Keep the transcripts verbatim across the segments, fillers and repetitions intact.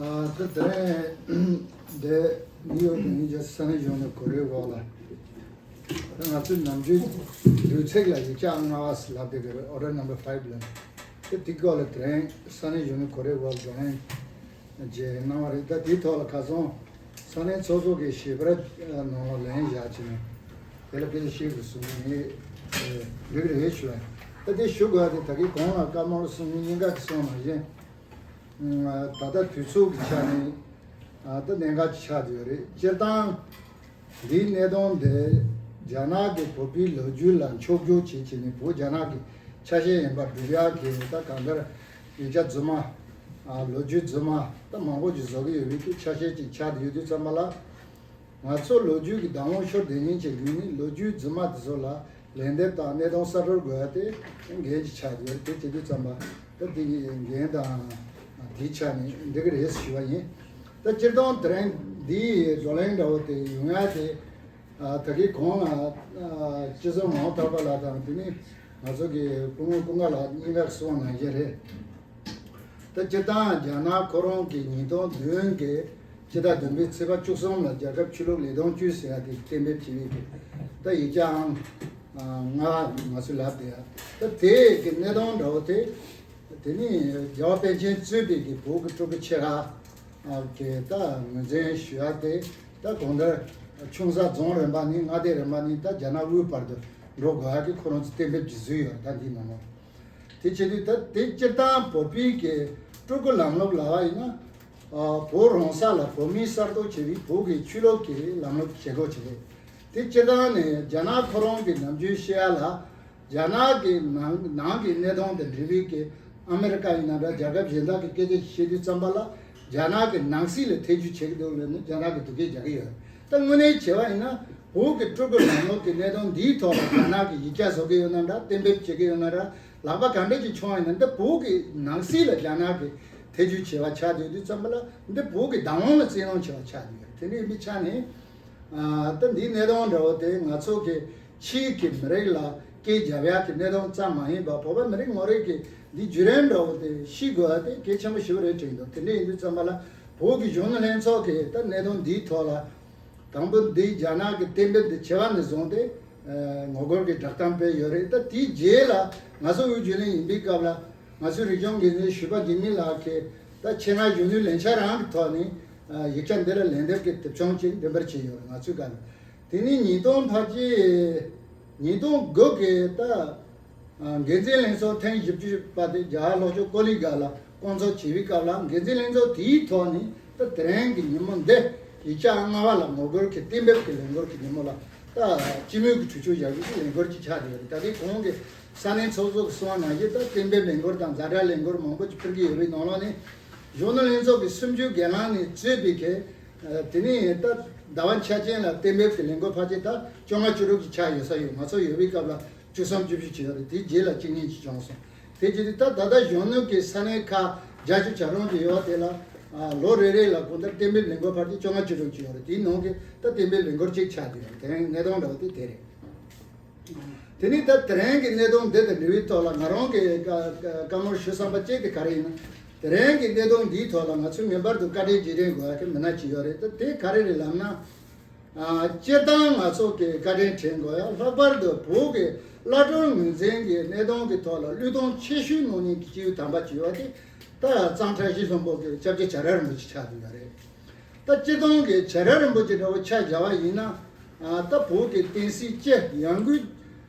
ཨ་ད་དེ་རིང་འདི་ནིའུ་ཡོག་གི་ཉིན་རྒྱལ་ས་གནས་གཞུང་ནས་གོ་རེ་འོག་ལ། ད་ང་ཚོའི་ནམ་རྒྱུན་དུས་ཚིགས་ལ་ཡིག་ཆ་ལྔ་པ་ཟེར་ལབ་བསྡད་ཀྱི་རེད། Order number five ལ། ད་དེ་སྐོར་ལ་དེ་རིང་ས་གནས་གཞུང་ནས་གོ་རེ་འོག་བགྲོ་གླེང་བྱས་གནང་བ་རེད། ད་དེའི་ཐོག་ལ་ཁ་སང་ས་གནས་ཚོགས་གཙོ་གི་ཞལ་པར་ནང་ལ་ལན་བཞག་བྱས་ནས་དེ་ལ་སྐད་ཆ་བཤད་དགོས་གསུངས་ནས་ངས་འགྲིག་རེད་ཞུ་བ། ད་དེ་ཞུ་དགོས་པ་དེ་ད་གིན་གོང་ལ་བཀའ་མོལ་གསུང་མཁན་གཉིས་ཀ་གིས་གསུངས་ནང་བཞིན། ད་ལྟ་དུས་ཚོད་ཀྱི་ཆ་ནས་ད་གནད་འགག་ཅིག་ཆགས་བསྡད་ཡོད་རེད། སྤྱིར་བཏང་འདིའི་གནད་དོན་འདི་རྒྱ་ནག་གི་བོད་པའི་ལོ་རྒྱུས་ལ་འཁྱོག་བརྗོད་བྱེད་བྱས་ནས་བོད་རྒྱ་ནག་གི་ཆ་ཤས་ཡིན་པར་སྒྲུབ་ཡག་གི་ད་གང་ལྟར་ཡིག་ཆ་རྫུན་མ། ལོ་རྒྱུས་རྫུན་མ་ད་མང་པོ་ཅིག་བཟོ་གི་ཡོད་པའི་ཆ་ཤས་ཅིག་ཆགས་བསྡད་ཡོད་དུས་ཙམ་པ་ལ། ང་ཚོ་ལོ་རྒྱུས་ཀྱི་བདག་དབང་ཤོར་བསྡད་མཁན་གྱི་ལུགས་ནི་ལོ་རྒྱུས་རྫུན་མ་དེ་ཚོ་ལ་ལན་འདེབས་དང་གནས་སྟངས་གསར་སྒྲོན་དགོས་ཡ་དེ་འགན་ཅིག་ཆགས་ཡོད། དེ་བྱེད་དུས་ཙམ་པ་ད་དེ་གི་འགན་དང་དེའི་ཆ་ནས་འགྲིག་གི་རེད་ཞུ་བ་ཡིན། ད་སྤྱིར་བཏང་དེ་རིང་འདིའི་བགྲོ་གླེང་འདྲ་བོ་དེ་ཡོང་ཡ་དེ་ད་གིན་གོང་ལ་སྤྱི་ཟུར་ངག་དབང་ཐར་པ་ལགས་དང་དེ་ནས་ང་ཚོ་གི་སྐུ་ངོ་ཀུན་དགའ་ལགས་གཉིས་ཀ་གསུངས་ནང་བཞིན་རེད། ད་སྤྱིར་བཏང་རྒྱ་ནག་ཁོ་རང་གིས་ཉིས་སྟོང་བདུན་གྱི་ཕྱི་ཟླ་བདུན་པའི་ཚེས་པ་བཅུ་གསུམ་ལ་རྒྱལ་ཁབ་ཆོས་ལུགས་ལས་དོན་ཅུས་ཟེར་ཡ་དེ་གཏན་འབེབས་བྱས་པའི་གི་ད་ཡིག་ཆའང་ང་ང་ཚོས་ལབ་བསྡད་ཡ། ད་དེ་གི་གནད་དོན་འདྲ་བོ་དེ་དེ་ནི་རྒྱལ་བ་པཎ་ཆེན་གཙོས་པའི་གི་བོད་ཀྱི་སྤྲུལ་སྐུ་ཆེ་ཁག་གི་ད་ངོས་འཛིན་ཞུ་ཡ་དེ་ད་གང་ལྟར་ཆུང་ས་རྫོང་རིམ་པ་ནས་མངའ་སྡེ་རིམ་པ་ནས་ད་རྒྱ་ནག་དབུས་བར་དུ་འགྲོ་དགོས་ཡ་གི་ཁོ་རང་ཚོ་གཏན་འབེབས་ཀྱི་བཟོས་ཡོད། ད་འདི་ནང་ལ། དེ་བྱེད་དུས་ད་དེ་སྤྱིར་བཏང་བོད་པའི་གི་སྤྲུལ་སྐུ་ལམ་ལུགས་ལབ་པ་ཡིན་ན། ཨ་བོད་རང་ས་ལ་བོད་མིས་གསར་གཏོད་བྱས་པའི་བོད་ཀྱི་ཆོས་ལུགས་ཀྱི་ལམ་ལུགས་བྱེད་སྒོ་ཅིག་རེད། དེ་སྤྱིར་བཏང་ནས་རྒྱ་ནག་ཁོ་རང་གི་ནམ་རྒྱུན་བཤད་ཡ་ལ། རྒྱ་ནག་གི་ནང་ནང་གི་གནད་དོན་དང་འབྲེལ་བའི་གི་ཨ་མེ་རི་ཀ་ཡིན་ན་འདྲ་རྒྱལ་ཁབ་གཞན་དག་གི་སྐད་ཆ་བཤད་དུས་ཙམ་པ་ལ་རྒྱ་ནག་གི་ནང་སྲིད་ལ་ཐེ་ཇུས་བྱེད་ཀྱི་འདུག་ལབ་ནས་རྒྱ་ནག་གི་སྡུག་སྐད་རྒྱག་གི་ཡོད། ད་དངོས་གནས་བྱས་པ་ཡིན་ན་བོད་ཀྱི་སྤྲུལ་སྐུ་ལམ་ལུགས་ཀྱི་གནད་དོན་འདིའི་ཐོག་ལ་རྒྱ་ནག་གིས་ཡིག་ཆ་བཟོ་གི་ཡོད་ན་འདྲ་གཏན་འབེབས་བྱེད་ཀྱི་ཡོད་ན་འདྲ་ལག་པ་ག་འདྲ་ཅིག་མཆོང་ཡིན་ན་འདི་བོད་ཀྱི་ནང་སྲིད་ལ་རྒྱ་ནག་གིས་ཐེ་ཇུས་བྱས་པ་ཆགས་བསྡད་དུས་ཙམ་པ་ལ་འདི་བོད་ཀྱི་བདག་དབང་ལ་བཙན་གནོན་བྱས་པ་ཆགས་བསྡད་ཡོད་རེད། དེ་འདྲ་ཡིན་པའི་ཆ་ནས་ཨ་ད་འདིའི་གནད་དོན་འདྲ་བོ་དེ་ང་ཚོ་གི་ཕྱིའི་གི་མི་རིགས་ལ་སྐད་རྒྱབ་ཡག་གི་གནད་དོན་ཙམ་མ་ཡིན་པར་བོད་པ་མི་རིགས་ངོ་རིས་ཀྱི་འདི་བརྒྱུད་རིམ་འདྲ་བོ་དེ་ཤེས་དགོས་པ་དེ་གལ་ཆེན་པོ་ཞེ་པོ་རེད་དྲན་འདུག་དེ་འདྲ་ཡིན་དུས་ཙམ་པ་ལ་བོད་ཀྱི་གཞོན་ནུ་ལྷན་ཚོགས་ཀྱིས་ད་གནད་དོན་འདིའི་ཐོག་ལ། དང་པོ་འདི་རྒྱ་ནག་གི་གཏན་འབེབས་འདི་བྱས་པ་ནས་བཟུང་སྟེ་ངོ་རྒོལ་གྱི་བསྒྲགས་གཏམ་སྤེལ་ཡོད་རེད། ད་དེའི་རྗེས་ལ་ང་ཚོ་དབུས་རྒྱུན་ལས་ཡིན་པའི་སྐབས་ལ་ང་ཚོའི་རིག་གཞུང་འགན་འཛིན་ཞུས་པ་འཇིགས་མེད་ལགས་ཀྱིས་ད་ཆེད་མངགས་གཞོན་ནུའི་ལས་འཆར་རང་གི་ཐོག་ནས་ཡིག་ཆ་འདི་ལ་ལན་འདེབས་ཀྱི་དེབ་ཆུང་ཅིག་འགྲེམས་སྤེལ་བྱས་ཡོད་རེད། ང་ཚོའི་སྐབས་ལ་དེ་ནས་ཉིས་སྟོང་ཕལ་ཆེར་ཉིས་སྟོང་དགུ་གི་ད། འགན་འཛིན་ལྷན་ཚོགས་ཐེངས་བཞི་བཅུ་པ་དེ་རྒྱ་གར་ལྷོ་ཕྱོགས་ཀོ་ལི་གྷལ་ལ་བསྐོང་ཚོགས་བྱས་པའི་སྐབས་ལ་འགན་འཛིན་ལྷན་ཚོགས་དེའི་ཐོག་ནས་ད་དེ་རིང་གི་ཉིན་མོ་འདི་ཡིག་ཆ་ལྔ་པ་ལ་ངོ་རྒོལ་གྱི་གཏན་འབེབས་ཀྱི་ལས་འགུལ་གྱི་ཉིན་མོ་ལ་ད་སྤྱི་མོས་ཀྱི་གྲོས་ཆོད་བཞག་རྒྱུ་གི་ལས་འགུལ་ཅིག་ཆགས་བསྡད་ཡོད་རེད། ད་ལྟའི་གོང་གི་ས་གནས་ཚོགས་གཙོ་གིས་གསུངས་པ་ནང་བཞིན་ད་གཏན་འབེབས་ལས་འགུལ་དང་ཛ་དྲག་ལས་འགུལ་མང་པོ་ཅིག་ཕུལ་གྱི་ཡོད་པའི་ནང་ལོགས་ནས་གཞོན་ནུ་ལྷན་ཚོགས་ཀྱི་སུམ་ཅུ་སྒེར་ལངས་ནས་གཙོས་པའི་གི་དེ་ནས་ད་ཟླ་བ་འཆར་ཅན་ལ་གཏན་འབེབས་ཀྱི་ལས་འགུལ་ཕལ་ཆེར་ད་བཅོ་ལྔ་བཅུ་དྲུག་ཅིག་ཆགས་ཡོད་ས་ཡོད། ང་ཚོ་ཡོད་པའི་སྐབས་ལ། བཅུ་གསུམ་བཅུ་བཞི་བྱས་ཡོད་རེད། དེའི་རྗེས་ལ་གཅིག་གཉིས་ཅིག་བྱུང་སོང་། དེ་བྱས་དུས་ད་ད་ལྟ་གཞོན་ནུ་གི་ས་གནས་ཁག་བརྒྱད་ཅུ་གྱ་གྲངས་ཅིག་ཡོད་པ་དེ་ལ་ཨ་ལོ་རེ་རེ་ལ་གང་ལྟར་གཏན་འབེབས་ལས་འགུལ་ཕལ་ཆེར་བཅོ་ལྔ་བཅུ་དྲུག་ཅིག་ཡོད་རེད། དེའི་ནང་གི་ད་གཏན་འབེབས་ལས་འགུལ་གཅིག་ཆགས་བསྡད་ཡོད་རེད། དེ་རིང་གནད་དོན་འདྲ་བོ་དེ་དེ་རེད། དེ་ནས་ད་དེ་རིང་གི་གནད་དོན་འདི་དང་འབྲེལ་བའི་ཐོག་ལ་ང་རང་གི་བཀའ་བཀའ་མོལ་ཞུ་བསམ་པ་གཅིག་དེ་ག་རེ་ཡིན་ན། དེ་རིང་གི་གནད་དོན་འདིའི་ཐོག་ལ་ང་ཚོས་ངེས་པར་དུ་བཀའ་དྲིན་རྗེས་དྲན་དགོས་ཡ་གི་མི་སྣ་ཅིག་ཡོད་རེད། ད་དེ་ག་རེ་རེད་ལབ་ན། ཨ་སྤྱིར་བཏང་ང་ཚོ་གི་བཀའ་དྲིན་དྲན་དགོས་ཡ། ལྷག་པར་དུ་བོད་ཀྱི་བླ་སྤྲུལ་ངོས་འཛིན་གྱི་གནད་དོན་གྱི་ཐོག་ལ་བློས་གཏོང་ཆེ་ཤོས་གནང་མཁན་གྱི་སྐྱེས་བུ་དམ་པ་ཅིག་ཡོད་པ་དེ་ད་གཙང་བཀྲ་ཤིས་ལྷུན་པོ་གི་སྐྱབས་རྗེ་བྱ་ར་རིན་པོ་ཆེ་ཆགས་བསྡད་ཡོད་རེད། ད་སྤྱིར་བཏང་གི་བྱ་ར་རིན་པོ་ཆེ་འདྲ་བོ་ཆ་བཞག་པ་ཡིན་ན། ཨ་ད་བོད་ཀྱི་བསྟན་སྲིད་སྤྱི་ཡང་སྒོས་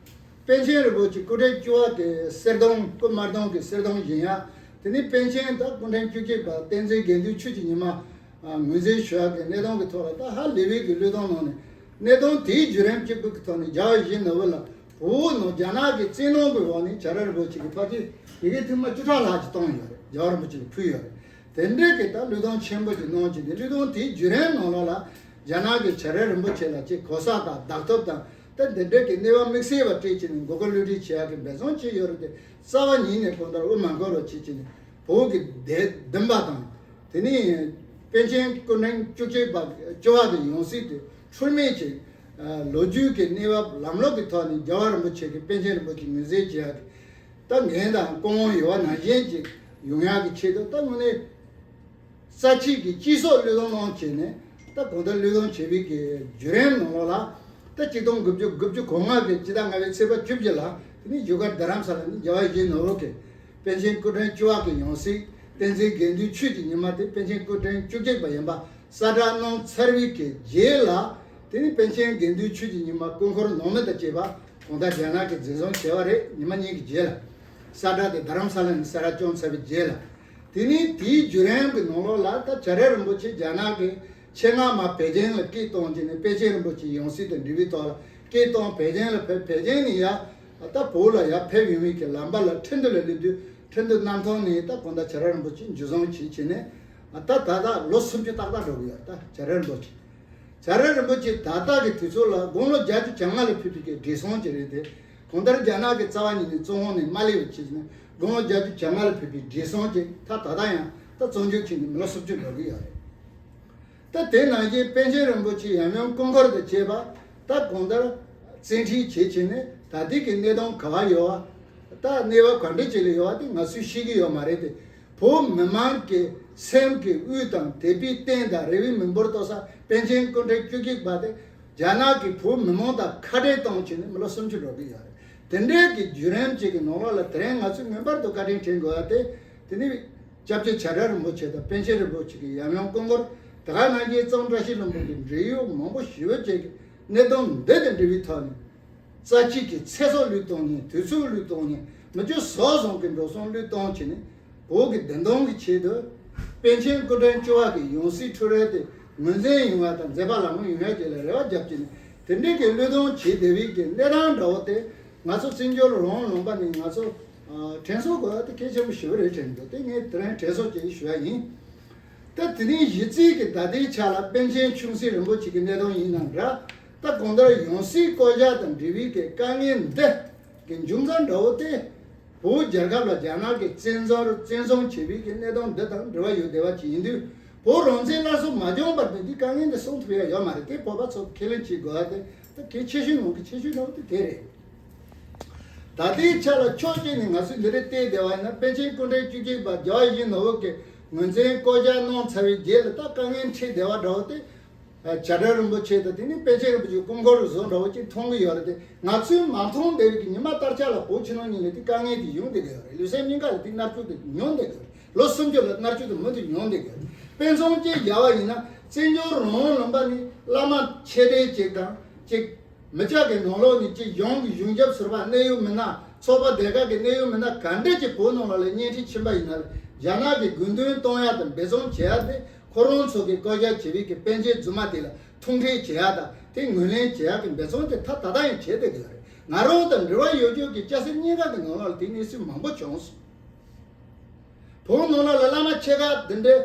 པཎ་ཆེན་རིན་པོ་ཆེ་སྐུ་ཕྲེང་བཅུ་པ་གི་གསེར་གདུང་སྐུ་དམར་གདུང་གི་གསེར་གདུང་བཞེངས་ཡ། དེ་ནས་པཎ་ཆེན་ད་སྐུ་ཕྲེང་བཅུ་གཅིག་པ་བསྟན་འཛིན་དགེ་འདུན་ཆོས་ཀྱི་ཉི་མ་ངོས་འཛིན་ཞུ་ཡག་གི་གནད་དོན་གྱི་ཐོག་ལ་ད་ཧ་ལས་པའི་གི་བློས་གཏོང་གནང་ནས་གནད་དོན་དེའི་བརྒྱུད་རིམ་གཅིག་པུ་གི་ཐོག་ནས་རྒྱལ་བ་ཡིད་བཞིན་ནོར་བུ་ལ་བོད་ནང་རྒྱ་ནག་གི་བཙན་གནོན་གྱི་འོག་ནས་བྱ་ར་རིན་པོ་ཆེ་གི་ཕལ་ཆེར་ཡི་གེ་ཐེངས་མ་བཅུ་ཕྲག་ལྷག་ཅིག་བཏང་ཡོད་རེད། རྒྱལ་བ་རིན་པོ་ཆེ་གིས་ཕུལ་ཡོད་རེད། དེ་འདྲའི་གི་ད་བློས་གཏོང་ཆེན་པོ་ཅིག་གནང་བྱས་ནས་བློས་གཏོང་དེའི་བརྒྱུད་རིམ་ནང་ལོགས་ལ་རྒྱ་ནག་གི་བྱ་ར་རིན་པོ་ཆེ་ལ་ཅིག་གོ་ས་དང་བདག་ཐོབ་དང་ད་འདི་འདྲའི་གི་གནས་བབ་དམིགས་བསལ་བ་སྤྲད་བྱས་ནས་མགོ་སྐོར་གློད་གྲོལ་བྱེད་ཡག་གི་འབད་བརྩོན་བྱས་ཡོད་རེད་དེ་རྩ་བ་ཉིད་ནས་གང་ལྟར་དབུ་མ་འཁོར་བ་བྱེད་བྱས་ནས་བོད་ཀྱི་སྡེ་བདུན་པ་དང་། དེ་ནས་པཎ་ཆེན་སྐུ་ཕྲེང་བཅུ་གཅིག་པ་བཅུ་པ་གི་ཡང་སྲིད་དེ་འཁྲུལ་མེད་ཀྱི་ལོ་རྒྱུས་ཀྱི་གནས་བབ་ལམ་ལུགས་ཀྱི་ཐོག་ནས་རྒྱལ་བ་རིན་པོ་ཆེ་གི་པཎ་ཆེན་རིན་པོ་ཆེ་ངོས་འཛིན་བྱེད་ཡག་གི་ད་འགན་དང་སྐུ་དབང་ཡོད་པ་ནང་བཞིན་ཅིག་ཡོང་ཡག་གི་ཆེད་དུ་ད་དངོས་གནས་ རྩ་ཆེའི་གི་སྤྱི་ཚོགས་བློས་གཏོང་གནང་བྱས་ནས། ད་གང་ལྟར་བློས་གཏོང་བྱས་པའི་གི་བརྒྱུད་རིམ་ནང་ལོགས་ལ། ད་ཆིག་སྟོང་དགུ་བརྒྱ་དགུ་བཅུ་གོ་ལྔ་གི་སྤྱི་ཟླ་ལྔ་པའི་ཚེས་པ་བཅུ་བཞི་ལ། དེ་ནས་བཞུགས་སྒར་རྡ་རམ་ས་ལ་ནས་རྒྱལ་བ་ཡིད་བཞིན་ནོར་བུ་གིས་པཎ་ཆེན་སྐུ་ཕྲེང་བཅུ་པ་གི་ཡང་སྲིད་བསྟན་འཛིན་དགེ་འདུན་ཆོས་ཀྱི་ཉི་མ་དེ་པཎ་ཆེན་སྐུ་ཕྲེང་བཅུ་གཅིག་པ་ཡིན་པ་གསལ་བསྒྲགས་གནང་ཚར་བའི་གི་རྗེས་ལ། དེ་ནས་པཎ་ཆེན་དགེ་འདུན་ཆོས་ཀྱི་ཉི་མ་སྐུ་འཁོར་ནང་མི་དང་བཅས་པ་གང་ལྟར་རྒྱ་ནག་གིས་འཛིན་བཟུང་བྱས་པ་རེད། ཉི་མ་གཉིས་ཀྱི་རྗེས་ལ། གསལ་བསྒྲགས་དེ་རྡ་རམ་ས་ལ་ནས་གསལ་བསྒྲགས་བསྐྱངས་ཚར་བའི་རྗེས་ལ། དེ་ནས་དེའི་བརྒྱུད་རིམ་གྱི་ནང་ལོགས་ལ། ད་བྱ་རིགས་རིན་པོ་ཆེ་རྒྱ་ནག་གི་ཆེད་མངགས་མ་པེ་ཅིང་ལ་སྐད་བཏང་བྱས་ནས། པཎ་ཆེན་རིན་པོ་ཆེའི་ཡང་སྲིད་དང་འབྲེལ་བའི་ཐོག་ལ་སྐད་བཏང་པེ་ཅིང་ལ་ཕེབས། པེ་ཅིང་ནས་ཡར་ད་བོད་ལ་ཡར་ཕེབས་ཡོང་བའི་གི་ལམ་བར་ལ་ཁྲིན་ཏུ་ལ་སླེབས་དུས། ཁྲིན་ཏུ་གནམ་ཐང་ནས་ད་གང་ལྟར་བྱ་རིགས་རིན་པོ་ཆེ་འཇུ་བཟུང་བྱས་བྱས་ནས། ད་ད་ལྟ་ལོ་སུམ་ཅུ་ཏག་ཏག་འགྲོ་གི་ཡོད། ད་བྱ་རིགས་རིན་པོ་ཆེ། བྱ་རིགས་རིན་པོ་ཆེ་ད་ལྟ་གི་དུས་ཚོད་ལ་དགུང་ལོ་བརྒྱད་ཅུ་གྱ་ལྔ་ལ་ཕེབས་པའི་གི་བགྲེས་སོང་ཅིག་རེད་དེ། གང་ལྟར་རྒྱ་ནག་གི་རྩ་བ་ཉིད་ནས་བཙོན་འོག་ནས་མ་སླེབས་པ་བྱས་ནས། དགུང་ལོ་བརྒྱད་ཅུ་གྱ་ལྔ་ལ་ཕེབས་པའི་བགྲེས་སོང་ཅིག་ད་ད་ལྟ་ཡང་ད་བཙོན་འཇུག་བྱས་ནས་མི་ལོ་སུམ་ཅུ་འགྲོ་གི་ཡོད་རེད། ད་དེ་ནང་བཞིན་པཎ་ཆེན་རིན་པོ་ཆེ་ཡབ་ཡུམ་སྐུ་འཁོར་དང་བཅས་པ་ད་གང་ལྟར་བཙན་ཁྲིད་བྱས་བྱས་ནས། ད་ལྟའི་གི་གནས་སྟངས་ག་བ་ཡོད་པ། ད་གནས་བབ་ག་འདྲ་ཅིག་ལ་ཡོད་པ་དེ་ང་ཚོས་ཤེས་ཀྱི་ཡོད་མ་རེད་དེ། བོད་མི་མང་གི་སེམས་ཀྱི་དབུས་དང་དད་པའི་རྟེན་དང་རེ་བའི་མི་འབོར་ཏོག་ས་པཎ་ཆེན་སྐུ་ཕྲེང་བཅུ་གཅིག་པ་དེ་རྒྱ་ནག་གིས་བོད་མི་མང་དང་ཁ་བྲལ་གཏོང་བྱས་ནས་མི་ལོ་སུམ་ཅུ་འགྲོ་གི་ཡོད་རེད། དེ་འདྲའི་གི་བརྒྱུད་རིམ་ཅིག་གི་ནང་ལོགས་ལ། དེ་རིང་ང་ཚོས་ངེས་པར་དུ་བཀའ་དྲིན་དྲན་དགོས་པ་དེ། དེ་ནི་སྐྱབས་རྗེ་བྱ་རིགས་རིན་པོ་ཆེ་དང་པཎ་ཆེན་རིན་པོ་ཆེ་གི་ཡབ་ཡུམ་སྐུ་འཁོར། དེ་ག་ནང་བཞིན་གཙང་བཀྲ་ཤིས་ལྷུན་པོ་གི་འབྲེལ་ཡོད་མང་པོ་ཞེ་པོ་ཅིག་གི་གནད་དོན་འདི་དང་འབྲེལ་བའི་ཐོག་ནས། རྩ་ཆེ་གི་ཚེ་སྲོག་བློས་གཏོང་མཁན། དུས་ཚོད་བློས་གཏོང་མཁན། མི་སྤྱོད་ཟོག་བཟང་གི་འགྲོ་སོང་བློས་གཏོང་བྱས་ནས། བོད་ཀྱི་བདེན་དོན་གྱི་ཆེད་དུ། པཎ་ཆེན་སྐུ་ཕྲེང་བཅུ་པ་གི་ཡང་སྲིད་འཕྲོ་བརླག་དེ་ངོས་འཛིན་ཡོང་བ་དང་། མཛད་པ་ལམ་ལྷོང་ཡོང་ཡ་བཅས་ལ་རེ་བ་རྒྱབ་བྱས་ནས། དེ་འདྲའི་གི་བློས་གཏོང་བྱེད་བསྡད་པའི་གི་གནས་སྟངས་འདྲ་བོ་དེ། ང་ཚོ་བཙན་བྱོལ་རང་དབང་ལུང་པ་ནས་ང་ཚོ་ཨ་དྲན་གསོ་དགོས་པ་དེ་གལ་ཆེན་པོ་ཞེ་པོ་རེད་དྲན་འདུག་དེ་ངས་དེ་རིང་དྲན་གསོ་བྱེད་ཞུ་ཡ་ཡིན། ད་དེ་རིང་གཞི་རྩའི་གི་ད་ལྟའི་ཆ་ལ་པཎ་ཆེན་ཆུང་སྲིད་རིན་པོ་ཆེ་གི་གནད་དོན་ཡིན་ནའང་འདྲ། ད་གང་ལྟར་ཡང་སྲིད་བསྐོ་བཞག་དང་འབྲེལ་བའི་གི་དཀའ་ངལ་འདི་གི་འབྱུང་རྩ་འདྲ་བོ་དེ། བོད་རྒྱལ་ཁབ་ལ་རྒྱ་ནག་གིས་བཙན་འཛུལ་བཙན་བཟུང་བྱས་པའི་གི་གནད་དོན་འདི་དང་འབྲེལ་བ་ཡོད་བསྡད་པ་ཅིག་ཡིན་དུས། བོད་རང་བཙན་སླར་གསོ་མ་བྱུང་བར་དུ་འདི་དཀའ་ངལ་འདི་སེལ་ཐུབ་ཡ་ཡོད་མ་རེད། དེ་བོད་པ་ཚོ་ཁས་ལེན་བྱེད་དགོས་པ་དེ་ད་གལ་ཆེ་ཤོས་ནང་གི་ཆེ་ཤོས་འདྲ་བོ་དེ་དེ་རེད། ད་ལྟའི་ཆ་ལ་ཕྱོགས་གཅིག་ནས་ང་ཚོས་འདི་འདྲ་བལྟས་བསྡད་པ་ཡིན་ན། པཎ་ཆེན་སྐུ་ཕྲེང་བཅུ་གཅིག་པ་རྒྱལ་བ་ཡིད་བཞིན་ནོར་བུ་གིས་ངོས་འཛིན་བསྐོ་བཞག་གནང་ཚར་བའི་རྗེས་ལ་ད་དཀའ་ངལ་འཕྲད་བསྡད་པ་འདྲ་བོ་དེ། བྱ་བྲལ་རིན་པོ་ཆེ་དང་དེ་ནས་པཎ་ཆེན་རིན་པོ་ཆེའི་སྐུ་འཁོར་བཟོ་འདྲ་བོ་ཅིག་མཐོང་གི་ཡོད་རེད་དེ། ང་ཚོས་མ་མཐོང་བསྡད་པའི་གི་ཉི་མ་ལྟར་ཆ་ལ་བོད་ཕྱི་ནང་གཉིས་ལ་དེ་དཀའ་ངལ་དེ་ཡོང་བསྡད་ཀྱི་ཡོད་རེད། ལུས་སེམས་གཉིས་ཀ་ལ་དེ་མནར་གཅོད་དེ་མྱོང་བསྡད་ཀྱི་ཡོད་རེད། ལོ་སུམ་ཅུ་ལ་མནར་གཅོད་དེ་མུ་མཐུད་མྱོང་བསྡད་ཀྱི་ཡོད་རེད། དཔེ་མཚོན་གཅིག་བཞག་པ་ཡིན་ན། བཙན་བྱོལ་རང་དབང་ལུང་པ་ནས་བླ་མ་ཆེ་གྲས་ཅིག་དང་ཅིག་མི་སྐྱ་གི་ནང་ལོགས་ནས་ཅིག་གཞུང་གི་གཞུང་ཞབས་ཟུར་པ་གནད་ཡོད་མི་སྣ། ཚོགས་པ་སྡེ་ཁག་གི་གནད་ཡོད་མི་སྣ་ག་འདྲས་ཀྱི་བོད་ནང་ལ་ལ་གཉེན་སྒྲིག་ཕྱིན་པ་ཡིན་ན། རྒྱ་ནག་གི་དགོས་འདུན་གཏོང་ཡ་དང་འབད་བརྩོན་བྱེད་ཡ་དེ། ཁོ་རང་ཚོ་གིས་བསྐོ་བཞག་བྱས་པའི་གི་པཎ་ཆེན་རྫུན་མ་དེ་ལ་ཐུགས་ཁྲལ་བྱེད་ཡ་དང་དེ་ངོས་ལེན་བྱེད་ཡ་གི་འབད་བརྩོན་དེ་ད་ད་ལྟ་ཡང་བྱས་བསྡད་ཀྱི་ཡོད་རེད། ང་རང་དང་འབྲེལ་བ་ཡོད་རྒྱུ་གི་སྐྱ་སེར་གཉིས་ཀ་གི་ནང་ལོགས་ལ་དེ་གནས་ཚུལ་མང་པོ་བྱུང་སོང་། བོད་ནང་ལོགས་ལ་བླ་མ་ཆེ་ཁག་འདི་འདྲའི་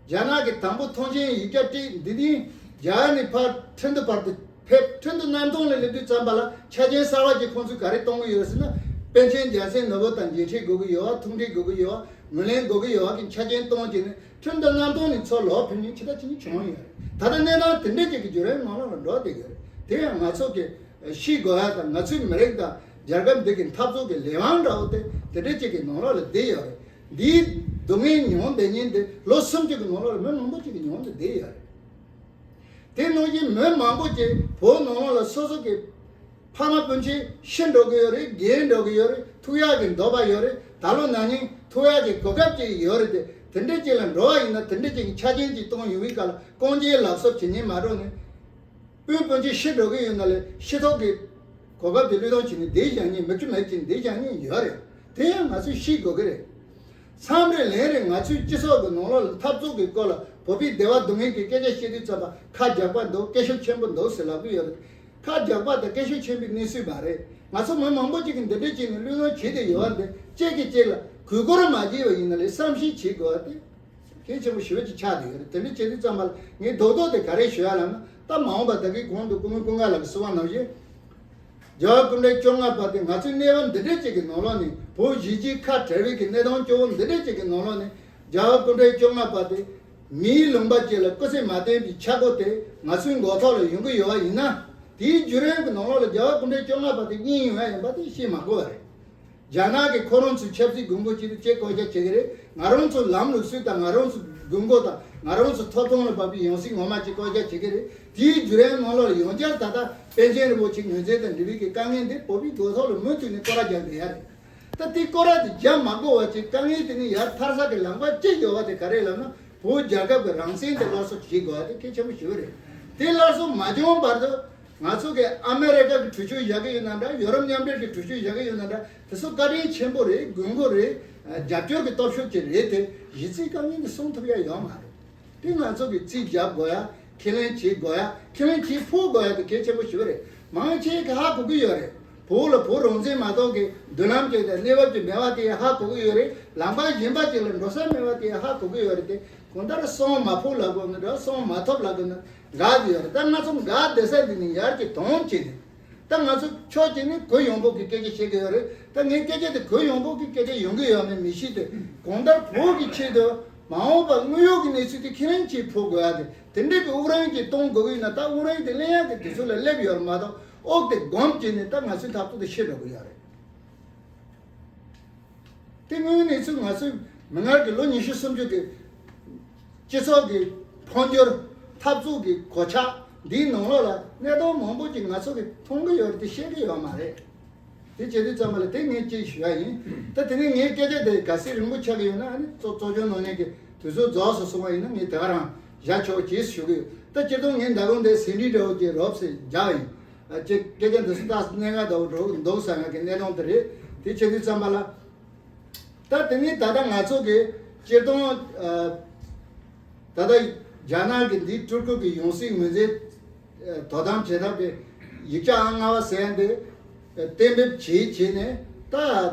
རྒྱ་ནག་གིས་དང་པོ་ཐོངས་མཆན་ཡིག་ཆ་སྤྲད། འདི་དུས་རྒྱ་གར་ནས་ཕར་ཁྲིན་ཏུ་བར་དུ་ཕེབས། ཁྲིན་ཏུ་གནམ་ཐང་ལ་སླེབས་དུས་ཙམ་པ་ལ་ཆ་རྐྱེན་གསར་བ་ཅིག་ཁོང་ཚོས་ག་རེ་གཏོང་གི་ཡོད་ཟེར་ན། པཎ་ཆེན་རྒྱལ་མཚན་ནོར་བུ་དང་མཇལ་འཕྲད་དགོས་ཀྱི་ཡོད་པ། ཐུགས་འཕྲད་དགོས་ཀྱི་ཡོད་པ། ངོས་ལེན་དགོས་ཀྱི་ཡོད་པ་གི་ཆ་རྐྱེན་གཏོང་བྱས་ནས་ཁྲིན་ཏུ་གནམ་ཐང་ནས་ཚུར་ལོག་ཕེབས་མཁན་ཇི་ལྟ་ཇི་སྙེད་བྱུང་ཡོད་རེད། ད་ལྟ་གནས་སྟངས་དེ་འདྲ་ཅིག་གི་བརྒྱུད་རིམ་ནང་ལོགས་ལ་འགྲོ་བསྡད་ཀྱི་ཡོད་རེད། དེ་ཡང་ང་ཚོ་གི་ཤེས་དགོས་ཡ་དང་། ང་ཚོའི་མི་རིགས་དང་རྒྱལ་ཁབ་འདི་གི་འཐབ་རྩོད་ཀྱི་ལས་དབང་འདྲ་བོ་དེ་དེ་འདྲ་ཅིག་གི་ནང་ལོགས་ལ་བསྡད་ཡོད་རེད། འདིའི་སྡུག་བསྔལ་མྱོང་བསྡད་མཁན་དེ་ལོ་སུམ་ཅུ་གི་ནང་ལོགས་ལ་མི་མང་པོ་ཅིག་གིས་མྱོང་དུ་བསྡད་ཡོད་རེད། དེ་ནང་བཞིན་མི་མང་པོ་ཅིག་བོད་ནང་ལོགས་ལ་སོ་སོ་གི་ཕ་མ་སྤུན་མཆེད་ཤི་འགྲོ་གི་ཡོད་རེད། རྒས་འགྲོ་གི་ཡོད་རེད། ཐུག་ཡག་གི་འདོད་པ་ཡོད་རེད། ད་ལོ་ན་ནིང་ཐུག་ཡག་གི་གོ་སྐབས་ཅིག་ཡོད་རེད་དེ། དེ་འདྲ་ཅིག་ལ་འགྲོ་བ་ཡིན་ན། དེ་འདྲ་ཅིག་གི་ཆ་རྐྱེན་ཅིག་གཏོང་ཡོང་བའི་སྐབས་ལ་རྐང་རྗེས་ལག་སོར་བྱེད་མཁན་མ་འགྲོ་ནས། སྤུན་སྤུན་མཆེད་ཤི་འགྲོ་གི་ཡོད་ན་ལས་ཤི་ཐོག་གི་གོ་སྐབས་དེ་བློས་གཏོང་བྱས་ནས་བསྡད་བཞག་མཁན། མི་སྐྱོ་མེད་ཅིག་བསྡད་བཞག་མཁན་ཡོད་རེད། དེ་ཡང་ང་ཚོས་ཤེས་དགོས་ཀྱི་རེད། མཚམས་རེ་ལན་རེ་ང་ཚོའི་སྤྱི་ཚོགས་ཀྱི་ནང་ལོགས་ལ་འཐབ་རྩོད་ཀྱི་སྐོར་ལ་བོད་པའི་བདེ་བ་སྡུག་བསྔལ་གྱི་སྐད་ཆ་བཤད་དུས་ཙམ་པ། ཁ་རྒྱག་པ་འདུག་སྐད་ཤུགས་ཆེན་པོ་འདུག་ཟེར་ལབ་ཀྱི་ཡོད་རེད། ཁ་རྒྱག་པ་དང་སྐད་ཤུགས་ཆེན་པོའི་གནས་ཚུལ་མ་རེད། ང་ཚོ་མི་མང་པོ་ཅིག་གིས་འདི་འདྲ་བྱས་ནས་བློས་གཏོང་བྱས་བསྡད་ཡོད་པ་འདི། གཅིག་གིས་གཅིག་ལ་གུས་བཀུར་མ་བྱས་པ་ཡིན་ན་ལས་བསམ་ཤེས་བྱེད་དགོས་པ་དེ་གལ་ཆེན་པོ་ཞེ་པོ་ཅིག་ཆགས་བསྡད་ཡོད་རེད། དེ་འདྲ་བྱེད་དུས་ཙམ་པ་ལ་ངས་རྡོག་རྡོག་དེ་ག་རེ་ཞུ་ཡ་ལབ་ན། ད་མ་འོངས་པ་ད་གིན་གོང་དུ་སྐུ་ངོ་ཀུན་དགའ་ལགས་ཀྱིས་གསུངས་པ་ནང་བཞིན། རྒྱལ་བ་སྐུ་ཕྲེང་བཅོ་ལྔ་པ་དེ་ང་ཚོའི་གནས་བབ་འདི་འདྲ་ཅིག་གི་ནང་ལོགས་ནས། བོད་གཞིས་བྱེས་ཁ་བྲལ་བའི་གི་གནས་སྟངས་སྐྱོ་བོ་འདི་འདྲ་ཅིག་གི་ནང་ལོགས་ནས། རྒྱལ་བ་སྐུ་ཕྲེང་བཅོ་ལྔ་པ་དེ་མིའི་ལུང་པ་ཅིག་ལ་སྐུ་ཚེ་མ་བརྟན་པའི་ཆག་སྒོ་དེ་ང་ཚོའི་མགོ་ཐོག་ལ་ཡོང་གི་ཡོད་པ་ཡིན་ན། དེའི་བརྒྱུད་རིམ་གྱི་ནང་ལོགས་ལ་རྒྱལ་བ་སྐུ་ཕྲེང་བཅོ་ལྔ་པ་དེ་གཉིད་ཡོང་ཡ་ཡིན་པ་དེ་བཤད་མ་དགོས་པ་རེད། རྒྱ་ནག་གིས་ཁོ་རང་ཚོའི་ཆབ་སྲིད་མགོན་པོ་ཅིག་ཏུ་ཅིག་བསྐོ་བཞག་བྱེད་ཀྱི་རེད། ང་རང་ཚོའི་ལམ་ལུགས་སྲོལ་དང་ང་རང་ཚོའི་ དགོས་མཁོ་དང་ང་རང་ཚོ་ཐོབ་ཐང་ལ་བབས་པའི་ཡང་སྲིད་ངོ་མ་ཅིག་བསྐོ་བཞག་བྱེད་ཀྱི་རེད། དེའི་བརྒྱུད་རིམ་ནང་ལོགས་ལ་ཡང་བསྐྱར་ད་ལྟ་པཎ་ཆེན་རིན་པོ་ཆེ་ངོས་འཛིན་དང་འབྲེལ་བའི་གི་དཀའ་ངལ་འདི་བོད་པའི་དགོས་ཐོག་ལ་མུ་མཐུད་ནས་སྐོར་ར་རྒྱག་བསྡད་ཡ་རེད། ད་དེ་སྐོར་ར་དེ་རྒྱབ་མ་དགོས་པ་ཅིག་དཀའ་ངལ་དེ་ནི་ཡར་ཐར་ས་གི་ལམ་ཁ་ཅིག་ཡོད་པ་དེ་ག་རེ་ལབ་ན། བོད་རྒྱལ་ཁབ་ཀྱི་རང་བཙན་དེ་སླར་གསོ་བྱེད་དགོས་པ་དེ་གལ་ཆེན་པོ་ཞིག་རེད། དེ་སླར་གསོ་མ་བྱུང་བར་དུ་ང་ཚོ་གི་ཨ་མེ་རི་ཀ་གི་གྲོས་ཆོད་བཞག་གི་ཡོད་ན་འདྲ། ཡོ་རོབ་མཉམ་འབྲེལ་གྱི་གྲོས་ཆོད་བཞག་གི་ཡོད་ན་འདྲ། དེ་ཚོ་བཀའ་དྲིན་ཆེན་པོ་རེད། དགོས་མཁོ་རེད། རྒྱབ་སྐྱོར་གྱི་སྟོབས་ཤུགས་ཅིག་རེད་དེ། གཞི་རྩའི་དཀའ་ངལ་འདི་སྲུང་ཐུབ་ཡ་ཡོད་མ་རེད། དེ་ང་ཚོ་གི་རྩིས་རྒྱབ་དགོས་ཡ། ཁས་ལེན་བྱེད་དགོས་ཡ། ཁས་ལེན་བྱེད་ཕོད་དགོས་ཡ་དེ་གལ་ཆེན་པོ་ཞིག་རེད། མང་ཆེ་གི་ཧ་གོ་གི་ཡོད་རེད། བོད་ལ་བོད་རང་བཙན་མ་གཏོགས་ཀྱི་མདུན་ལམ་གྱི་གནས་བབ་ཀྱི་མེད་པ་དེ་ཧ་གོ་གི་ཡོད་རེད། ལམ་ཁ་གཞན་པ་ཅིག་ལ་འགྲོ་ས་མེད་པ་དེ་ཧ་གོ་གི་ཡོད་རེད་དེ། གང་ལྟར་སྲུང་མ་ཕོད་ལབ་དགོས་ནི་འདྲ། སྲུང་མ་ཐུབ་ལབ་དགོས་ནི་འགག་བསྡད་ཡོད་རེད། ད་ང་ཚོ་འགག་བསྡད་ས་འདི་ནི་ཡར་གྱི་དོན་བྱས་ནས། ད་ང་ཚོ་ཕྱོགས་གཅིག་ནས་གུ་ཡངས་པོ་གི་སྐད་ཆ་བཤད་ཀྱི་ཡོད་རེད། ད་ངའི་སྐད་ཆ་དེ་གུ་ཡངས་པོ་གི་སྐད་ཆ་ཡོང་གི་ཡོད་མེད་མི་ཤེས་ཏེ། གང་ལྟར་བོད་ཀྱི་ཆེད་དུ་མ་འོངས་པ་དངོས་ཡོད་ཀྱི་གནས་ཚུལ་དེ་ཁས་ལེན་བྱེད་ཕོད་དགོས་ཡ་དེ། དེ་འདྲའི་གི་དབུགས་རིང་ཅིག་གཏོང་དགོས་ཀྱི་ཡིན་ན། ད་དབུགས་རིང་དེ་ལེན་ཡ་གི་དུས་ཚོད་ལ་སླེབས་ཡོད་རེད་མ་གཏོགས། དབུགས་དེ་སྒོམ་བྱས་ནས་ད་ང་ཚོའི་འཐབ་རྩོད་དེ་ཕྱི་འགྲོ་གི་ཡོད་རེད། དེ་དངོས་གནས་ཚུལ་ང་ཚོའི་མི་སྔར་གྱི་ལོ་ཉི་ཤུ་སུམ་ཅུ་གི་སྤྱི་ཚོགས་ཀྱི་འཕོ་འགྱུར། འཐབ་རྩོད་ཀྱི་གོད་ཆག་འདིའི་ནང་ལོགས་ལ་གནད་དོན་མང་པོ་ཅིག་ང་ཚོ་གིས་མཐོང་གི་ཡོད་རེད་དེ། ཤེས་ཀྱི་ཡོད་མ་རེད། དེ་བྱེད་དུས་ཙམ་པ་ལ་དེ་ངས་ཅིག་ཞུ་ཡ་ཡིན། ད་དེ་ནས་ངའི་སྐད་ཆ་དེ་གལ་སྲིད་རིང་པོ་ཆགས་ཀྱི་ཡོད་ན། ཨ་ནི་གཙོ་གཙོ་སྐྱོང་གནང་མཁན་གྱི་དུས་ཚོད་རྫོགས་སོང་བ་ཡིན་ན་ངས་དེ་ག་རང་བཞག་ཆོག་ཅེས་ཞུ་གི་ཡོད། ད་སྤྱིར་བཏང་ངས་ད་རུང་དེ་ཟིན་བྲིས་འདྲ་བོ་ཅིག་རོབ་ཙམ་རྒྱག་ཡིན། ཨ། ཅིག་སྐད་ཆ་འདི་ཚོ་ད་གནད་འགག་འདྲ་བོ་འགྲོ་གི་འདུག་བསམ་ཡག་གི་གནད་དོན་དེ་རེད། དེ་བྱེད་དུས་ཙམ་པ་ལ། ད་དེ་ནས་ད་ལྟ་ང་ཚོ་གི་སྤྱིར་བཏང་། ཨ། ད་ལྟ་རྒྱ་ནག་གི་འདི་སྤྲུལ་སྐུ་གི་ཡང་སྲིད་ངོས་འཛིན། ཨ། དོ་དམ་བྱེད་ཐབས་ཀྱི་ཡིག་ཆ་ཨང་ལྔ་པ་ཟེར་ཡ་འདི་གཏན་འབེབས་བྱས་བྱས་ནས། ད་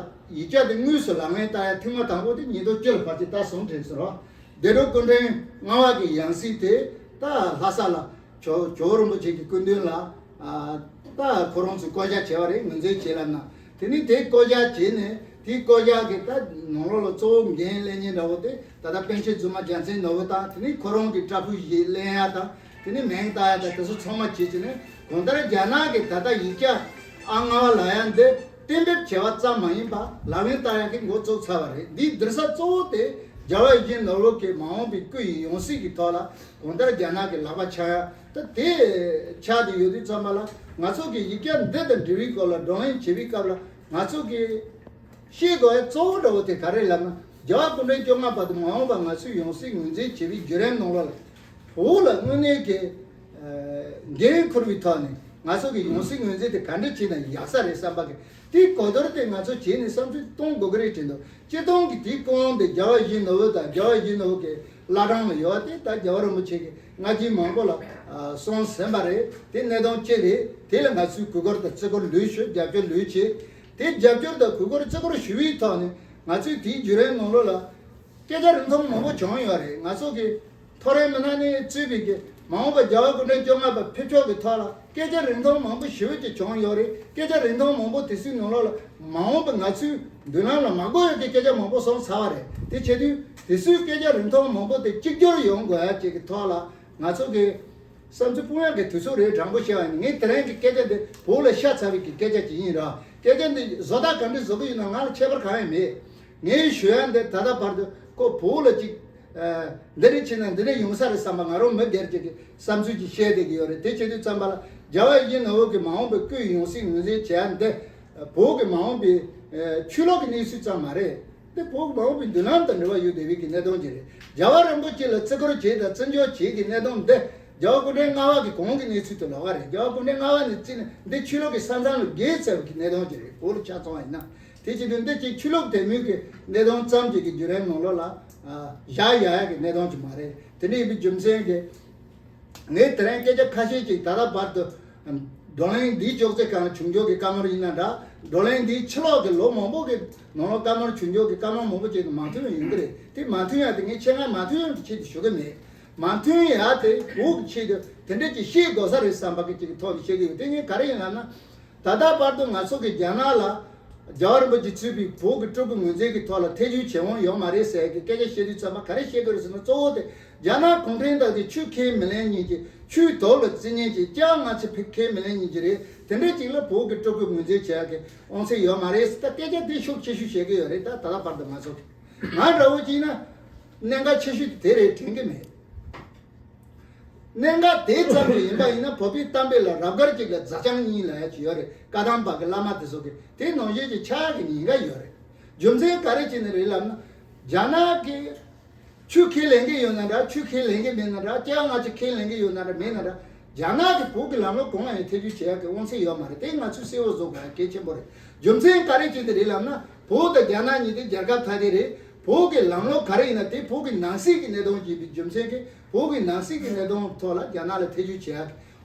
ཡིག་ཆ་དེ་དངོས་སུ་ལག་ལེན་བསྟར་ཡ་ཐེངས་མ་དང་པོ་དེ་ཉིས་སྟོང་བཅུ་ལ་ཕར་ཅིག་ད་བཟུང་དྲན་སོང་རོགས། བདེ་སྒྲུབ་སྐུ་ཕྲེང་ལྔ་པ་གི་ཡང་སྲིད་དེ་ད་ལྷ་ས་ལ་ཇོ་ཇོ་བོ་རིན་པོ་ཆེ་གི་སྐུ་མདུན་ལ། ཨ། ད་ཁོ་རང་ཚོས་བསྐོ་བཞག་བྱས་པ་རེད། ངོས་འཛིན་བྱས་ལབ་ན། དེ་ནས་དེ་བསྐོ་བཞག་བྱས་ནས། དེའི་བསྐོ་བཞག་གི་ད་ནང་ལོགས་ལ་གཙོ་བོ་འགན་ལེན་མཁན་འདྲ་བོ་དེ་ད་ལྟ་པཎ་ཆེན་རྫུན་མ་རྒྱལ་མཚན་ནོར་བུ་དང་། དེ་ནས་ཁོ་རང་གི་སྐྲ་ཕུད་ཞིག་ལེན་ཡ་དང་། དེ་ནས་མིང་བཏགས་ཡ་དང་། དེ་ཚོ་ཚང་མ་བྱས་བྱས་ནས། གང་ལྟར་རྒྱ་ནག་གི་ད་ལྟ་ཡིག་ཆ་ཨང་ལྔ་པ་ལབ་ཡ་འདི་གཏན་འབེབས་བྱས་པ་ཙམ་མ་ཡིན་པ་ལག་ལེན་བསྟར་ཡ་གི་འགོ་བཙུགས་ཚར་བ་རེད། འདིའི་བསྡུར་ས་གཙོ་བོ་དེ་རྒྱལ་བ་ཡིད་བཞིན་ནོར་བུ་གི་མ་འོངས་པའི་སྐུ་ཡི་ཡང་སྲིད་ཀྱི་ཐོག་ལ་གང་ལྟར་རྒྱ་ནག་གི་ལག་པ་ཆགས་ཡ། ད་དེ་ཆགས་བསྡད་ཡོད་དུས་ཙམ་པ་ལ། ང་ཚོ་གི་ཡིག་ཆ་འདི་དང་འབྲེལ་བའི་སྐོར་ལ་བགྲོ་གླེང་བྱེད་པའི་སྐབས་ལ། ང་ཚོ་གི་ཤེས་དགོས་ཡ་གཙོ་བོ་འདྲ་བོ་དེ་ག་རེ་ལབ་ན། རྒྱལ་བ་སྐུ་ཕྲེང་བཅོ་ལྔ་པ་དེ་མ་འོངས་པ་ང་ཚོའི་ཡང་སྲིད་ངོས་འཛིན་བྱེད་པའི་བརྒྱུད་རིམ་ནང་ལོགས་ལ། བོད་ལ་དངོས་གནས་ཀྱི་འགན་འཁུར་བའི་ཐོག་ནས་ང་ཚོ་གི་ཡང་སྲིད་ངོས་འཛིན་དེ་ག་འདྲ་བྱས་ན་ཡག་ས་རེད་བསམ་པ་གི་དེའི་གོ་བསྡུར་དེ་ང་ཚོ་བྱས་ནས་བསམ་ཚུལ་གཏོང་དགོས་ཀྱི་རེད་དྲན་འདུག་སྤྱིར་བཏང་གི་དེའི་སྐོར་དེ་རྒྱལ་བ་ཡིད་བཞིན་ནོར་བུ་དང་། རྒྱལ་བ་ཡིད་བཞིན་ནོར་བུ་གི་བླ་བྲང་ལ་ཡོད་དེ། ད་རྒྱལ་བ་རིན་པོ་ཆེ་གིས་སྔ་རྗེས་མང་པོ་ལ་གསུངས་ཟིན་པ་རེད། དེ་གནད་དོན་གཅིག་རེད། དེ་ལ་ང་ཚོས་གུས་བཀུར་དང་བརྩི་བཀུར་ལོས་ཞུ། རྒྱབ་སྐྱོར་ལོས་བྱེད། དེ་རྒྱབ་སྐྱོར་དང་གུས་བཀུར་བརྩི་བཀུར་ཞུ་བའི་ཐོག་ནས། ང་ཚོས་དེའི་བརྒྱུད་རིམ་ནང་ལོགས་ལ་སྐད་ཆ་རིན་ཐང་མང་པོ་བྱུང་ཡོད་རེད། ང་ཚོ་གི་མཐོ་རིམ་མི་སྣ་ནས་གཙོས་པའི་གི་མ་འོངས་པ་རྒྱལ་བ་སྐུ་ཕྲེང་བཅོ་ལྔ་པ་ཕེབས་ཕྱོགས་ཀྱི་ཐོག་ལ་སྐད་ཆ་རིན་ཐང་མང་པོ་ཞེ་པོ་ཅིག་བྱུང་ཡོད་རེད། སྐད་ཆ་རིན་ཐང་མང་པོ་དེ་ཚོའི་ནང་ལོགས་ལ་མ་འོངས་པ་ང་ཚོའི་མདུན་ལམ་ལ་མ་དགོས་ཡོད་ཀྱི་སྐད་ཆ་མང་པོ་གསུངས་ཚར་བ་རེད། དེ་བྱེད་དུས་དེ་ཚོའི་སྐད་ཆ་རིན་ཐང་མང་པོ་དེ་གཅིག་གྱུར་ཡོང་དགོས་ཡ་ཅིག་གི་ཐོག་ལ་ང་ཚོ་གི་བསམ་ཚུལ་སྤུངས་ཡག་གི་དུས་ཚོད་རེད། དྲང་པོ་བཤད་པ་ཡིན་ན། ངས་དེ་རིང་གི་སྐད་ཆ་འདི་བོད་ལ་ཤ་ཚ་བའི་གི་སྐད་ཆ་ཅིག་ཡིན་ར། སྐད་ཆ་འདི་བཟོ་ལྟ་ག་འདྲ་བཟོ་གི་ཡོད་ན་ང་ལ་ཁྱད་པར་གང་ཡང་མེད། ངས་ཞུ་ཡ་འདི་ད་ལྟ་བར་དུ་ཁོ་བོད་ལ་ཅིག་ཨ། འདི་འདྲ་བྱས་ན་འདི་འདྲ་ཡོང་ས་རེད་བསམ་པ་ང་རང་མི་སྒེར་གཅིག་གི་བསམ་ཚུལ་ཅིག་བཤད་བསྡད་ཀྱི་ཡོད་རེད། དེ་བྱེད་དུས་ཙམ་པ་ལ་རྒྱལ་བ་ཡིད་བཞིན་ནོར་བུ་གི་མ་འོངས་པའི་སྐུའི་ཡང་སྲིད་ངོས་འཛིན་བྱེད་ཡ་འདི་བོད་ཀྱི་མ་འོངས་པའི་ཨ། ཆོས་ལུགས་ཀྱི་གནས་ཚུལ་ཙམ་མ་རེད། འདི་བོད་མ་འོངས་པའི་མདུན་ལམ་དང་འབྲེལ་བ་ཡོད་བསྡད་པའི་གི་གནད་དོན་ཅིག་རེད། རྒྱལ་བ་རིན་པོ་ཆེ་ལ་བརྩི་བཀུར་བྱེད་དང་བརྩི་འཇོག་བྱེད་ཀྱི་གནད་དོན་འདི་རྒྱལ་བ་སྐུ་ཕྲེང་ལྔ་པ་གི་གོང་གི་གནས་ཚུལ་དུ་ལོགས་ཀ་རེད། རྒྱལ་བ་སྐུ་ཕྲེང་ལྔ་པ་ནས་བརྩིས་ནས་འདི་ཆོས་ལུགས་ཀྱི་ས་མཚམས་ལ་བརྒལ་ཚར་བའི་གི་གནད་དོན་ཅིག་རེད། བོད་ལ་ཆ་ཚང་བ་ཡིན་ན། དེ་བྱེད་དུས་འདི་ཅིག་ཆོས་ལུགས་དད་མོས་ཀྱི་གནད་དོན་ཙམ་ཅིག་གི་བརྒྱུད་རིམ་ནང་ལོགས་ལ་ཨ། བཞག་ཡ་ཡ་གི་གནད་དོན་ཅིག་མ་རེད། དེ་འདྲ་ཡིན་པའི་རྒྱུ་མཚན་གྱིས། ངས་དེ་རིང་སྐད་ཆ་ཁ་ཤས་ཅིག་ད་ལྟ་བར་དུ་བགྲོ་གླེང་འདིའི་ཅོག་ཙེ་སྒང་བྱུང་ཆོག་གི་བཀའ་མོལ་ཡིན་ན་འདྲ། བགྲོ་གླེང་འདིའི་ཕྱི་ལོགས་ཀྱི་ལོ་མང་པོ་གི་ནང་ལོགས་བཀའ་མོལ་བྱུང་ཆོག་གི་བཀའ་མོལ་མང་པོ་ཅིག་མ་མཐུན་ཡོང་གི་རེད། དེ་མ་མཐུན་ཡ་དེ་ངས་ཆེད་མངགས་མ་མཐུན་ཡ་གི་ཆེད་དུ་ཞུ་གི་མེད། མ་མཐུན་ཡ་དེ་བོད་ཀྱི་ཆེད་དུ་དེ་འདྲ་ཅིག་བཤད་དགོས་ས་རེད་བསམ་པ་གི་ཅིག་གི་ཐོག་ནས་བཤད་གི་ཡོད། དེ་ངས་ག་རེ་ཡིན་ལབ་ན། ད་ལྟ་བར་དུ་ང་ཚོ་གི་རྒྱ་ནག་ལ་རྒྱལ་བ་རིན་པོ་ཆེ་གཙོས་པའི་བོད་ཀྱི་སྤྲུལ་སྐུ་ངོས་འཛིན་གྱི་ཐོག་ལ་ཐེ་བྱུས་བྱེད་དབང་ཡོད་མ་རེད་ཟེར་གི་སྐད་ཆ་བཤད་དུས་ཙམ་པ་ག་རེ་བཤད་དགོས་རེད་ཟེར་ན། གཙོ་བོ་དེ་རྒྱ་ནག་གུང་ཁྲན་ཏང་གིས་ཆོས་ཁས་མི་ལེན་མཁན་གྱི། ཆོས་དོག་ལ་བརྩི་མཁན་གྱི། སྐྱབས་སྔ་ཕྱི་ཁས་མི་ལེན་མཁན་གྱི་རེད། དེ་འདྲ་ཅིག་ལ་བོད་ཀྱི་སྤྲུལ་སྐུ་ངོས་འཛིན་བྱེད་ཡག་གི་དབང་ཚད་ཡོད་མ་རེད་ཟེར། ད་སྐད་ཆ་དེ་ཤུགས་ཆེ་ཤོས་བཤད་གི་ཡོད་རེད། ད་ད་ལྟ་བར་དུ་ང་ཚོ་གི་ང་འདྲ་བོ་ཅིག་ན། གནད་འགག་ཆེ་ཤོས་དེ་རེད་དྲན་གི་མེད། གནད་འགག་དེ་ཙམ་ཞིག་ཡིན་པ་ཡིན་ན་བོད་པའི་གཏམ་དཔེ་ལ་རབ་དཀར་གཅིག་ལ་རྫ་ཆང་གཉིས་ལབ་ཡ་ཅིག་ཡོད་རེད། བཀའ་གདམས་པ་གི་བླ་མ་དེ་ཚོ་གི་དེ་ནང་བཞིན་གྱི་ཆགས་ཀྱི་ཉེན་ཁ་ཡོད་རེད། རྒྱུ་མཚན་ག་རེ་བྱས་ནས་རེད་ལབ་ན། རྒྱ་ནག་གི་ཆུ་ཁས་ལེན་གི་ཡོད་ན་འདྲ། ཆུ་ཁས་ལེན་གི་མེད་ན་འདྲ། སྐྱེ་བ་སྔ་ཕྱི་ཁས་ལེན་གི་ཡོད་ན་འདྲ་མེད་ན་འདྲ། རྒྱ་ནག་གི་བོད་ཀྱི་ལམ་ལུགས་གང་ལ་ཡང་ཐེ་བྱུས་བྱེད་ཡག་གི་དབང་ཚད་ཡོད་མ་རེད། དེ་ང་ཚོས་གསལ་བོ་བཟོ་དགོས་ཡག་གལ་ཆེན་པོ་རེད། རྒྱུ་མཚན་ག་རེ་བྱས་ཏེ་རེད་ལབ་ན། བོད་དང་རྒྱ་ནག་གཉིས་དེ་རྒྱལ་ཁབ་ཐ་དད་རེད། བོད་ཀྱི་ལམ་ལུགས་ག་རེ་ཡིན་ན་དེ་བོད་ཀྱི་ནང་སྲིད་ཀྱི་གནད་དོན་ཡིན་པའི་རྒྱུ་མཚན་གྱིས་བོད་ཀྱི་ནང་སྲིད་ཀྱི་གནད་དོན་ཐོག་ལ་རྒྱ་ནག་ལ་ཐེ་བྱུས་བྱེད་ཡག་གི་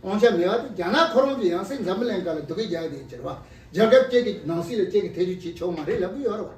དབང་ཆ་མེད་པ་དེ། རྒྱ་ནག་ཁོ་རང་གི་ཡང་སྲིད་འཛམ་བུ་གླིང་སྒང་ལ་སྡུག་སྐད་རྒྱག་ཡག་དེ་ཡིན་ཕྱིར་བ། རྒྱལ་ཁབ་གཅིག་གི་ནང་སྲིད་ལ་གཅིག་གིས་ཐེ་བྱུས་བྱེད་ཆོག་མ་རེད་ལབ་ཀྱི་ཡོད་རེད་བ།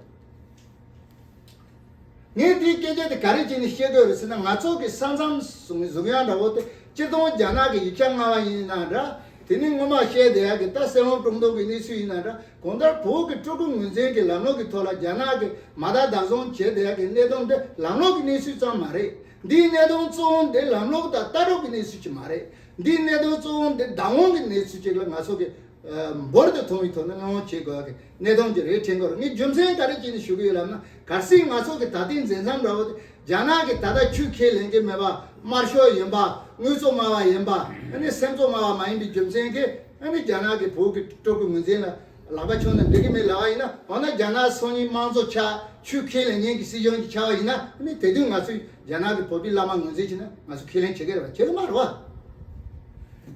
ངས་དེའི་སྐད་ཆ་དེ་ག་རེ་བྱས་ནས་བཤད་དགོས་རེད་ཟེར་ན། ང་ཚོ་གི་ས་མཚམས་བཟུང་བཟུང་ཡག་འདྲ་བོ་དེ་སྤྱིར་བཏང་རྒྱ་ནག་གི་ཡིག་ཆ་སྔ་བ་ཡིན་ན་འདྲ། དེ་ནས་སྔོན་མ་བཤད་བསྡད་ཡག་གི་ད་སྲིད་དབང་སྐྲུན་ཐོག་གི་གནས་ཚུལ་ཡིན་ན་འདྲ། གང་ལྟར་བོད་ཀྱི་སྤྲུལ་སྐུ་ངོས་འཛིན་གྱི་ལམ་ལུགས་ཀྱི་ཐོག་ལ་རྒྱ་ནག་གིས་མ་དག་བདག་བཟུང་བྱས་བསྡད་ཡག་གི་གནད་དོན་འདི་ལམ་ལུགས་ཀྱི་གནས་ཚུལ་ཙམ་མ་རེད། འདིའི་གནད་དོན་གཙོ་བོ་འདི་ལམ་ལུགས་དང་ལྟ་གྲུབ་ཀྱི་གནས་ཚུལ་ཅིག་མ་རེད། འདིའི་གནད་དོན་གཙོ་བོ་འདི་བདག་དབང་གི་གནས་ཚུལ་ཅིག་ལ་ང་ཚོ་གི་འབུར་དུ་ཐོན་པའི་ཐོག་ནས་བློས་བྱེད་དགོས་ཀྱི་གནད་དོན་ཅིག་རེད་དྲན་གྱི་ཡོད་རེད། ངས་རྒྱུ་མཚན་ག་རེ་བྱས་ནས་ཞུ་གི་ཡོད་ལབ་ན། གལ་སྲིད་ང་ཚོ་གི་ད་ལྟའི་འཛིན་མཚམས་འདྲ་བོ་དེ་རྒྱ་ནག་གིས་ད་ལྟ་ཆུ་ཁས་ལེན་གྱི་མེད་པ། དམར་ཤོག་ཡིན་པ། དངོས་གཙོ་སྨྲ་བ་ཡིན་པ། ཨ་ནི་སེམས་གཙོ་སྨྲ་བ་མ་ཡིན་པའི་རྒྱུ་མཚན་གྱིས་ཨ་ནི་རྒྱ་ནག་གིས་བོད་ཀྱི་སྤྲུལ་སྐུ་ངོས་འཛིན་ལ་ལག་པ་འཁྱོངས་ན་འགྲིག་གི་མེད་ལབ་པ་ཡིན་ན། འོ་ན་རྒྱ་ནག་སང་ཉིན་དམངས་གཙོ་ཆགས། ཆུ་ཁས་ལེན་མཁན་གྱི་སྲིད་གཞུང་ཅིག་ཆགས་པ་ཡིན་ན། ཨ་ནི་དེ་དུས་ང་ཚོས་རྒྱ་ནག་གི་བོད་པའི་བླ་མ་ངོས་འཛིན་བྱས་ན་ང་ཚོ་ཁས་ལེན་བྱེད་ཀྱི་རེད་བ། བྱེད་ཀྱི་མ་རེད་བ།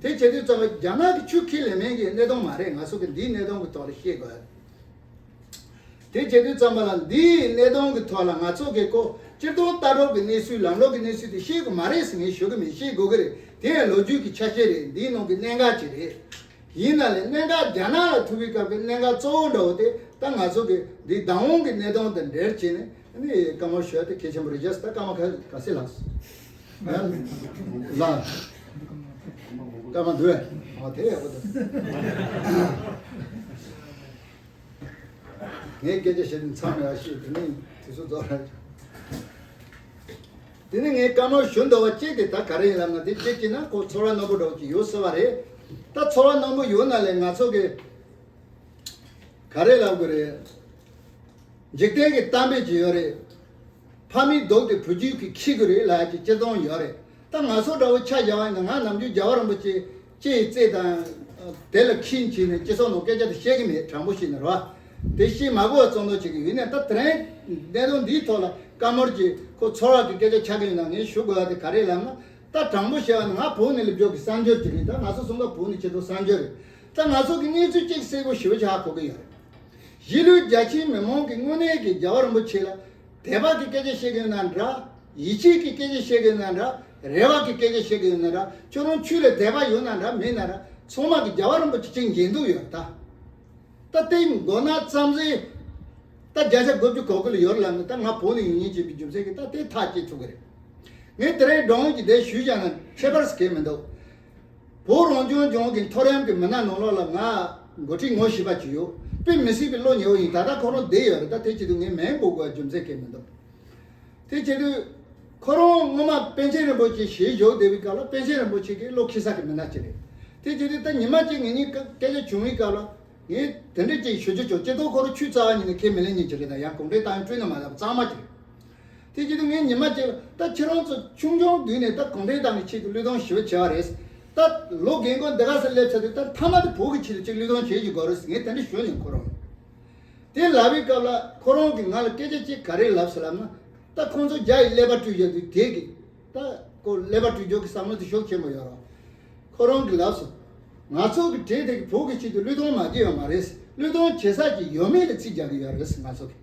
དེ་བྱེད་དུས་ཙམ་པ་རྒྱ་ནག་གི་ཆུ་ཁས་ལེན་མིན་གྱི་གནད་དོན་མ་རེད། ང་ཚོ་གི་འདིའི་གནད་དོན་གྱི་ཐོག་ལ་ཤེས་དགོས། དེ་བྱེད་དུས་ཙམ་པ་ལ་འདིའི་གནད་དོན་གྱི་ཐོག་ལ་ང་ཚོ་གི་ཁོ་སྤྱིར་བཏང་ལྟ་གྲུབ་ཀྱི་གནས་ཚུལ། ལམ་ལུགས་ཀྱི་གནས་ཚུལ་དེ་ཤེས་དགོས་མ་རེད་ཟེར་ངས་ཞུ་གི་མིན། ཤེས་དགོས་ཀྱི་རེད། དེ་ཡང་ལོ་རྒྱུས་ཀྱི་ཆ་ཤས་རེད། འདིའི་ནང་གི་གནད་འགག་ཅིག་རེད། ཡིན་ན་ལས་གནད་འགག་རྒྱ་ནག་ལ་ཐུག་པའི་སྐབས་ཀྱི་གནད་འགག་གཙོ་བོ་འདྲ་བོ་དེ་ད་ང་ཚོ་གི་འདི་བདག་དབང་གི་གནད་དོན་དང་འབྲེལ་བྱས་ནས་ནི་བཀའ་མོལ་ཞུ་ཡ་དེ་གལ་ཆེན་པོ་རེད། རྒྱ་སི་ད་སྐར་མ་ག་ག་ཚོད་ལགས། ལགས། སྐར་མ་འདུག་ཨ། དེ་ཡག་པོ་འདུག་ངས་སྐད་ཆ་བཤད་དུས་མཚམས་ཡག་ཤོས་དེ་ནི་དུས་ཚོད་རྫོགས་ར། དེ་ནི་ངས་བཀའ་མོལ་ཞུ་འདོད་པ་གཅིག་དེ་ད་ག་རེ་ཡིན་ལབ་ན། དེ་གཅིག་གཅིག་ན་ཁོ་ཚོར་བ་རྣོན་པོ་འདྲ་བོ་ཅིག་ཡོད་སྲིད་པ་རེད། ད་ཚོར་བ་རྣོན་པོ་ཡོད་ན་ལས་ང་ཚོ་གི་ག་རེ་ལབ་དགོས་རེད། འཇིག་རྟེན་གྱི་གཏམ་དཔེ་ཅིག་ཡོད་རེད། ཕ་མའི་སྡུག་དེ་བུ་རྒྱུད་ཀྱིས་འཁྱེར་གི་རེད་ལབ་ཀྱི་སྤྱིར་བཏང་ཡོད་རེད། ད་ང་ཚོ་འདྲ་བོ་ཆ་བཞག་པ་ཡིན་ན། ང་ནམ་རྒྱུན་རྒྱལ་བ་རིན་པོ་ཆེ་ལྕེ་ཡི་རྩེ་དང་དེ་ལ་འཁྱེར་བྱས་ནས་སྤྱི་ཚོགས་ནང་སྐད་ཆ་དེ་བཤད་གི་མེད། དྲང་པོ་བཤད་ན་རེད་བ། དེ་བཤད་མ་དགོས་པ་ཙམ་ཙམ་བྱེད་གི་ཡོད་ནས། ད་དེ་རིང་གནད་དོན་འདིའི་ཐོག་ལ་བཀའ་མོལ་གྱི་ཁོ་ཚོར་བ་གི་སྐད་ཆ་ཆགས་གི་ཡོད་ན། ངས་ཞུ་དགོས་པ་དེ་ག་རེ་ལབ་ན། ད་དྲང་པོ་བཤད་པ་ན་ང་བོད་ནས་སླེབས་རྒྱུ་གི་གསར་འབྱོར་ཅིག་ཡིན། ད་ང་ཚོ་གསུམ་ཀ་བོད་ནས་ཁྱེད་ཚོ་གསར་འབྱོར་རེད། ད་ང་ཚོ་གི་གནས་ཚུལ་གཅིག་གསལ་པོ་ཞེ་པོ་ཅིག་ཧ་གོ་གི་ཡོད་རེད། གཞིས་ལུས་རྒྱ་ཆེའི་མི་མང་གིས་དངོས་གནས་ཀྱི་རྒྱལ་བ་རིན་པོ་ཆེ་ལ་དད་པ་གི་སྐད་ཆ་བཤད་གི་ཡོད་ན་འདྲ། ཡིད་ཆེས་ཀྱི་སྐད་ཆ་བཤད་གི་ཡོད་ན་འདྲ། རེ་བ་གི་སྐད་ཆ་བཤད་གི་ཡོད་ན་འདྲ། ཁྱོད་རང་ཆོས་ལ་དད་པ་ཡོད་ན་འདྲ་མེད་ན་འདྲ། ཚང་མ་གིས་རྒྱལ་བ་རིན་པོ་ཆེ་གཅིག་མཇལ་འདོད་ཡོད་རེད་ད། ད་ལྟའི་མགོ་ནག་རྩམ་ཟན་ད་བརྒྱ་ཆ་དགུ་བཅུ་གོ་དགུ་ལ་ཡོད་རེད་ལབ་ནས། ད་ང་བོད་ནས་ཡོང་མཁན་བྱས་པའི་རྒྱུ་མཚན་གྱིས་ད་དེ་ཐག་བཅད་ཐུབ་ཀྱི་རེད། ངས་དེ་རིང་སྒྲུང་གི་དེ་ཞུས་བཞག་ན་ཁྱད་པར་ཟེར་གི་མི་འདུག་བོད་རང་སྐྱོང་ལྗོངས་ཀྱི་མཐོ་རིམ་གྱི་མི་སྣ་ནང་ལོགས་ལ་ང་འགོ་ཁྲིད་ངོ་ཤེས་པ་ཅིག་ཡོད། དཔེ་མི་སྲིད་པའི་བློ་ཉེ་བོ་ཡིན། ད་ལྟ་ཁོ་རང་བསྡད་ཡོད་རེད། ད་དེ་བྱེད་དུས་ངས་མིང་འབོད་དགོས་རྒྱུ་མཚན་གང་ཡང་མི་འདུག་དེ་བྱེད་དུས་ཁོ་རང་སྔོན་མ་པཎ་ཆེན་རིན་པོ་ཆེ་ཞལ་བཞུགས་བསྡད་པའི་སྐབས་ལ་པཎ་ཆེན་རིན་པོ་ཆེ་གི་བློ་འཁེལ་ས་གི་མི་སྣ་ཅིག་རེད། དེ་བྱེད་དུས་ད་ཉི་མ་གཅིག་ངེད་གཉིས་སྐད་ཆ་བྱུང་བའི་སྐབས་ལ་ངས་དེ་འདྲ་ཅིག་ཞུ་རྒྱུ་བྱུང་། སྤྱིར་བཏང་ཁོ་རང་ཆོས་རྩ་བ་ཉིད་ནས་ཁས་མི་ལེན་མཁན་ཅིག་རེད། ད་ཡང་གུང་ཁྲན་ཏང་ཡོན་བསྐྲུན་ན་མ་ལབ་གཙང་མ་ཅིག་རེད། དེ་བྱེད་དུས་ངས་ཉི་མ་གཅིག་ལ་ད་ཁྱེད་རང་ཚོ་ཆུང་ཆུང་དུས་ནས་ད་གུང་ཁྲན་ཏང་གི་ཆེད་དུ་བློས་གཏོང་ཞེ་པོ་བྱས་པ་རེད། ད་ལོ་རྒན་གོག་འདི་ག་ས་སླེབས་ཚར་དུས་ད་མཐའ་མ་དེ་བོད་ཀྱི་ཆེད་དུ་ཅིག་བློས་གཏོང་བྱེད་ཀྱི་དགོས་རེད་ཟེར་ངས་དེ་འདྲ་ཞུས་ནས་ཁོ་རང་དེ་ལབ་པའི་སྐབས་ལ་ཁོ་རང་གིས་ང་ལ་སྐད་ཆ་གཅིག་ག་རེ་ལབ་སོང་ལབ་ན། ད་ཁོང་ཚོ་རྒྱ་ཡི་ཀླད་པ་བཀྲུས་བཞག་དུས་དེ་གི་ད་ཁོ་ཀླད་པ་བཀྲུས་རྒྱུ་གི་བསམ་བློ་དེ་ཤུགས་ཆེན་པོ་ཡོད་རེད། ཁོ་རང་གིས་ལབ་སོང་། ང་ཚོ་གི་གྲས་དེ་གི་བོད་ཀྱི་ཆེད་དུ་བློས་གཏོང་མ་བྱས་ཡོད་མ་རེད། བློས་གཏོང་བྱེད་ས་ཅིག་ཡོད་མེད་ལ་རྩིས་རྒྱག་གི་ཡོད་རེད་ཟེར། ང་ཚོ་གི་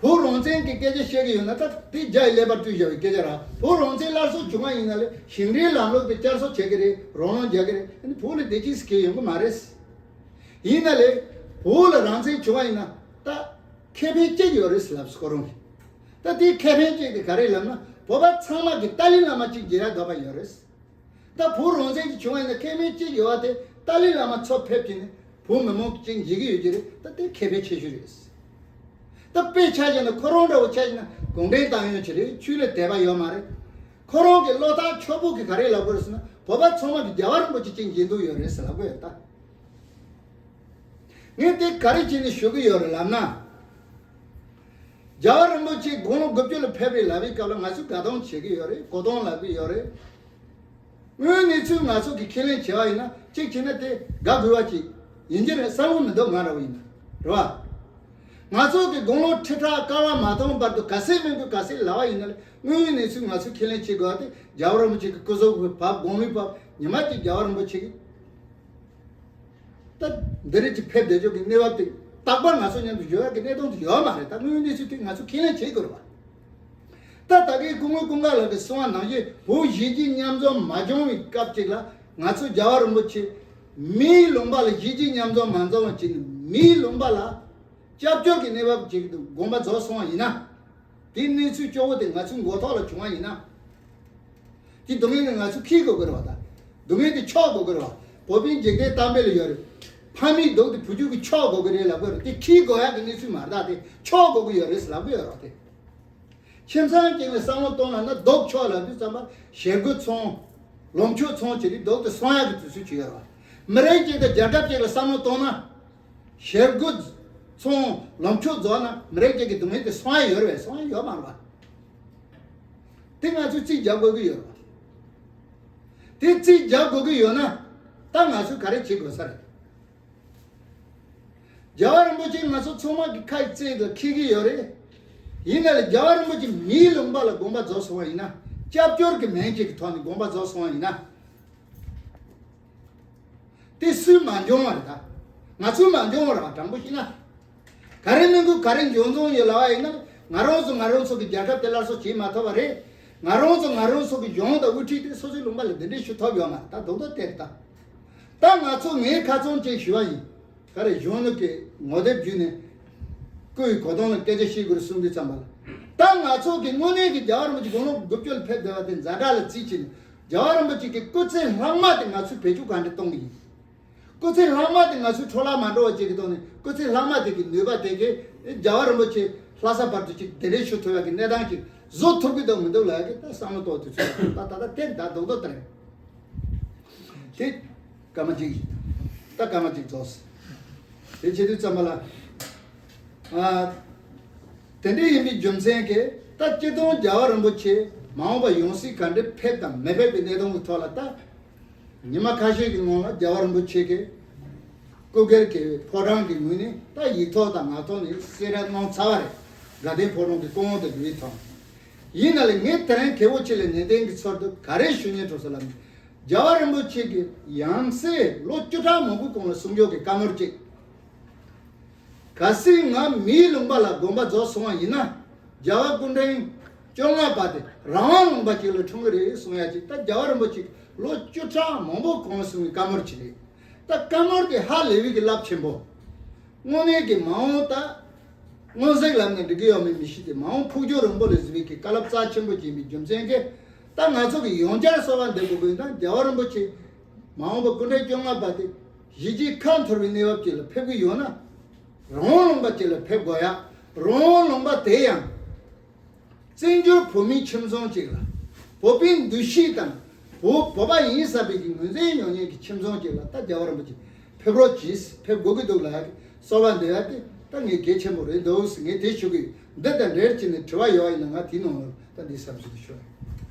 བོད་རང་བཙན་གྱི་སྐད་ཆ་བཤད་ཀྱི་ཡོད་ན་ད་དེ་རྒྱ་ཡི་ཀླད་པ་བཀྲུས་བཞག་པའི་སྐད་ཆ་རེད། བོད་རང་བཙན་སླར་གསོ་བྱུང་བ་ཡིན་ན་ལས་ཞིང་འབྲེལ་ལམ་ལུགས་དེ་བསྐྱར་གསོ་བྱེད་ཀྱི་རེད། རང་དབང་རྒྱག་གི་རེད། ཨ་ནི་བོད་ལ་བདེ་སྐྱིད་ཟེར་མཁན་ཡོང་གི་མ་རེད། ཡིན་ན་ལས་བོད་ལ་རང་བཙན་བྱུང་བ་ཡིན་ན་ད་ཁེ་ཕན་གཅིག་ཡོད་རེད་ཟེར་ལབ་སོང་ཁོ་རང་གིས། ད་དེའི་ཁེ་ཕན་གཅིག་དེ་ག་རེ་ལབ་ན། བོད་པ་ཚང་མ་གིས་ཏཱ་ལའི་བླ་མ་གཅིག་མཇལ་ཡག་འདོད་པ་ཡོད་རེད། ད་བོད་རང་བཙན་གྱི་བྱུང་བ་ཡིན་ན་ཁེ་ཕན་གཅིག་ཡོད་པ་དེ་ཏཱ་ལའི་བླ་མ་མཚོ་ཕེབས་ཀྱི་ནས་བོད་མི་མང་གཅིག་མཇལ་གྱི་ཡོད་ཀྱི་རེད། ད་དེ་ཁེ་ཕན་ཆེ་ཤོས་རེད། ད་དཔེ་ཆ་བཞག་ན་ཁོ་རང་འདྲ་བོ་ཆ་བཞག་ན་གུང་ཁྲན་ཏང་ཡོན་ཅིག་རེད། ཆོས་ལ་དད་པ་ཡོད་མ་རེད། ཁོ་རང་གི་བློ་ཐག་ཆོད་པོ་གིས་ག་རེ་ལབ་དགོས་རེད་ཟེར་ན། བོད་པ་ཚང་མ་གིས་རྒྱལ་བ་རིན་པོ་ཆེ་གཅིག་མཇལ་འདོད་ཡོད་རེད་ཟེར་ལབ་དགོས་ཡོད་ད། ངས་དེ་ག་རེ་བྱས་ནས་ཞུ་གི་ཡོད་རེད་ལབ་ན། རྒྱལ་བ་རིན་པོ་ཆེ་དགུང་ལོ་དགུ་བཅུ་ལ་ཕེབས་པའི་ལབ་པའི་སྐབས་ལ་ང་ཚོས་དགའ་སྡང་བྱེད་ཀྱི་ཡོད་རེད། གོ་སྡང་ལབ་ཀྱི་ཡོད་རེད། དངོས་གནས་ཚུལ་ང་ཚོ་གིས་ཁས་ལེན་བྱས་པ་ཡིན་ན། གཅིག་བྱས་ན་དེ་དགའ་དགོས་པ་ཅིག་ཡིན་གྱི་རེད་བསམ་གྱི་མི་འདུག་ང་རང་ཡིན་ན། རེད་བ། ང་ཚོ་གི་དགུང་ལོ་ཁྲི་ཕྲག་བསྐལ་པ་མ་སྟོང་བར་དུ་ག་ཚད་མིན་དགོས་ག་ཚད་ལབ་པ་ཡིན་ན། དངོས་གནས་ཚུལ་ང་ཚོས་ཁས་ལེན་བྱེད་དགོས་པ་དེ་རྒྱལ་བ་རིན་པོ་ཆེ་གི་སྐུ་གཟུགས་ཀྱི་བབ། དགོངས་པའི་བབ། ཉི་མ་གཅིག་རྒྱལ་བ་རིན་པོ་ཆེ་གི་ད་འདི་རིགས་ཀྱི་ཕེབས་བསྡད་ཆོག་གི་གནས་བབ་དེ་རྟག་པར་ང་ཚོ་མཉམ་དུ་ཡོད་ཡག་གི་གནས་སྟངས་དེ་ཡོད་མ་རེད། ད་དངོས་གནས་ཚུལ་དེ་ང་ཚོ་ཁས་ལེན་བྱེད་དགོས་རེད་བ། ད་ད་གའི་སྐུ་ངོ་ཀུན་དགའ་ལགས་ཀྱིས་གསུངས་པ་ནང་བཞིན་བོད་གཞིས་བྱེས་མཉམ་འཛོམས་མ་བྱུང་བའི་སྐབས་ཅིག་ལ། ང་ཚོ་རྒྱལ་བ་རིན་པོ་ཆེ་མིའི་ལུང་པ་ལ་གཞིས་བྱེས་མཉམ་འཛོམས་མ་འཛོམས་བྱས་ནས། མིའི་ལུང་པ་ལ་སྐྱབས་བཅོལ་གྱི་གནས་བབ་ཅིག་ཏུ་དགོངས་པ་རྫོགས་སོང་བ་ཡིན་ན། དེའི་གནས་ཚུལ་སྐྱོ་བོ་དེ་ང་ཚོའི་མགོ་ཐོག་ལ་བྱུང་བ་ཡིན་ན། དེ་སྡུག་བསྔལ་ནི་ང་ཚོས་འཁྱེར་དགོས་ཀྱི་རེད་བ། ད་སྡུག་བསྔལ་དེ་འཁྱོག་དགོས་ཀྱི་རེད་བ། བོད་པའི་འཇིག་རྟེན་གཏམ་དཔེ་ལ་ཡོད་རེད། ཕ་མའི་སྡུག་དེ་བུ་རྒྱུད་ཀྱིས་འཁྱོག་དགོས་ཀྱི་རེད་ལབ་ཀྱི་རེད། དེ་འཁྱེར་དགོས་ཡག་གི་གནས་ཚུལ་མ་རེད། ད་དེ་འཁྱོག་དགོས་ཀྱི་ཡོད་རེད་ལབ་ཀྱི་ཡོད་རེད་བ། དེ་ཁྱིམ་ཚང་གཅིག་ལ་བསམ་བློ་གཏོང་ལབ་ན། སྡུག་འཁྱོག་ལབ་དུས་ཙམ་པ་ཞེ་དགུ་ཚོང་། ལོངས་སྤྱོད་ཚོང་བྱེད་དུས་སྡུག་དེ་སོང་ཡག་གི་དུས་ཚོད་ཅིག་ཡོད་རེད་བ། མི་རིགས་གཅིག་དང་རྒྱལ་ཁབ་གཅིག་ལ་བསམ་བློ་གཏོང་ན། ཞེ་དགུ་ཚོང་ལོངས་སྤྱོད་རྫོགས་ན་མི་རིགས་གཅིག་གི་སྡུག་བསྔལ་དེ་སོང་ཡ་ཡོད་རེད་པས། སོང་ཡ་ཡོད་མ་རེད་པ། དེ་ང་ཚོས་རྩིས་རྒྱག་དགོས་ཀྱི་ཡོད་རེད་པ། དེ་རྩིས་རྒྱག་དགོས་ཀྱི་ཡོད་ན། ད་ང་ཚོས་ག་རེ་བྱེད་དགོས་ས་རེད། རྒྱལ་བ་རིན་པོ་ཆེ་ང་ཚོ་ཚང་མ་གི་ཁ་ཡི་རྩེ་དུ་འཁྱེར་གྱི་ཡོད་རེད། ཡིན་ན་ལས་རྒྱལ་བ་རིན་པོ་ཆེ་མིའི་ལུང་པ་ལ་དགོངས་པ་རྫོགས་སོང་བ་ཡིན་ན། སྐྱབས་བཅོལ་གྱི་མིང་གཅིག་གི་ཐོག་ནས་དགོངས་པ་རྫོགས་སོང་བ་ཡིན་ན། དེ་སུས་མ་འགྱོང་བ་རེད། ད་ང་ཚོས་མ་འགྱོང་བ་རེད་པ། དྲང་པོ་བཤད་ན། ག་རེ་མིན་དགོས་ག་རེ་འགྱོ་འགྱོ་ཡོད་ལབ་པ་ཡིན་ན། ང་རང་ཚོ་ང་རང་ཚོ་གི་རྒྱལ་ཁབ་དེ་སླར་གསོ་བྱེད་མ་ཐུབ་པ་རེད། ང་རང་ཚོ་ང་རང་ཚོ་གི་གཞུང་དང་དབུ་ཁྲིད་དེ་སོ་སོའི་ལུང་པ་ལ་གདན་འདྲེན་ཞུ་ཐུབ་ཡོད་མ་རེད། ད་རྡོག་རྡོག་དེ་རེད་ད། ད་ང་ཚོ་ངས་ཁ་ཚོན་གཅིག་ཞུ་བ་ཡིན། ག་རེ་གཞོན་ནུ་གི་ངོ་དེབ་བརྒྱུད་ནས་སྐུའི་གོ་སྟངས་ལ་སྐད་ཆ་བཤད་དགོས་རེད་གསུང་དུས་ཙམ་པ་ལ། ད་ང་ཚོ་གི་དངོས་གནས་ཀྱི་རྒྱལ་བ་རིན་པོ་ཆེ་དགུང་ལོ་དགུ་བཅུ་ལ་ཕེབས་བསྡད་པ་དེ་ཛ་དྲག་ལ་རྩིས་བྱས་ནས། རྒྱལ་བ་རིན་པོ་ཆེ་གི་སྐུ་ཚེ་ལྷག་མ་དེ་ང་ཚོས་བེད་སྤྱོད་ག་འདྲ་གཏོང་གི་ཡིན། སྐུ་ཚེ་ལྷག་མ་དེ་ང་ཚོའི་འཕྲོ་བརླག་མ་འགྲོ་བ་བྱེད་ཀྱི་ཐོག་ནས། སྐུ་ཚེ་ལྷག་མ་དེ་གི་ནུས་པ་དེ་གིས་རྒྱལ་བ་རིན་པོ་ཆེ་ལྷ་ས་བར་དུ་ཅིག་གདན་འདྲེན་ཞུ་ཐུབ་ཡག་གི་གནས་སྟངས་ཅིག་བཟོ་ཐུབ་ཀྱི་འདུག་མི་འདུག་ལབ་ཡག་གི་ད་བསམ་བློ་གཏོང་དུས་ཚོད་ད་ད་ལྟ་དེ་ད་རྡོག་རྡོག་ལྟར། དེ་སྐར་མ་གཅིག་ད་སྐར་མ་གཅིག་རྫོགས། དེ་བྱེད་དུས་ཙམ་པ་ལ། ཨ། དེ་འདྲ་ཡིན་པའི་རྒྱུ་མཚན་གྱིས། ད་སྤྱིར་བཏང་རྒྱལ་བ་རིན་པོ་ཆེ་མ་འོངས་པ་ཡང་སྲིད་ག་འདྲ་ཕེབས་དང་མི་ཕེབས་པའི་གནས་སྟངས་ཀྱི་ཐོག་ལ། ད་ཉི་མ་ཁ་ཤས་ཀྱི་སྔོན་ལ་རྒྱལ་བ་རིན་པོ་ཆེ་གི་སྐུ་སྒེར་གྱི་ཕོ་བྲང་གི་ངོས་ནས་ད་ཡིག་ཐོག་དང་ངག་ཐོག་ནས་གསལ་བསྒྲགས་གནང་ཚར་བ་རེད། དགའ་ལྡན་ཕོ་བྲང་གི་སྐུ་དབང་དུ་བསྡུ་བའི་ཐོག། ཡིན་ན་ལས་ངས་དེ་རིང་མཁས་པོ་ཆེ་ལ་ནན་ཏན་གྱི་ཚུལ་དུ་ག་རེ་ཞུ་སྙིང་བྲོ་སོང་ལབ་ན། རྒྱལ་བ་རིན་པོ་ཆེ་གི་ཡང་སྲིད་ལོ་བཅུ་ཕྲག་མང་པོའི་གོང་ལ་གསུང་ཆོས་ཀྱི་བཀའ་མོལ་གཅིག། གལ་སྲིད་ང་མིའི་ལུང་པ་ལ་དགོངས་པ་རྫོགས་སོང་བ་ཡིན་ན། རྒྱལ་བ་སྐུ་ཕྲེང་བཅོ་ལྔ་པ་དེ་རང་དབང་ལུང་པ་ཅིག་ལ་འཁྲུངས་ཀྱི་རེད་གསུང་ཡ་ཅིག། ད་རྒྱལ་བ་རིན་པོ་ཆེ་ལོ་བཅུ་ཕྲག་མང་པོ་གོང་གསུང་བའི་བཀའ་མོལ་ཅིག་རེད། ད་བཀའ་མོལ་དེ་ཧ་ལས་པའི་གི་རླབས་ཆེན་པོ། དངོས་གནས་ཀྱི་མ་འོངས་ད་མངོན་གཟིགས་ལབ་ན་འགྲིག་གི་ཡོད་མེད་མི་ཤེས་ཏེ། མ་འོངས་ཕུགས་རྒྱང་རིང་པོ་ལ་གཟིགས་པའི་གི་བཀའ་སློབ་རྩ་ཆེན་པོ་ཅིག་ཡིན་པའི་རྒྱུ་མཚན་གྱིས། ད་ང་ཚོ་གི་ཡང་བསྐྱར་གསོལ་བ་འདེབས་དགོས་པ་ཡིན་ན། རྒྱལ་བ་རིན་པོ་ཆེ་མ་འོངས་པ་སྐུ་ཕྲེང་བཅོ་ལྔ་པ་དེ་གཞིས་བྱེས་ཁ་འཐོར་བའི་གནས་བབ་ཅིག་ལ་ཕེབས་ཀྱི་ཡོད་ན། རང་དབང་ལུང་པ་ཅིག་ལ་ཕེབས་དགོས་ཡ། རང་དབང་ལུང་པ་དེ་ཡང་བཙན་བྱོལ་བོད་མིའི་ཁྱིམ་ཚང་ཅིག་ལ། བོད་པའི་འདུ་ཤེས་དང་། བོད་བོད་པ་ཡིན་བསམ་པའི་གི་ངོས་འཛིན་ཡོང་མཁན་གྱི་ཁྱིམ་ཚང་ཅིག་ལ། ད་རྒྱལ་བ་རིན་པོ་ཆེ་ཕེབས་རོགས་གྱིས། ཕེབས་དགོས་ཀྱི་འདུག་ལབ་ཡ་གི་གསོལ་བ་འདེབས་ཡ་དེ་ད་ངས་གལ་ཆེན་པོ་རེད་འདུག་ཟེར་ངས་དེ་ཞུ་གི་ཡོད། འདི་དང་འབྲེལ་བྱས་ནས་དྲི་བ་ཡོད་པ་ཡིན་ན། ང་དེའི་ནང་ལ་ད་འདི་བསམ་ཚུལ་དེ་ཞུ་བ་ཡིན།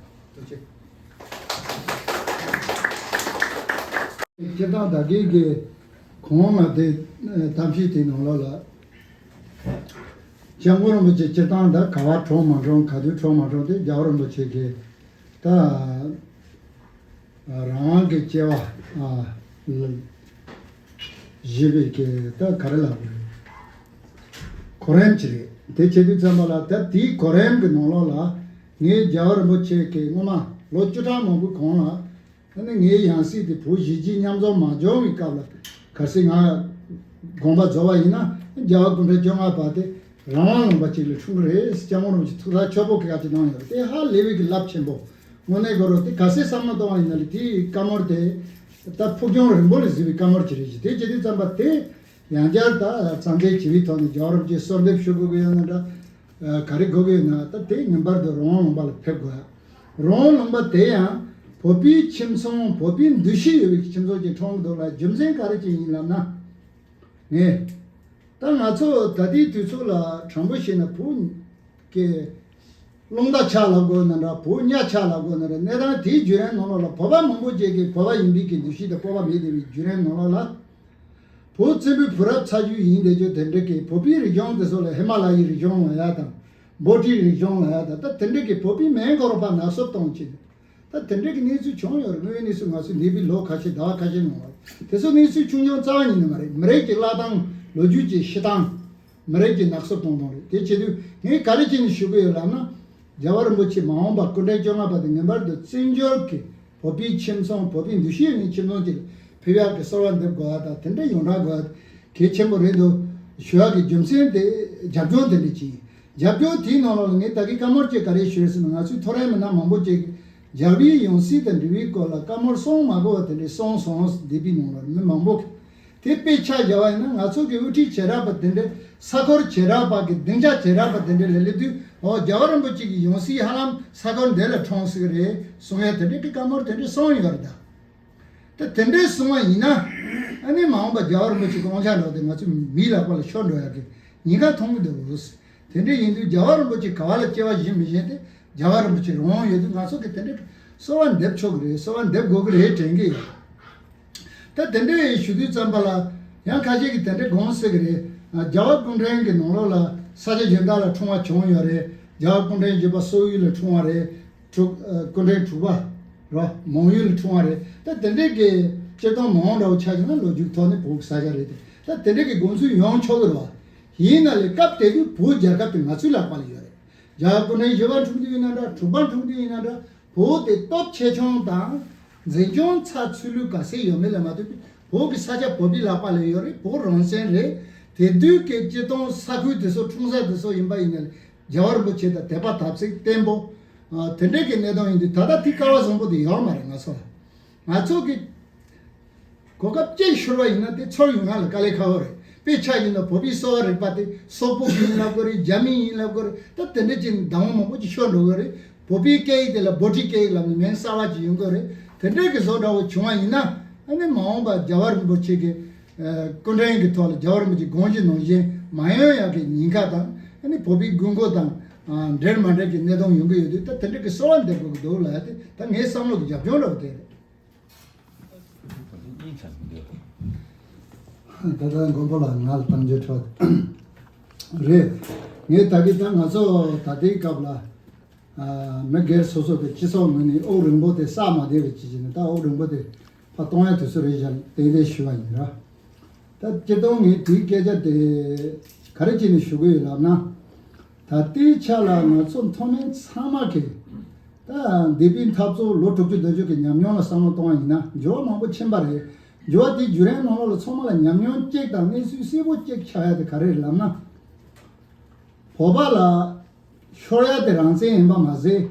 ཐུགས་རྗེ་ཆེ། སྤྱིར་བཏང་ད་གིན་གྱི་གོང་མ་དེ་གཏམ་བཤད་དེའི་ནང་ལོགས་ལ། སྐྱབས་མགོན་རིན་པོ་ཆེ་སྤྱིར་བཏང་ད་ག་པར་འཁྲུངས་མ་འཁྲུངས། ག་དུས་འཁྲུངས་མ་འཁྲུངས་དེ་རྒྱལ་བ་རིན་པོ་ཆེ་གིས་ད་རང་དབང་གི་སྐྱེ་བ་ཨ་ལ་བཞེས་པའི་གི་ད་ག་རེ་ལབ་དགོས་རེད། གོ་རིམ་ཅིག་རེད། དེ་བྱེད་དུས་ཙམ་པ་ལ། ད་དེའི་གོ་རིམ་གྱི་ནང་ལོགས་ལ་ངས་རྒྱལ་བ་རིན་པོ་ཆེ་གིས་སྔོན་མ་ལོ་བཅུ་ཕྲག་མང་པོའི་གོང་ལ། ཨ་ནི་ངའི་ཡང་སྲིད་དེ་བོད་གཞིས་བྱེས་མཉམ་འཛོམས་མ་བྱུང་བའི་སྐབས་ལ། གལ་སྲིད་ང་དགོངས་པ་རྫོགས་པ་ཡིན་ན། རྒྱལ་བ་སྐུ་ཕྲེང་བཅོ་ལྔ་པ་དེ་རང་དབང་ལུང་པ་ཅིག་ལ་འཁྲུངས་ཀྱི་རེད། སྐྱབས་མགོན་རིན་པོ་ཆེ་ཐུགས་ཐག་ཆོད་པོ་གི་ཡ་དེ་གནང་ཡོད་རེད། དེ་ཧ་ལས་པའི་གི་རླབས་ཆེན་པོ། དངོས་གནས་གོ་རོ་དེ་གལ་སྲིད་བསམ་བློ་གཏོང་བ་ཡིན་ན་ལས། དེའི་བཀའ་མོལ་དེ་ད་ཕུགས་རྒྱང་རིང་པོ་ལ་གཟིགས་པའི་བཀའ་མོལ་ཅིག་རེད་ཅེས། དེ་བྱེད་དུས་ཙམ་པ་དེ། ཡང་བསྐྱར་ད་རྩ་འགྲེལ་བྱེད་པའི་ཐོག་ནས་རྒྱལ་བ་རིན་པོ་ཆེ་གསོལ་འདེབས་ཞུ་དགོས་ཀྱི་ཡོད་ན་འདྲ། ཨ། ག་རེ་དགོས་ཀྱི་ཡོད་ན། ད་དེ་ངེས་པར་དུ་རང་དབང་ལུང་པ་ལ་ཕེབས་དགོས། རང་དབང་ལུང་པ་དེ་ཡང་བོད་པའི་ཁྱིམ་ཚང་། བོད་པའི་འདུ་ཤེས་ཡོད་པའི་ཁྱིམ་ཚང་ཅིག་འཁྲུངས་འདུག་ལ། རྒྱུ་མཚན་ག་རེ་ཅིག་ཡིན་ལབ་ན། ངས་ད་ང་ཚོ་ད་ལྟའི་དུས་ཚོད་ལ་དྲང་པོ་བཤད་ན། བོད་ ཀྱི་རླུང་རྟ་ཆག་ལབ་དགོས་ན་འདྲ། བོད་ཉ་ཆག་ལབ་དགོས་ན་འདྲ། གནས་སྟངས་དེའི་བརྒྱུད་རིམ་ནང་ལོགས་ལ་བོད་པ་མང་པོ་ཅིག་གིས་བོད་པ་ཡིན་པའི་གི་འདུ་ཤེས་དང་སྤོབས་པ་མེད་བསྡད་པའི་བརྒྱུད་རིམ་ནང་ལོགས་ལ། བོད་བཙན་པོའི་བུ་རབས་ཚ་རྒྱུད་ཡིན་བསྡད་རྒྱུ་དེ་འདྲ་གི་བོད་པའི་རིག་གཞུང་དེ་ཚོ་ལ་ཧི་མ་ལ་ཡའི་རིག་གཞུང་ལབ་ཡ་དང་། བྷོ་ཊིའི་རིག་གཞུང་ལབ་ཡ་དང་། ད་དེ་འདྲ་གི་བོད་པའི་མིང་གོ་རོ་པ་ནག་སུབ་གཏོང་བྱེད། ད་དེ་འདྲ་གི་གནས་ཚུལ་བྱུང་ཡོད་རེད། དངོས་ཡོད་གནས་ཚུལ་ང་ཚོས་འདས་པའི་ལོ་ཁ་ཤས་ཟླ་བ་ཁ་ཤས་ནང་ལ་དེ་ཚོ་གནས་ཚུལ་ཆུང་ཆུང་རྩ་བ་ཉིད་ནས་མ་རེད། མི་རིགས་ཀྱི་བླ་བཏང་། ལོ་རྒྱུས་ཀྱི་ཤི་སྟངས། མི་རིགས་ཀྱི་ནག་སུབ་གཏོང་སྟངས་རེད། དེ་བྱེད་དུས་ངས་ག་རེ་བྱས་ནས་ཞུ་གི་ཡོད་ལབ་ན། རྒྱལ་བ་རིན་པོ་ཆེ་མ་འོངས་པ་སྐུ་ཕྲེང་བཅོ་ལྔ་པ་དེ་ངེས་པར་དུ་བཙན་བྱོལ་གྱི་བོད་པའི་ཁྱིམ་ཚང་། བོད་པའི་འདུ་ཤེས་ཡོད་མཁན་ཁྱིམ་ཚང་ཅིག་ལ་ཕེབས་ཡག་གི་གསོལ་བ་འདེབས་དགོས་པ་དང་། དེ་འདྲ་ཡོངས་གྲགས་དགོས་པ་གལ་ཆེན་པོ་རེད་འདུག་ཞུ་ཡག་གི་རྒྱུ་མཚན་དེ་རྒྱབ་ལྗོངས་དེ་འདྲ་ཅིག་ཡིན། རྒྱབ་ལྗོངས་དེའི་ནང་ལོགས་ལ་ངས་ད་གིན་བཀའ་མོལ་ཅིག་ག་རེ་ཞུས་ཟེར་ན། ང་ཚོའི་མཐོ་རིམ་མི་སྣ་མང་པོ་ཅིག་རྒྱལ་བའི་ཡང་སྲིད་དང་འབྲེལ་བའི་སྐོར་ལ་བཀའ་མོལ་གསུང་མ་དགོས་པ་དེ་འདྲ་གསུངས་སོང་། འདས་པའི་ནང་ལ་མི་མང་པོ་གིས། དེ་དཔེ་ཆ་བཞག་པ་ཡིན་ན། ང་ཚོ་གི་དབུ་ཁྲིད་བྱེ་བྲག་པ་དེ་འདྲ། ས་ཁུལ་བྱེ་བྲག་པ་གི་སྡིངས་ཆ་བྱེ་བྲག་པ་དེ་འདྲ་ལ་སླེབས་དུས། ཨོ། རྒྱལ་བ་རིན་པོ་ཆེ་གི་ཡང་སྲིད་ཧ་ལམ་ས་ཁུལ་འདི་ལ་འཁྲུངས་ཟིག་རེད་གསུང་ཡ་དེ་འདྲ་གི་བཀའ་མོལ་དེ་འདྲ་གསུངས་ཡོད་རེད་ད། ད་དེ་འདྲ་གསུང་བ་ཡིན་ན། ཨ་ནི་མ་འོངས་པ་རྒྱལ་བ་རིན་པོ་ཆེ་གི་དབང་ཆ་འདྲ་བོ་དེ་ང་ཚོ་མིའི་ལག་པ་ལ་ཤོར་འགྲོ་ཡ་གི་ཉེན་ཁ་མཐོང་གི་འདུག་དེ་འདྲ་ཡིན་དུས་རྒྱལ་བ་རིན་པོ་ཆེ་ག་བ་ལ་སྐྱེ་བ་བཞེས་མི་བཞེས་དེ། རྒྱལ་བ་རིན་པོ་ཆེ་རང་དབང་ཡོད་དུས། ང་ཚོ་གིས་དེ་འདྲའི་གསོལ་བ་འདེབས་ཆོག་གི་རེད། གསོལ་བ་འདེབས་དགོས་ཀྱི་རེད་དྲན་གྱི་ཡོད། ད་དེ་འདྲའི་ཞུ་དུས་ཙམ་པ་ལ་ཡང་ཁ་ཤས་ཀྱིས་དེ་འདྲའི་དགོངས་སྲིད་ཀྱི་རེད། རྒྱལ་བ་སྐུ་ཕྲེང་གི་ནང་ལོགས་ལ་ས་ཆ་གཞན་དག་ལ་འཁྲུངས་པ་བྱུང་ཡོད་རེད། རྒྱལ་བ་སྐུ་ཕྲེང་བཞི་པ་སོག་ཡུལ་ལ་འཁྲུངས་པ་རེད། དྲུག་ཨ། སྐུ་ཕྲེང་དྲུག་པ་རོ། མོན་ཡུལ་ལ་འཁྲུངས་པ་རེད། ད་དེ་འདྲའི་གི་སྤྱིར་བཏང་མང་འདྲ་བོ་ཆགས་ཀྱི་ན། ལོ་རྒྱུས་ཐོག་ནས་བོད་ཀྱི་ས་ཆ་རེད་དེ། ད་དེ་འདྲའི་གི་དགོངས་ཚུལ་ཡོང་ཆོག་གི་རེད་བ། ཡིན་ན་ལས་སྐབས་དེ་དུས་བོད་རྒྱལ་ཁབ་དེ་ང་ཚོའི་ལག་པ་ལ་ཡོད་རེད། རྒྱལ་བ་སྐུ་ཕྲེང་བཞི་པ་འཁྲུངས་དུས་ཡིན་ན་འདྲ། དྲུག་པ་འཁྲུངས་དུས་ཡིན་ན་འདྲ། བོད་དེ་སྟོབས་ཆེ་ཆུང་དང་འཛིན་སྐྱོང་ཚགས་ཚུད་ལུགས་ག་ཚད་ཡོད་མེད་ལ་མ་ལྟོས་པའི་བོད་ཀྱི་ས་ཆ་བོད་པའི་ལག་པ་ལ་ཡོད་རེད། བོད་རང་བཙན་རེད། དེ་དུས་ཀྱི་སྤྱིར་བཏང་ས་ཁུལ་དེ་ཚོ། འཁྲུངས་ས་དེ་ཚོ་ཡིན་པ་ཡིན་ན་ལས། རྒྱལ་བ་རིན་པོ་ཆེ་དང་དད་པ་དམ་ཚིག་བརྟན་པོ། ཨ། དེ་འདྲའི་གི་གནས་སྟངས་ཡིན་དུས། ད་ལྟ་དེ་སྐལ་བ་བཟང་པོ་དེ་ཡོད་མ་རེད་ང་ཚོ་ལ། ང་ཚོ་གི་གོ་སྐབས་གཅིག་ཤོར་བ་ཡིན་ན་དེ་ཚོར་ཡོང་ཡ་ལ་དཀའ་ལས་ཁག་པོ་རེད། དཔེ་ཆ་ཡིན་ན་བོད་པའི་གསོ་བ་རིག་པ་དེ་སོག་པོ་གི་ཡིན་ལབ་དགོས་རེད། རྒྱ་མི་ཡིན་ལབ་དགོས་རེད། ད་དེ་འདྲ་ཅིག་བདག་དབང་མང་པོ་ཅིག་ཤོར་འགྲོ་གི་རེད། བོད་པའི་སྐད་ཡིག་དེ་ལ་བྷོ་ཊི་སྐད་ཡིག་ལབ་ནས་མིང་གསར་པ་ཅིག་ཡོང་གི་རེད། དེ་འདྲའི་གི་བཟོ་འདྲ་བོ་བྱུང་བ་ཡིན་ན། ཨ་ནི་མ་འོངས་པ་རྒྱལ་བ་རིན་པོ་ཆེ་གི་ཨ་སྐུ་ཕྲེང་གི་ཐོག་ལ་རྒྱལ་བ་རིན་པོ་ཆེ་དགོངས་གཞི་ནང་བཞིན་མ་ཡོང་ཡག་གི་ཉེན་ཁ་དང་། ཨ་ནི་བོད་པའི་དགོས་མཁོ་དང་ཨ་འབྲེལ་མ་འབྲེལ་གྱི་གནས་སྟངས་ཡོང་གི་ཡོད་དུས། ད་དེ་འདྲ་གི་གསོལ་བ་འདེབས་དགོས་ཀྱི་འདུག་ལབ་ཡ་དེ་ད་ངའི་བསམ་བློ་གི་རྒྱབ་ལྗོངས་འདྲ་བོ་དེ་རེད། ད་ལྟ་མགོན་པོ་ལགས་ང་ལ་གཏམ་རྒྱུད་འཕྲོ་རེད། ངས་ད་གིན་ད་ང་ཚོ་ད་ལྟའི་སྐབས་ལ་ཨ་མི་སྒེར་སོ་སོ་དེ་སྤྱི་ཚོགས་ངོས་ནས་དབུགས་རིང་པོ་དེ་བསགས་མ་བསྡད་པའི་ཅི་བྱས་ནས། ད་དབུགས་རིང་པོ་དེ་ཕར་གཏོང་ཡ་དུས་ཚོད་རེད་བཞག་ཏན་ཏན་ཞུ་བ་ཡིན་ར། ད་སྤྱིར་བཏང་ངས་དེའི་སྐད་ཆ་དེ་ག་རེ་བྱས་ནས་ཞུ་གི་ཡོད་ལབ་ན། ད་ལྟའི་ཆ་ལ་ང་ཚོ་མཐོ་དམན་ཚང་མ་གིས་ད་འདས་པའི་འཐབ་རྩོད་ལོ་དྲུག་ཅུ་བདུན་ཅུ་གི་ཉམས་མྱོང་ལ་བསམ་བློ་གཏོང་བ་ཡིན་ན། འགྱུར་བ་མང་པོ་ཕྱིན་པ་རེད། འགྱུར་བ་དེའི་བརྒྱུད་རིམ་ནང་ལོགས་ལ་ཚང་མ་ལ་ཉམས་མྱོང་གཅིག་དང་གནས་ཚུལ་གསལ་པོ་གཅིག་ཆགས་ཡ་དེ་ག་རེ་རེད་ལབ་ན། བོད་པ་ལ་ཤོར་ཡ་དེ་རང་བཙན་ཡིན་པ་མ་ཟད།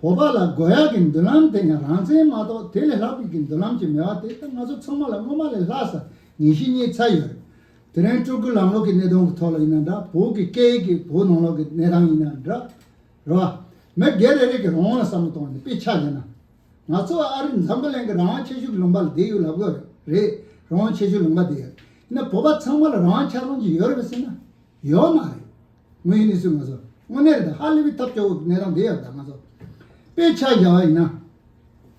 བོད་པ་ལ་དགོས་ཡག་གི་མདུན་ལམ་དེ་ཡང་རང་བཙན་མ་གཏོགས་དེ་ལས་ལྷག་པའི་གི་མདུན་ལམ་ཅིག་མེད་པ་དེ་ད་ང་ཚོ་ཚང་མ་ལ་སྔོན་མ་ལས་ལྷག་ས་ངེས་ཤེས་རྙེད་ཚར་ཡོད་རེད། དེ་རིང་སྤྲུལ་སྐུ་ལམ་ལུགས་ཀྱི་གནས་སྟངས་ཀྱི་ཐོག་ལ་ཡིན་ན་འདྲ། བོད་ཀྱི་སྐད་ཡིག་གི་བོད་ནང་ལོགས་ཀྱི་གནས་སྟངས་ཡིན་ན་འདྲ། རེད་བ། མི་སྒེར་རེ་རེ་གི་རང་དབང་ལ་བསམ་བློ་གཏོང་བ་ནི་དཔེ་ཆ་བཞག་ན། ང་ཚོ་ཨ་རི་འཛམ་བུ་གླིང་གི་རང་དབང་ཆེ་ཤོས་ཀྱི་ལུང་པ་ལ་བསྡད་ཡོད་ལབ་དགོས་རེད། རང་དབང་ཆེ་ཤོས་ལུང་པ་བསྡད་ཡོད། ཡིན་ན་བོད་པ་ཚང་མ་ལ་རང་དབང་ཆ་ཚང་ཅིག་ཡོད་རེད་པས་ཟེར་ན། ཡོད་མ་རེད། དངོས་ཡོད་གནས་ཚུལ་ང་ཚོ་དངོས་གནས་རེད། ད་ཧ་ལས་པའི་ཐབས་སྐྱོ་བོ་གནས་སྟངས་དེ་ཡོད། ད་ང་ཚོ་དཔེ་ཆ་བཞག་པ་ཡིན་ན།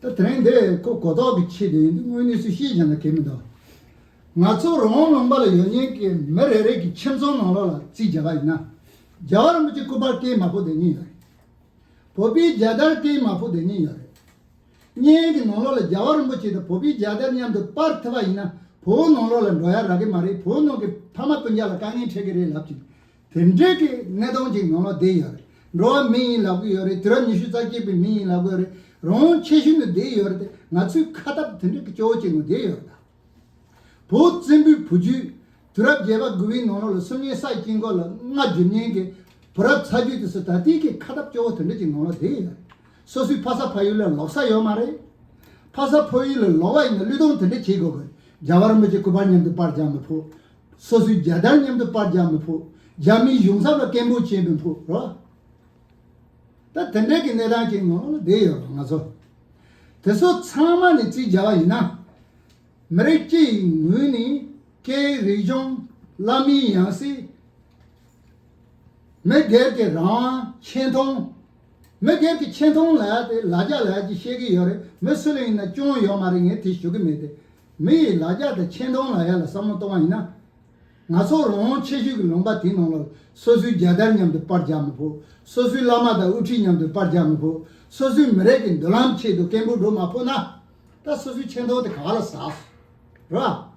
ད་དེ་རིང་འདི་ཁོ་གོ་རྟོགས་ཀྱི་ཆེད་དུ་ཡིན་དུས་དངོས་གནས་ཚུལ་བཤད་བཞག་ན་གལ་མི་འདུག་ང་ཚོ་རང་དབང་ལུང་པ་ལ་ཡོད་མཁན་གྱི་མི་རེ་རེ་གི་ཁྱིམ་ཚང་ནང་ལོགས་ལ་རྩིས་བརྒྱབ་པ་ཡིན་ན། རྒྱལ་བ་རིན་པོ་ཆེ་སྐུ་པར་སྐྱེས་མ་ཕོ་དེ་གཉིས་ཡོད་རེད། བོད་པའི་རྒྱལ་དར་སྐྱེས་མ་ཕོ་དེ་གཉིས་ཡོད་རེད། བརྙན་གྱི་ནང་ལོགས་ལ་རྒྱལ་བ་རིན་པོ་ཆེ་དང་བོད་པའི་རྒྱལ་དར་མཉམ་དུ་སྤར་ཐུབ་པ་ཡིན་ན། བོད་ནང་ལོགས་ལ་འགྲོ་ཡ་རག་གི་མ་རེད། བོད་ནང་གི་ཕ་མ་སྤུན་ཀྱག་ལ་དཀའ་ངལ་འཕྲད་ཀྱི་རེད་ལབ་ཅིང་། དེ་འདྲའི་གི་གནས་སྟངས་ཅིག་ནང་ལ་བསྡད་ཡོད་རེད། འགྲོ་བ་མི་ཡིན་ལབ་གི་ཡོད་རེད། དུས་རབས་ཉི་ཤུ་རྩ་གཅིག་པའི་མི་ཡིན་ལབ་གི་ཡོད་རེད། རང་དབང་ཆེ་ཤོས་ནས་བསྡད་ཡོད་རེད་དེ། ང་ཚོའི་ཁ་སྟབས་དེ་འདྲའི་གི་སྐྱོ་བོ་ཅིག་ནང་བསྡད་ཡོད་རེད་ད། བོད་བཙན་པོའི་བུ་རྒྱུད། དུས་རབས་བརྒྱད་པ་དགུ་པའི་ནང་ལོགས་ལ་སུམ་གཉིས་ས་ཡི་དཀྱིལ་འཁོར་ལ་མངའ་བསྒྱུར་མཁན་གྱི་བུ་རབས་ཚ་རྒྱུད་དེ་ཚོ་ད་ལྟའི་གི་ཁ་སྟབས་སྐྱོ་བོ་དེ་འདྲ་ཅིག་ནང་ལ་བསྡད་ཡོད་རེད། སོ་སོའི་ཕ་ས་ཕ་ཡུལ་ལ་ལོག་ས་ཡོད་མ་རེད། ཕ་ས་ཕ་ཡུལ་ལ་ལོག་པ་ཡིན་ན་བློས་གཏོང་དེ་འདྲ་བྱེད་དགོས་གི། རྒྱལ་བ་རིན་པོ་ཆེ་སྐུ་པར་མཉམ་དུ་པར་རྒྱག་མི་ཕོད། སོ་སོའི་རྒྱལ་དར་མཉམ་དུ་པར་རྒྱག་མི་ཕོད། རྒྱ་མིའི་གཞུང་ཚབ་ལ་སྐད་འབོད་བྱེད་མི་ཕོད་རོ། ད་དེ་འདྲའི་གི་གནས་སྟངས་ཅིག་ནང་ལ་བསྡད་ཡོད་རེད་ང་ཚོ། དེ་ཚོ་ཚང་མ་ནས་རྩིས་བརྒྱབ་པ་ཡིན་ན། མི་རིགས་སྤྱི་ཡི་ངོས་ནས་སྐད་ཡིག་རིག་གཞུང་། བླ་མའི་ཡང་སྲིད། མི་སྒེར་གྱི་རང་དབང་ཆེ་མཐོང་། མི་སྒེར་གྱི་ཆེ་མཐོང་ལབ་ཡ་དེ་ལ་རྒྱ་ལབ་ཡ་ཅིག་བཤད་ཀྱི་ཡོད་རེད། མི་སུ་ལ་ཡིན་ན་སྐྱོན་ཡོད་མ་རེད། ངས་དེ་ཞུ་གི་མེད་དེ། མི་ཡི་ལ་རྒྱ་དང་ཆེ་མཐོང་ལབ་ཡ་ལ་བསམ་བློ་གཏོང་བ་ཡིན་ན། ང་ཚོ་རང་དབང་ཆེ་ཤོས་ཀྱི་ལུང་པ་དེའི་ནང་ལ་སོ་སོའི་རྒྱལ་དར་མཉམ་དུ་པར་རྒྱག་མི་ཕོད། སོ་སོའི་བླ་མ་དང་དབུ་ཁྲིད་མཉམ་དུ་པར་རྒྱག་མི་ཕོད། སོ་སོའི་མི་རིགས་ཀྱི་མདུན་ལམ་ཆེད་དུ་སྐད་འབོད་འགྲོ་མ་ཕོད་ན། ད་སོ་སོའི་ཆེ་མཐོང་དེ་ག་ལ་ཟག་རེད་བ།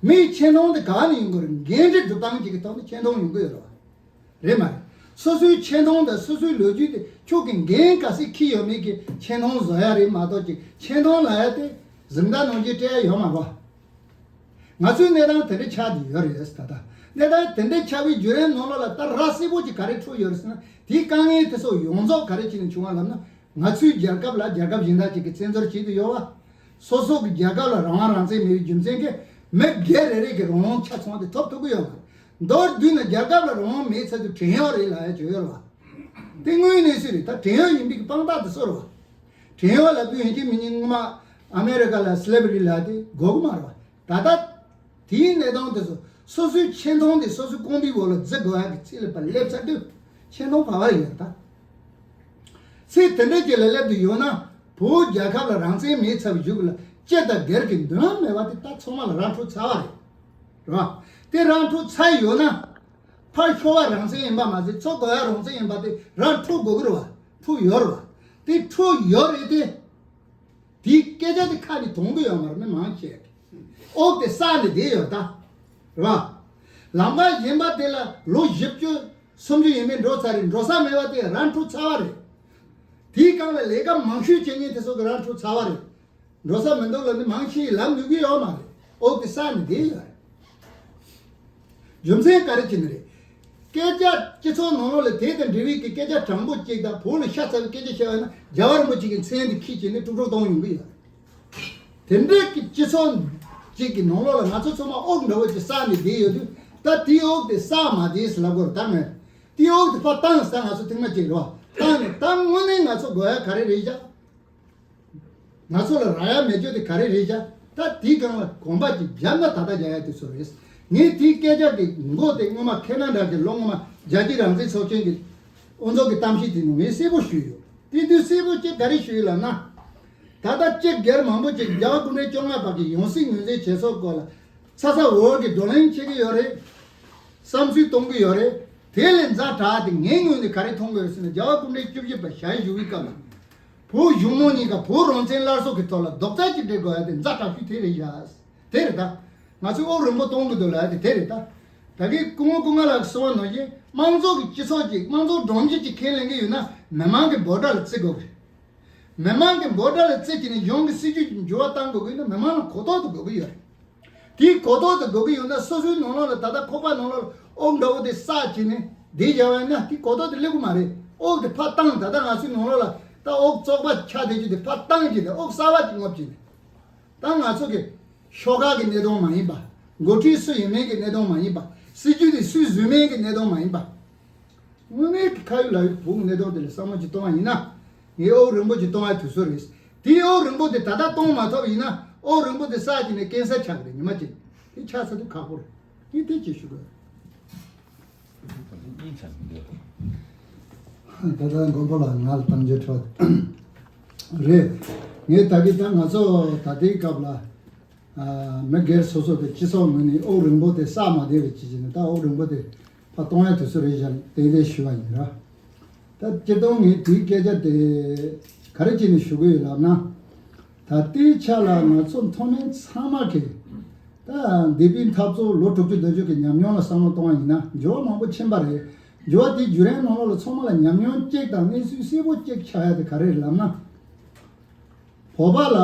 མིའི་ཆེ་མཐོང་དེ་ག་ནས་ཡོང་གི་རེད། འགན་འཁྲི་སྒྲུབ་སྟངས་ཅིག་གི་ཐོག་ནས་ཆེ་མཐོང་ཡོང་གི་ཡོད་རེད་བ། རེད་མ་རེད། སོ་སོའི་ཆེ་མཐོང་དང་སོ་སོའི་ལོ་རྒྱུས་དེ་ཁྱོད་ཀྱི་འགན་ག་ཚད་འཁྱེར་ཡོད་མེད་ཀྱི་ཆེ་མཐོང་བཟོ་ཡ་རེད་མ་གཏོགས་ཀྱི་ཆེ་མཐོང་ལབ་ཡ་དེ་གཟེངས་རྟགས་ནང་བཞིན་སྤྲད་ཡ་ཡོད་མ་རེད་བ། ང་ཚོའི་གནས་སྟངས་དེ་འདྲ་ཆགས་བསྡད་ཡོད་རེད། ད་ལྟ་གནས་སྟངས་དེ་འདྲ་ཆགས་པའི་བརྒྱུད་རིམ་ནང་ལོགས་ལ་ད་ར་སེ་པོ་ཅིག་ག་རེ་འཕྲོ་ཡོད་རེད་ཟེར་ན། དེའི་དཀའ་ངལ་དེ་ཚོ་ཡོངས་རྫོགས་ག་རེ་བྱས་ནས་བྱུང་བ་ལབ་ན། ང་ཚོའི་རྒྱལ་ཁབ་ལ་རྒྱལ་ཁབ་གཞན་དག་ཅིག་གིས་བཙན་འཛུལ་བྱེད་དུ་ཡོད་བ། སོ་སོ་གི་རྒྱལ་ཁབ་ལ་རང་དབང་རང་བཙན་མེད་པའི་རྒྱུ་མཚན་གྱིས་མི་སྒེར་རེ་རེ་གི་རང་དབང་ཆ་ཚང་དེ་ཐོབ་ཐུབ་ཀྱི་ཡོད་མ་རེད། མདོར་བསྡུས་ན་རྒྱལ་ཁབ་ལ་རང་དབང་མེད་ཚར་དུས་བྲན་གཡོག་རེད་ལབ་ཡ་ཅིག་ཡོད་རེད་བ། དེ་དངོས་གནས་སུ་རེད། ད་བྲན་གཡོག་ཡིན་པའི་དཔང་རྟགས་དེ་སུ་རེད་བ། བྲན་གཡོག་ལབ་དུས་ཡིན་གཅིག་མིན་གཉིས་སྔོན་མ་ཨ་མེ་རི་ཀ་ལ་slavery་ལབ་དེ་དགོས་ཀྱི་མ་རེད་བ། ད་ལྟ་དེའི་གནས་སྟངས་དེ་ཚོ་སོ་སོའི་ཆེ་མཐོང་དེ་སོ་སོའི་རྐང་པའི་འོག་ལ་འཛིན་དགོས་ཡ་གི་ཚད་ལ་ཕར་སླེབས་ཚར་དུས་ཆེ་མཐོང་ག་བ་ཡོད་ད། ཚད་དེ་འདྲ་ཅིག་ལ་སླེབས་དུས་ཡོད་ན། བོད་རྒྱལ་ཁབ་ལ་རང་བཙན་མེད་ཚར་བའི་གཞུག་ལ་སྤྱི་དང་སྒེར་གྱི་མདུན་ལམ་མེད་པ་དེ་ད་ཚང་མ་ལ་ར་འཕྲོད་ཚར་བ་རེད། རེད་བ། དེ་ར་འཕྲོད་ཚར་ཡོད་ན། ཕར་ཤོར་བ་རང་བཙན་ཡིན་པ་མ་ཟད་འཚོ་དགོས་ཡ་རང་བཙན་ཡིན་པ་དེ་ར་འཕྲོད་དགོས་ཀྱི་རེད་བ། འཕྲོད་ཡོད་རེད་བ། དེ་འཕྲོད་ཡོད་རེད་དེ། དེའི་སྐད་ཆ་དེ་ཁ་ནས་གཏོང་གི་ཡོད་མ་རེད། མི་མང་ཆེ་གིས་འོག་དེ་བསགས་ནས་བསྡད་ཡོད་ད། རེད་བ། ལམ་ཁ་གཞན་པ་དེ་ལ་ལོ་བཞི་བཅུ་སུམ་ཅུ་ཡས་མས་འགྲོ་ཚར་རེད། འགྲོ་ས་མེད་པ་དེ་ར་འཕྲོད་ཚར་བ་རེད། དེའི་སྒང་ལ་ལས་ཀ་མང་ཤོས་བྱེད་མཁན་དེ་ཚོ་གི་ར་འཕྲོད་ཚར་བ་རེད། འགྲོ་ས་མི་འདུག་ལབ་ནས་མང་ཆེ་ལབ་ནུས་ཀྱི་ཡོད་མ་རེད། འོག་དེ་བསགས་ནས་བསྡད་ཡོད་རེད། རྒྱུ་མཚན་ག་རེ་བྱས་ནས་རེད། སྐད་ཆ་སྤྱི་ཚོགས་ནང་ལོགས་ལ་དེ་དང་འབྲེལ་བའི་གི་སྐད་ཆ་དྲང་པོ་གཅིག་དང་བོད་ལ་ཤ་ཚ་བའི་སྐད་ཆ་བཤད་པ་ཡིན་ན་རྒྱལ་བ་རིན་པོ་ཆེ་གི་མཚན་དེ་ཁྱེར་བྱས་ནས་དཀྲུག་དཀྲུག་གཏོང་ཡོང་གི་ཡོད་རེད། དེ་འདྲའི་གི་སྤྱི་ཚོགས་གཅིག་གི་ནང་ལོགས་ལ་ང་ཚོ་ཚང་མ་འོག་འདྲ་བོ་ཅིག་བསགས་ནས་བསྡད་ཡོད་དུས། ད་དེའི་འོག་དེ་བསགས་མ་བསྡད་ཟེར་ལབ་དགོས་རེད། ད་ངས་དེའི་འོག་དེ་ཕར་བཏང་ཟེར། ང་ཚོ་ཐེངས་མ་གཅིག་རེད་བ། བཏང་ནས་ད་དངོས་གནས་ང་ཚོ་དགོས་ཡ་ག་རེ་རེད་བཞག་ང་ཚོ་ལ་རག་ཡ་མེད་རྒྱུ་དེ་ག་རེ་རེད་བཞག་ད་དེའི་སྒང་ལ་གོམ་པ་ཅིག་བརྒྱབ་ན་ད་ལྟ་རྒྱག་ཡ་དེ་ཚོ་རེད། ངས་དེའི་སྐད་ཆ་དེ་མགོ་དེ་སྔོན་མ་ཁེ་ན་ཌ་གི་ལོ་སྔོན་མ་རྒྱལ་སྤྱིའི་རང་བཙན་ཚོགས་ཆེན་གྱི་དབུ་ཚོགས་ཀྱི་གཏམ་བཤད་དེ་ནང་ངས་གསལ་པོ་ཞུས་ཡོད། དེ་དུས་གསལ་པོ་ཅིག་ག་རེ་ཞུས་ཡོད་ལབ་ན། ད་ལྟ་སྤྱི་སྒེར་མང་པོ་ཅིག་རྒྱལ་བ་སྐུ་ཕྲེང་བཅོ་ལྔ་པ་གི་ཡང་སྲིད་ངོས་འཛིན་བྱེད་ཕྱོགས་སྐོར་ལ་ཚ་ཚ་འུར་འུར་གྱི་བགྲོ་གླེང་བྱེད་ཀྱི་ཡོད་རེད། བསམ་ཚུལ་གཏོང་གི་ཡོད་རེད། དེ་ལས་ཛ་དྲག་དེ་ངའི་ངོས་ནས་ག་རེ་མཐོང་གི་ཡོད་ཟེར་ན། རྒྱལ་བ་སྐུ་ཕྲེང་བཅུ་བཞི་པ་ཞལ་བཞུགས་པའི་སྐབས་ལ། བོད་གཞུང་མང་གཉིས་ཀ་བོད་རང་བཙན་སླར་གསོ་གི་ཐོག་ལ་རྡོག་རྩ་གཅིག་སྒྲིལ་དགོས་ཡ་དེ་ཛ་དྲག་ཤོས་དེ་རེད་ཡ། དེ་རེད་ད། ང་ཚོས་དབུགས་རིང་པོ་གཏོང་གི་འདུག་ལབ་ཡ་དེ་དེ་རེད་ད། ད་གིན་སྐུ་ངོ་སྐུ་ངག་ལགས་གསུངས་པ་ནང་བཞིན་དམངས་གཙོ་གི་སྤྱི་ཚོགས་ཅིག་དམངས་གཙོ་སྒྲོམ་གཞི་ཅིག་འཁེན་ལེན་གི་ཡོད་ན། མི་མང་གི་འབོད་སྒྲ་ལ་བརྩི་དགོས་གི་རེད། མི་མང་གི་འབོད་སྒྲ་ལ་བརྩི་བྱས་ནས་གཞུང་གི་སྲིད་ཇུས་ཀྱི་འགྱུར་བ་གཏང་དགོས་ཀྱི་ཡོད་ན། མི་མང་ལ་གོ་རྟོགས་དེ་དགོས་ཀྱི་ཡོད་རེད། དེའི་གོ་རྟོགས་དེ་དགོས་ཀྱི་ཡོད་ན། སོ་སོའི་ནང་ལོགས་ལ་ད་ལྟ་ཁོག་པ་ནང་ལོགས་ལ་དབུགས་འདྲ་བོ་དེ་བསགས་བྱས་ནས་བསྡད་བཞག་པ་ཡིན་ན། དེའི་གོ་རྟོགས་དེ་སླེབས་ཀྱི་མ་རེད། དབུགས་དེ་ཕར་བཏང་། ད་ལྟ་ང་ཚོའི་ནང་ལོགས་ལ་ད་དབུགས་བཙོག་པ་ཆགས་བསྡད་རྒྱུ་དེ་ཕར་བཏང་བྱས་ནས་དབུགས་གསར་པ་ཅིག་རྔུབ་བྱས་ནས། ད་ང་ཚོ་གི་ཤོག་ཁག་གི་གནད་དོན་མ་ཡིན་པ། འགོ་ཁྲིད་སུ་ཡིན་མིན་གྱི་གནད་དོན་མ་ཡིན་པ། སྲིད་ཇུས་དེ་སུས་བཟོས་མིན་གྱི་གནད་དོན་མ་ཡིན་པ། དངོས་གནས་ཀྱི་ཁ་ཡོད་ལག་ཡོད་བོད་གནད་དོན་དེ་ལ་བསམ་བློ་ཅིག་གཏོང་བ་ཡིན་ན། ངས་དབུགས་རིང་པོ་ཅིག་གཏོང་བའི་དུས་ཚོད་རེད། དེའི་དབུགས་རིང་པོ་དེ་ད་ལྟ་གཏོང་མ་ཐུབ་ཡིན་ན། དབུགས་རིང་པོ་དེ་བསགས་ཀྱི་ནས་ཀན་སར་ཆགས་ཀྱི་རེད། ཉི་མ་གཅིག་དེ་ཆགས་ཚར་དུས་ཁག་པོ་རེད། ངས་དེ་ཅིག་ཞུ་དགོས། ད་ལྟ་མགོན་པོ་ལགས་ང་ལ་གཏམ་བརྗོད་འཕྲོད་རེད། ངས་ད་གིན་ད་ང་ཚོ་ད་ལྟའི་སྐབས་ལ། ཨ། མི་སྒེར་སོ་སོ་དེ་སྤྱི་ཚོགས་ངོས་ནས་དབུགས་རིང་པོ་དེ་བསགས་མ་བསྡད་པའི་ཅི་བྱས་ནས། ད་དབུགས་རིང་པོ་དེ་ཕར་གཏོང་ཡ་དུས་ཚོད་རེད་བཞག་དེ་དེ་ཞུ་བ་ཡིན་ར། ད་སྤྱིར་བཏང་ངས་དེའི་སྐད་ཆ་དེ་ག་རེ་བྱས་ནས་ཞུ་གི་ཡོད་ལབ་ན། ད་ལྟའི་ཆ་ལ་ང་ཚོ་མཐོ་དམན་ཚང་མ་གིས་ད་འདས་པའི་འཐབ་རྩོད་ལོ་དྲུག་ཅུ་བདུན་ཅུ་གི་ཉམས་མྱོང་ལ་བསམ་བློ་གཏོང་བ་ཡིན་ན། འགྱུར་བ་མང་པོ་ཕྱིན་པ་རེད། འགྱུར་བ་དེའི་བརྒྱུད་རིམ་ནང་ལོགས་ལ་ཚང་མ་ལ་ཉམས་མྱོང་གཅིག་དང་གནས་ཚུལ་གསལ་པོ་གཅིག་ཆགས་ཡ་དེ་ག་རེ་རེད་ལབ་ན། བོད་པ་ལ་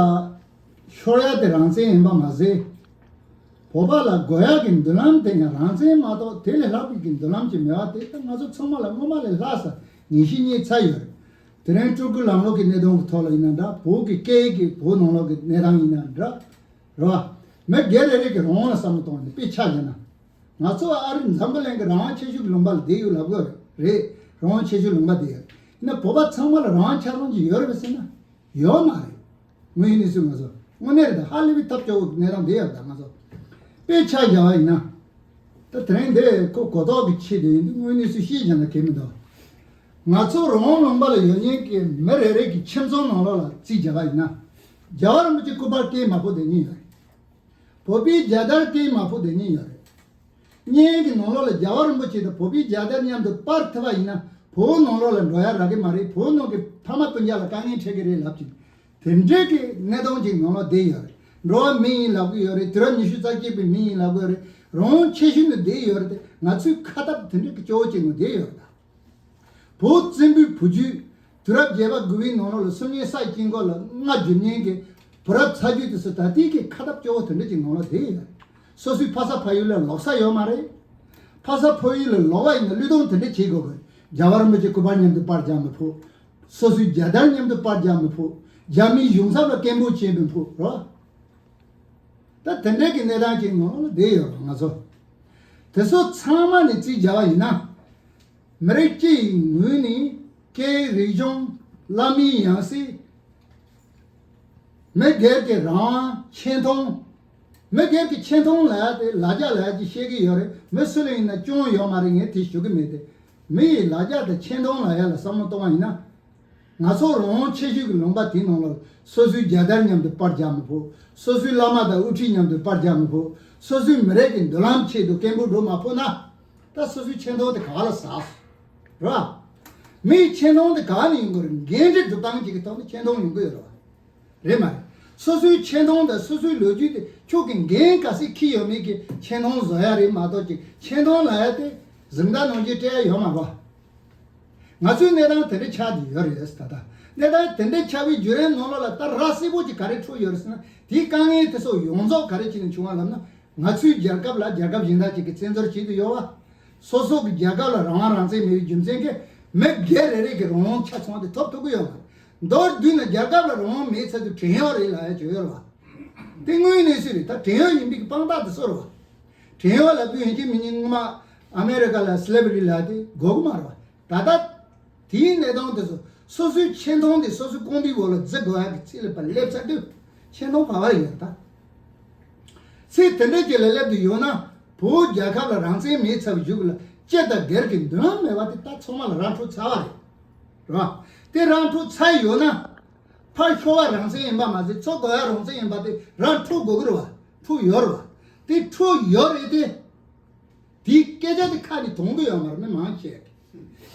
ཤོར་ཡ་དེ་རང་བཙན་ཡིན་པ་མ་ཟད། བོད་པ་ལ་དགོས་ཡ་གི་མདུན་ལམ་དེ་ཡང་རང་བཙན་མ་གཏོགས་དེ་ལས་ལྷག་པའི་གི་མདུན་ལམ་ཅིག་མེད་པ་དེ་ད་ང་ཚོ་ཚང་མ་ལ་སྔོན་མ་ལས་ལྷག་ས་ངེས་ཤེས་རྙེད་ཚར་ཡོད་རེད། དེ་རིང་སྤྲུལ་སྐུ་ལམ་ལུགས་ཀྱི་གནད་དོན་གྱི་ཐོག་ལ་ཡིན་ན་འདྲ། བོད་ཀྱི་སྐད་ཡིག་གི་བོད་ནང་ལོགས་ཀྱི་གནས་སྟངས་ཡིན་ན་འདྲ། རེད་བ། མི་སྒེར་རེ་རེ་གི་རང་དབང་ལ་བསམ་བློ་གཏོང་བ་ནི་དཔེ་ཆ་བཞག་ན། ང་ཚོ་ཨ་རི་འཛམ་བུ་གླིང་གི་རང་དབང་ཆེ་ཤོས་ཀྱི་ལུང་པ་ལ་བསྡད་ཡོད་ལབ་དགོས་རེད། རང་དབང་ཆེ་ཤོས་ལུང་པ་དེ་ཡོད། ཡིན་ན་བོད་པ་ཚང་མ་ལ་རང་དབང་ཆ་ཚང་ཅིག་ཡོད་རེད་པས་ཟེར་ན། ཡོད་མ་རེད། དངོས་ཡོད་གནས་ཚུལ་ང་ཚོ་དངོས་གནས་རེད། ད་ཧ་ལས་པའི་ཐབས་སྐྱོ་བོ་གནས་སྟངས་དེ་ཡོད། ད་ང་ཚོ་དཔེ་ཆ་བཞག་པ་ཡིན་ན། ད་ དེ་རིང་འདི་ཁོ་གོ་རྟོགས་ཀྱི་ཆེད་དུ་ཡིན་དུས་དངོས་གནས་སུ་ཤེས་ཀྱང་ན་གལ་མི་འདུག་ང་ཚོ་རང་དབང་ལུང་པ་ལ་ཡོད་མཁན་གྱི་མི་རེ་རེ་གི་ཁྱིམ་ཚང་ནང་ལོགས་ལ་རྩིས་རྒྱག་པ་ཡིན་ན། རྒྱལ་བ་རིན་པོ་ཆེ་སྐུ་པར་སྐྱེས་མ་ཕོ་དེ་གཉིས་ཡོད་རེད། བོད་པའི་རྒྱལ་དར་སྐྱེས་མ་ཕོ་དེ་གཉིས་ཡོད་རེད། གཉེན་གྱི་ནང་ལོགས་ལ་རྒྱལ་བ་རིན་པོ་ཆེ་དང་བོད་པའི་རྒྱལ་དར་མཉམ་དུ་སྤར་ཐུབ་པ་ཡིན་ན་བོད་ནང་ལོགས་ལ་འགྲོ་ཡ་རག་གི་མ་རེད། བོད་ནང་གི་ཕ་མ་སྤུན་ཀྱག་ལ་དཀའ་ངལ་འཕྲད་ཀྱི་རེད་ལབ་ཅིང་། དེ་འདྲའི་གི་གནས་སྟངས་ཅིག་ནང་ལ་བསྡད་ཡོད་རེད། འགྲོ་བ་མི་ཡིན་ལབ་གི་ཡོད་རེད། དུས་རབས་ཉི་ཤུ་རྩ་གཅིག་པའི་མི་ཡིན་ལབ་གི་ཡོད་རེད། རང་དབང་ཆེ་ཤོས་ནས་བསྡད་ཡོད་རེད་དེ། ང་ཚོའི་ཁ་སྟབས་དེ་འདྲའི་གི་སྐྱོ་བོ་ཅིག་ནང་བསྡད་ཡོད་རེད་ད། བོད་བཙན་པོའི་བུ་རྒྱུད་དུས་རབས་བརྒྱད་པ་དགུ་པའི་ནང་ལོགས་ལ་སུམ་གཉིས་ས་དཀྱིལ་འཁོར་ལ་མངའ་བསྒྱུར་མཁན་གྱི་བུ་རབས་ཚ་རྒྱུད་དེ་ཚོ་ད་ལྟའི་གི་ཁ་སྟབས་སྐྱོ་བོ་དེ་འདྲ་ཅིག་ནང་ལ་བསྡད་ཡོད་རེད། སོ་སོའི་ཕ་ས་ཕ་ཡུལ་ལ་ལོག་ས་ཡོད་མ་རེད། ཕ་ས་ཕ་ཡུལ་ལ་ལོག་པ་ཡིན་ན་བློས་གཏོང་དེ་འདྲ་བྱེད་དགོས་གི། རྒྱལ་བ་རིན་པོ་ཆེ་སྐུ་པར་མཉམ་དུ་པར་རྒྱག་མི་ཕོད། སོ་སོའི་རྒྱལ་དར་མཉམ་དུ་པར་རྒྱག་མི་ཕོད། རྒྱ་མིའི་གཞུང་ཚབ་ལ་སྐད་འབོད་བྱེད་མི་ཕོད་རོ། ད་དེ་འདྲའི་གི་གནས་སྟངས་ཅིག་ནང་ལ་བསྡད་ཡོད་རེད་ང་ཚོ། དེ་ཚོ་ཚང་མ་ནས་རྩིས་རྒྱག་པ་ཡིན་ན། མི་རིགས་སྤྱི་ཡི་ངོས་ནས་སྐད་རིག་གཞུང་བླ་མའི་ཡང་སྲིད། མི་སྒེར་གྱི་རང་དབང་ཆེ་མཐོང་། མི་སྒེར་གྱི་ཆེ་མཐོང་ལབ་ཡ་དེ་ལ་རྒྱ་ལབ་ཡ་ཅིག་བཤད་ཀྱི་ཡོད་རེད། མི་སུ་ལ་ཡིན་ན་སྐྱོན་ཡོད་མ་རེད། ངས་དེ་ཞུ་གི་མེད་དེ། མི་ཡི་ལ་རྒྱ་དང་ཆེ་མཐོང་ལབ་ཡ་ལ་བསམ་བློ་གཏོང་བ་ཡིན་ན། ང་ཚོ་རང་དབང་ཆེ་ཤོས་ཀྱི་ལུང་པ་དེའི་ནང་ལ་སོ་སོའི་རྒྱལ་དར་མཉམ་དུ་པར་རྒྱག་མི་ཕོད། སོ་སོའི་བླ་མ་དང་དབུ་ཁྲིད་མཉམ་དུ་པར་རྒྱག་མི་ཕོད། སོ་སོའི་མི་རིགས་ཀྱི་མདུན་ལམ་ཆེད་དུ་སྐད་འབོད་སྒྲོག་མ་ཕོད་ན། ད་སོ་སོའི་ཆེ་མཐོང་དེ་ག་ལ་ཟག་རེད་བ། མིའི་ཆེ་མཐོང་དེ་ག་ནས་ཡོང་གི་རེད། འགན་འཁྲི་སྒྲུབ་སྟངས་ཅིག་གི་ཐོག་ནས་ཆེ་མཐོང་ཡོང་གི་ཡོད་རེད་བ། རེད་མ་རེད། སོ་སོའི་ཆེ་མཐོང་དང་སོ་སོའི་ལོ་རྒྱུས་དེ་ཁྱོད་ཀྱི་འགན་ག་ཚད་འཁྱེར་ཡོད་མེད་ཀྱི་ཆེ་མཐོང་བཟོ་ཡ་རེད་མ་གཏོགས་ཀྱི་ཆེ་མཐོང་ལབ་ཡ་དེ་གཟེངས་རྟགས་ནང་བཞིན་སྤྲད་ཡ་ཡོད་མ་རེད་བ། ང་ཚོའི་གནས་སྟངས་དེ་འདྲ་ཆགས་བསྡད་ཡོད་རེད་ཟེར། ད་ལྟ་གནས་སྟངས་དེ་འདྲ་ཆགས་པའི་བརྒྱུད་རིམ་ནང་ལོགས་ལ་ད་ར་སེ་པོ་ཅིག་ག་རེ་འཕྲོ་ཡོད་རེད་ཟེར་ན། དེའི་དཀའ་ངལ་དེ་ཚོ་ཡོངས་རྫོགས་ག་རེ་བྱས་ནས་བྱུང་བ་ལབ་ན། ང་ཚོའི་རྒྱལ་ཁབ་ལ་རྒྱལ་ཁབ་གཞན་དག་ཅིག་གིས་བཙན་འཛུལ་བྱེད་དུ་ཡོད་བ། སོ་སོ་གི་རྒྱལ་ཁབ་ལ་རང་དབང་རང་བཙན་མེད་པའི་རྒྱུ་མཚན་གྱིས་མི་སྒེར་རེ་རེ་གི་རང་དབང་ཆ་ཚང་དེ་ཐོབ་ཐུབ་ཀྱི་ཡོད་མ་རེད། མདོར་བསྡུས་ན་རྒྱལ་ཁབ་ལ་རང་དབང་མེད་ཚར་དུས་བྲན་གཡོག་རེད་ལབ་ཡ་ཅིག་ཡོད་རེད་བ། དེ་དངོས་གནས་སུ་རེད། ད་བྲན་གཡོག་ཡིན་པའི་དཔང་རྟགས་དེ་སུ་རེད་བ། བྲན་གཡོག་ལབ་དུས་ཡིན་གཅིག་མིན་གཉིས་སྔོན་མ་ཨ་མེ་རི་ཀ་ལ་slavery་ལབ་དེ་དགོས་ཀྱི་མ་རེད་བ། ད་ལྟ་དེའི་གནས་སྟངས་དེ་ཚོ་སོ་སོའི་ཆེ་མཐོང་དེ་སོ་སོའི་རྐང་པའི་འོག་ལ་འཛུགས་དགོས་ཡ་གི་ཚད་ལ་ཕར་སླེབས་ཚར་དུས་ཆེ་མཐོང་བར་བར་ཡོད་ད། ཚད་དེ་འདྲ་ཅིག་ལ་སླེབས་དུས་ཡོད་ན་བོད་རྒྱལ་ཁབ་ལ་རང་བཙན་མེད་ཚར་བའི་གཞུག་ལ་སྤྱི་དང་སྒེར་གྱི་མདུན་ལམ་མེད་པ་དེ་ད་ཚང་མ་ལ་ར་འཕྲོད་ཚར་བ་རེད། རེད་བ། དེ་ར་འཕྲོད་ཚར་ཡོད་ན། ཕར་ཤོར་བ་རང་བཙན་ཡིན་པ་མ་ཟད་ཚུར་འགྲོ་ཡ་རང་བཙན་ཡིན་པ་དེ་ར་འཕྲོད་དགོས་ཀྱི་རེད་བ། འཕྲོད་ཡོད་རེད་བ། དེ་འཕྲོད་ཡོད་རེད་དེ། དེའི་སྐད་ཆ་དེ་ཁ་ནས་གཏོང་གི་ཡོད་མ་རེད། མི་མང་ཆེ་གི་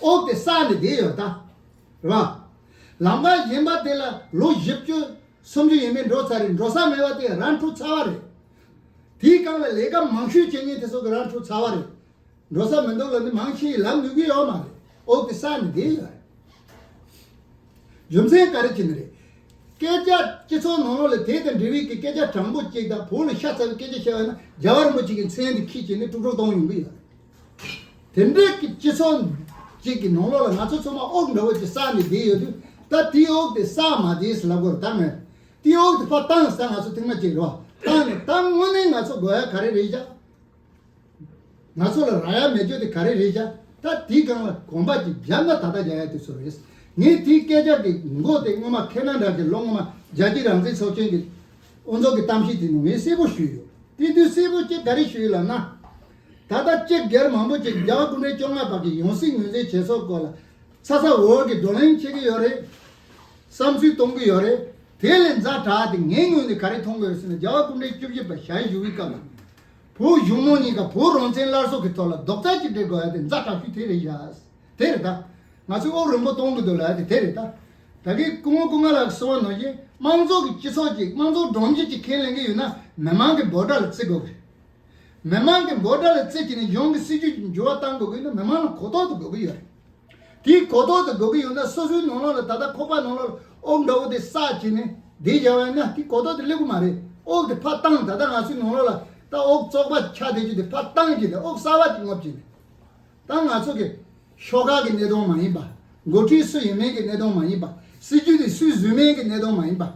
འོག་དེ་ས་ནས་བསྡད་ཡོད་ད། རེད་བ། ལམ་ཁ་གཞན་པ་དེ་ལ་ལོ་བཞི་བཅུ་སུམ་ཅུ་ཡས་མས་འགྲོ་ཚར་རེད། འགྲོ་ས་མེད་པ་དེ་ར་འཕྲོད་ཚར་བ་རེད། དེའི་སྒང་ལ་ལས་ཀ་མང་ཤོས་བྱེད་མཁན་དེ་ཚོ་གི་ར་འཕྲོད་ཚར་བ་རེད། འགྲོ་ས་མི་འདུག་ལབ་ནི་མང་ཆེ་ལབ་ནུས་ཀྱི་ཡོད་མ་རེད། འོག་དེ་ས་ནས་བསྡད་ཡོད་རེད། རྒྱུ་མཚན་ག་རེ་བྱས་ནི་རེད། སྐད་ཆ་སྤྱི་ཚོགས་ནང་ལོགས་ལ་དེ་དང་འབྲེལ་བའི་གི་སྐད་ཆ་དྲང་པོ་གཅིག་དང་བོད་ལ་ཤ་ཚ་བའི་སྐད་ཆ་བཤད་པ་ན་རྒྱལ་བ་རིན་པོ་ཆེ་གི་མཚན་དེ་ཁྱེར་བྱས་ནས་དཀྲུག་དཀྲུག་གཏོང་ཡོང་གི་ཡོད་རེད། དེ་འདྲའི་གི་སྤྱི་ཚོགས་གཅིག་གི་ནང་ལོགས་ལ་ང་ཚོ་ཚང་མ་དབུགས་འདྲ་བོ་ཅིག་བསགས་ནས་བསྡད་ཡོད་དུས། ད་དེའི་དབུགས་དེ་བསགས་མ་བསྡད་ཟེར་ལབ་དགོས་རེད། ད་ངས་དེའི་དབུགས་དེ་ཕར་བཏང་ཟེར། ང་ཚོ་ཐེངས་མ་གཅིག་རེད་བ། བཏང་ནས་ད་དངོས་གནས་ང་ཚོ་དགོས་ཡ་ག་རེ་རེད་ཤག་ང་ཚོ་ལ་རག་ཡ་མེད་རྒྱུ་དེ་ག་རེ་རེད་ཤག་ད་དེའི་སྒང་ལ་གོམ་པ་གཅིག་བརྒྱབ་ན་ད་ལྟ་རྒྱག་ཡ་དེ་ཚོ་རེད། ངས་དེའི་སྐད་ཆ་དེ་མགོ་དེ་སྔོན་མ་ཁེ་ན་ཌ་གི་ལོ་སྔོན་མ་རྒྱལ་སྤྱིའི་རང་བཙན་ཚོགས་ཆེན་གྱི་དབུ་ཚོགས་ཀྱི་གཏམ་བཤད་དེ་ནང་ངས་གསལ་པོ་ཞུས་ཡོད། དེ་དུས་གསལ་པོ་ཅིག་ག་རེ་ཞུས་ཡོད་ལབ་ན། ད་ལྟ་སྤྱི་སྒེར་མང་པོ་ཅིག་རྒྱལ་བ་སྐུ་ཕྲེང་བཅོ་ལྔ་པ་གི་ཡང་སྲིད་ངོས་འཛིན་བྱེད་ཕྱོགས་སྐོར་ལ་ཚ་ཚ་འུར་འུར་གྱི་བགྲོ་གླེང་བྱེད་ཀྱི་ཡོད་རེད། བསམ་ཚུལ་གཏོང་གི་ཡོད་རེད། དེ་ལས་ཛ་དྲག་དེ་ངའི་ངོས་ནས་ག་རེ་མཐོང་གི་ཡོད་ཟེར་ན། རྒྱལ་བ་སྐུ་ཕྲེང་བཅུ་བཞི་པ་ཞལ་བཞུགས་པའི་སྐབས་ལ་བོད་གཞུང་མང་གཉིས་ཀ་བོད་རང་བཙན་སླར་གསོ་གི་ཐོག་ལ་རྡོག་རྩ་གཅིག་སྒྲིལ་དགོས་ཡ་དེ་ཛ་དྲག་ཤོས་དེ་རེད་ཤག་དེ་རེད་ད། ང་ཚོས་དབུགས་རིང་པོ་གཏོང་གི་འདུག་ལབ་ཡ་དེ་དེ་རེད་ད། ད་གིན་སྐུ་ངོ་སྐུ་ངོ་ལགས་གསུངས་པ་ནང་བཞིན་དམངས་གཙོ་གི་སྤྱི་ཚོགས་ཅིག་དམངས་གཙོ་སྒྲོམ་གཞི་ཅིག་ཁས་ལེན་གི་ཡོད་ན་མི་མང་གི་འབོད་སྒྲ་ལ་བརྩི་དགོས་གི་རེད། མི་མང་གི་འབོད་སྒྲ་ལ་བརྩི་བྱས་ནས་གཞུང་གི་སྲིད་ཇུས་ཀྱི་འགྱུར་བ་གཏང་དགོས་ཀྱི་ཡོད་ན་མི་མང་ལ་གོ་རྟོགས་དེ་དགོས་ཀྱི་ཡོད་རེད། དེའི་གོ་རྟོགས་དེ་དགོས་ཀྱི་ཡོད་ན་སོ་སོའི་ནང་ལོགས་ལ་ད་ལྟ་ཁོག་པ་ནང་ལོགས་ལ་དབུགས་འདྲ་བོ་དེ་བསགས་བྱས་ནས་བསྡད་བཞག་པ་ཡིན་ན་དེའི་གོ་རྟོགས་དེ་སླེབས་ཀྱི་མ་རེད། དབུགས་དེ་ཕར་བཏང་། ད་ལྟ་ང་ཚོའི་ནང་ལོགས་ལ་ད་དབུགས་བཙོག་པ་ཆགས་བསྡད་རྒྱུ་དེ་ཕར་བཏང་བྱས་ནས་དབུགས་གསར་པ་ཅིག་རྔུབ་བྱས་ནས། ད་ང་ཚོ་གི་ཤོག་ཁག་གི་གནད་དོན་མ་ཡིན་པ། འགོ་ཁྲིད་སུ་ཡིན་མིན་གྱི་གནད་དོན་མ་ཡིན་པ། སྲིད་ཇུས་དེ་སུས་བཟོས་མིན་གྱི་གནད་དོན་མ་ཡིན་པ།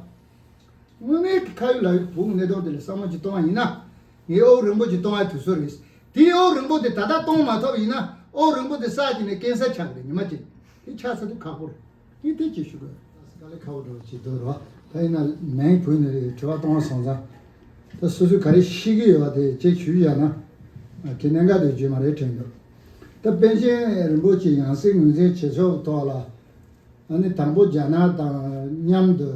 དངོས་གནས་ཀྱི་ཁ་ཡོད་ལག་ཡོད་བོད་ཀྱི་གནད་དོན་དེ་ལ་བསམ་བློ་ཅིག་གཏོང་བ་ཡིན་ན། ངས་དབུགས་རིང་པོ་ཅིག་གཏོང་བའི་དུས་ཚོད་རེད། དེའི་དབུགས་རིང་པོ་དེ་ད་ལྟ་གཏོང་མ་ཐུབ་ཡིན་ན་དབུགས་རིང་པོ་དེ་བསགས་ཀྱི་ནས་ཀན་སར་ཆགས་ཀྱི་རེད། ཉི་མ་གཅིག་དེ་ཆགས་ཚར་དུས་ཁག་པོ་རེད། ངས་དེ་ཅིག་ཞུ་དགོས། དཀའ་ལས་ཁག་པོ་འདྲ་བོ་ཅིག་འདུག་རེད་བ། ད་ཡིན་ན་མིང་བོས་ནས་དྲི་བ་གཏོང་བ་སོང་ཙང་། ད་སོ་སོས་ག་རེ་ཤེས་ཀྱི་ཡོད་པ་དེ་ཅིག་ཞུས་ཡ་ན། གི་གནད་འགག་དེ་བརྗོད་མ་རེད་དྲན་འདུག་ད་པཎ་ཆེན་རིན་པོ་ཆེ་ཡང་སྲིད་ངོས་འཛིན་བྱེད་ཕྱོགས་ཐོག་ལ། ཨ་ནི་དང་པོ་རྒྱ་ནག་དང་མཉམ་དུ་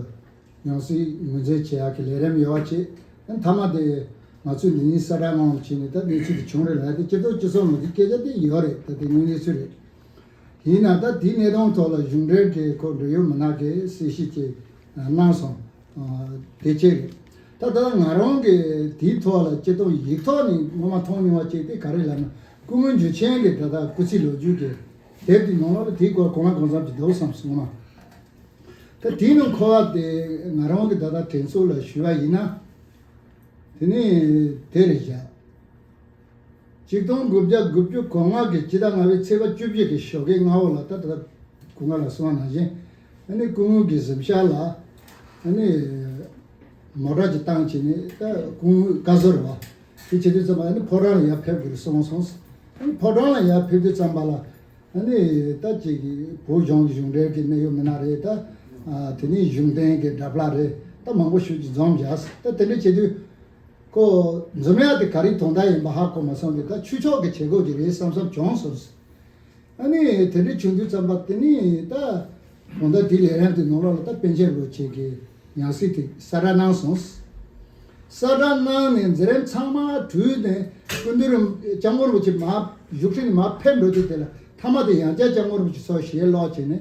ཡང་སྲིད་ངོས་འཛིན་བྱེད་ཡག་གི་ལས་རིམ་ཡོད་པ་བྱས། ཨ་ནི་མཐའ་མ་དེ་ང་ཚོས་འདི་ཉིད་གསལ་བསྒྲགས་གནང་བ་བྱས་ནས་ད་གནས་ཚུལ་དེ་བྱུང་རེད་ལ། དེ་སྤྱི་ཚོགས་སྤྱི་ཚོགས་ནང་དེ་སྐད་ཆ་དེ་ཡོད་རེད། ད་དེ་དངོས་གནས་ཚུལ་རེད། ཡིན་ན་ད་དེའི་གནས་སྟངས་ཐོག་ལ་གཞུང་འབྲེལ་གྱི་ཁོ་འབྲེལ་ཡོད་མི་སྣ་གིས་གསལ་བཤད་ཅིག་གནང་སོང་། དེ་ཅིག་རེད། ད་ད་ང་རང་གིས་དེའི་ཐོག་ལ་སྤྱིར་བཏང་ཡིག་ཐོག་ནས་ངོ་མ་མཐོང་མྱོང་བ་ཅིག་དེ་ག་རེ་ལབ་ན། སྐུ་ངོ་འཇུ་ཆེན་གྱི་ད་ལྟ་སྐུ་ཚེ་ལོ་རྒྱུས་ཀྱི་དེབ་དེ་ནང་ལོགས་ལ་དེའི་སྐོར་གོ་ལྔ་གོ་མཚམས་ཅིག་འདུག་བསམ་སོང་ངོ་མ། ད་དེའི་ནང་འཁོད་པ་དེ་ང་རང་གི་ད་ལྟ་དྲན་གསོ་ལ་ཞུས་པ་ཡིན་ན། དེ་ནི་དེ་རེད་བཞག་ཆིག་སྟོང་དགུ་བརྒྱ་དགུ་བཅུ་གོ་ལྔ་གི་སྤྱི་ཟླ་ལྔ་པའི་ཚེས་པ་བཅུ་བཞི་གི་ཞོགས་ཀའི་སྔ་པོ་ལ། ད་ད་ལྟ་སྐུ་ངོ་ལ་གསུངས་པ་ནང་བཞིན། ཨ་ནི་སྐུ་ངོ་གི་གཟིམ་ཤག་ལ་ཨ་ནི་མོ་ཊ་ཅིག་བཏང་བྱས་ནས། ད་སྐུ་ངོ་བཀའ་ཟུར་བ་དེ་བྱེད་དུས་ཙམ་པ། ཨ་ནི་ཕོ་བྲང་ལ་ཡར་ཕེབས་དགོས་གསུངས་སོང་། ཨ་ནི་ཕོ་བྲང་ལ་ཡར་ཕེབས་དུས་ཙམ་པ་ལ། ཨ་ནི་ད་ཅིག་བོད་གཞུང་གི་གཞུང་འབྲེལ་གྱི་གནད་ཡོད་མི་སྣ་རེད། ད་ཨ་དེ་ནས་གཞུང་བསྟེན་གྱི་དྲ་བ་རེད། ད་མང་པོ་ཞིག་ཅིག་འཛོམས་བཞག་ད་དེ་འདྲ་བྱེད་དུས་ཁོ་འཛོམས་ཡག་དེ་ག་རེ་དོན་དག་ཡིན་པ་ཧ་གོ་མ་སོང་གི། ད་ཆོས་ཕྱོགས་ཀྱི་བྱེད་སྒོ་ཅིག་རེད་བསམ་བསམ་བྱུང་སོང་། ཨ་ནི་དེ་འདྲ་བྱུང་དུས་ཙམ་པ་དེ་ནི་ད་གང་ལྟར་དེའི་ལས་རིམ་དེ་ནང་ལོགས་ལ་ད་པཎ་ཆེན་རིན་པོ་ཆེ་གི་ཡང་སྲིད་དེ་གསལ་བསྒྲགས་གནང་སོང་། གསལ་བསྒྲགས་གནང་ནས་མཛད་རིམ་ཚང་མ་གྲུབ་ནས། སྐུ་མདུན་རིན། སྐྱབས་མགོན་རིན་པོ་ཆེ་མར་བཞུགས་ཁྲི་ནས་མར་ཕེབས་འགྲོ་དུས་དེ་ལ། མཐའ་མ་དེ་ཡང་བསྐྱར་སྐྱབས་མགོན་རིན་པོ་ཆེ་ཚོ་ཞལ་ལོག་བྱས་ནས་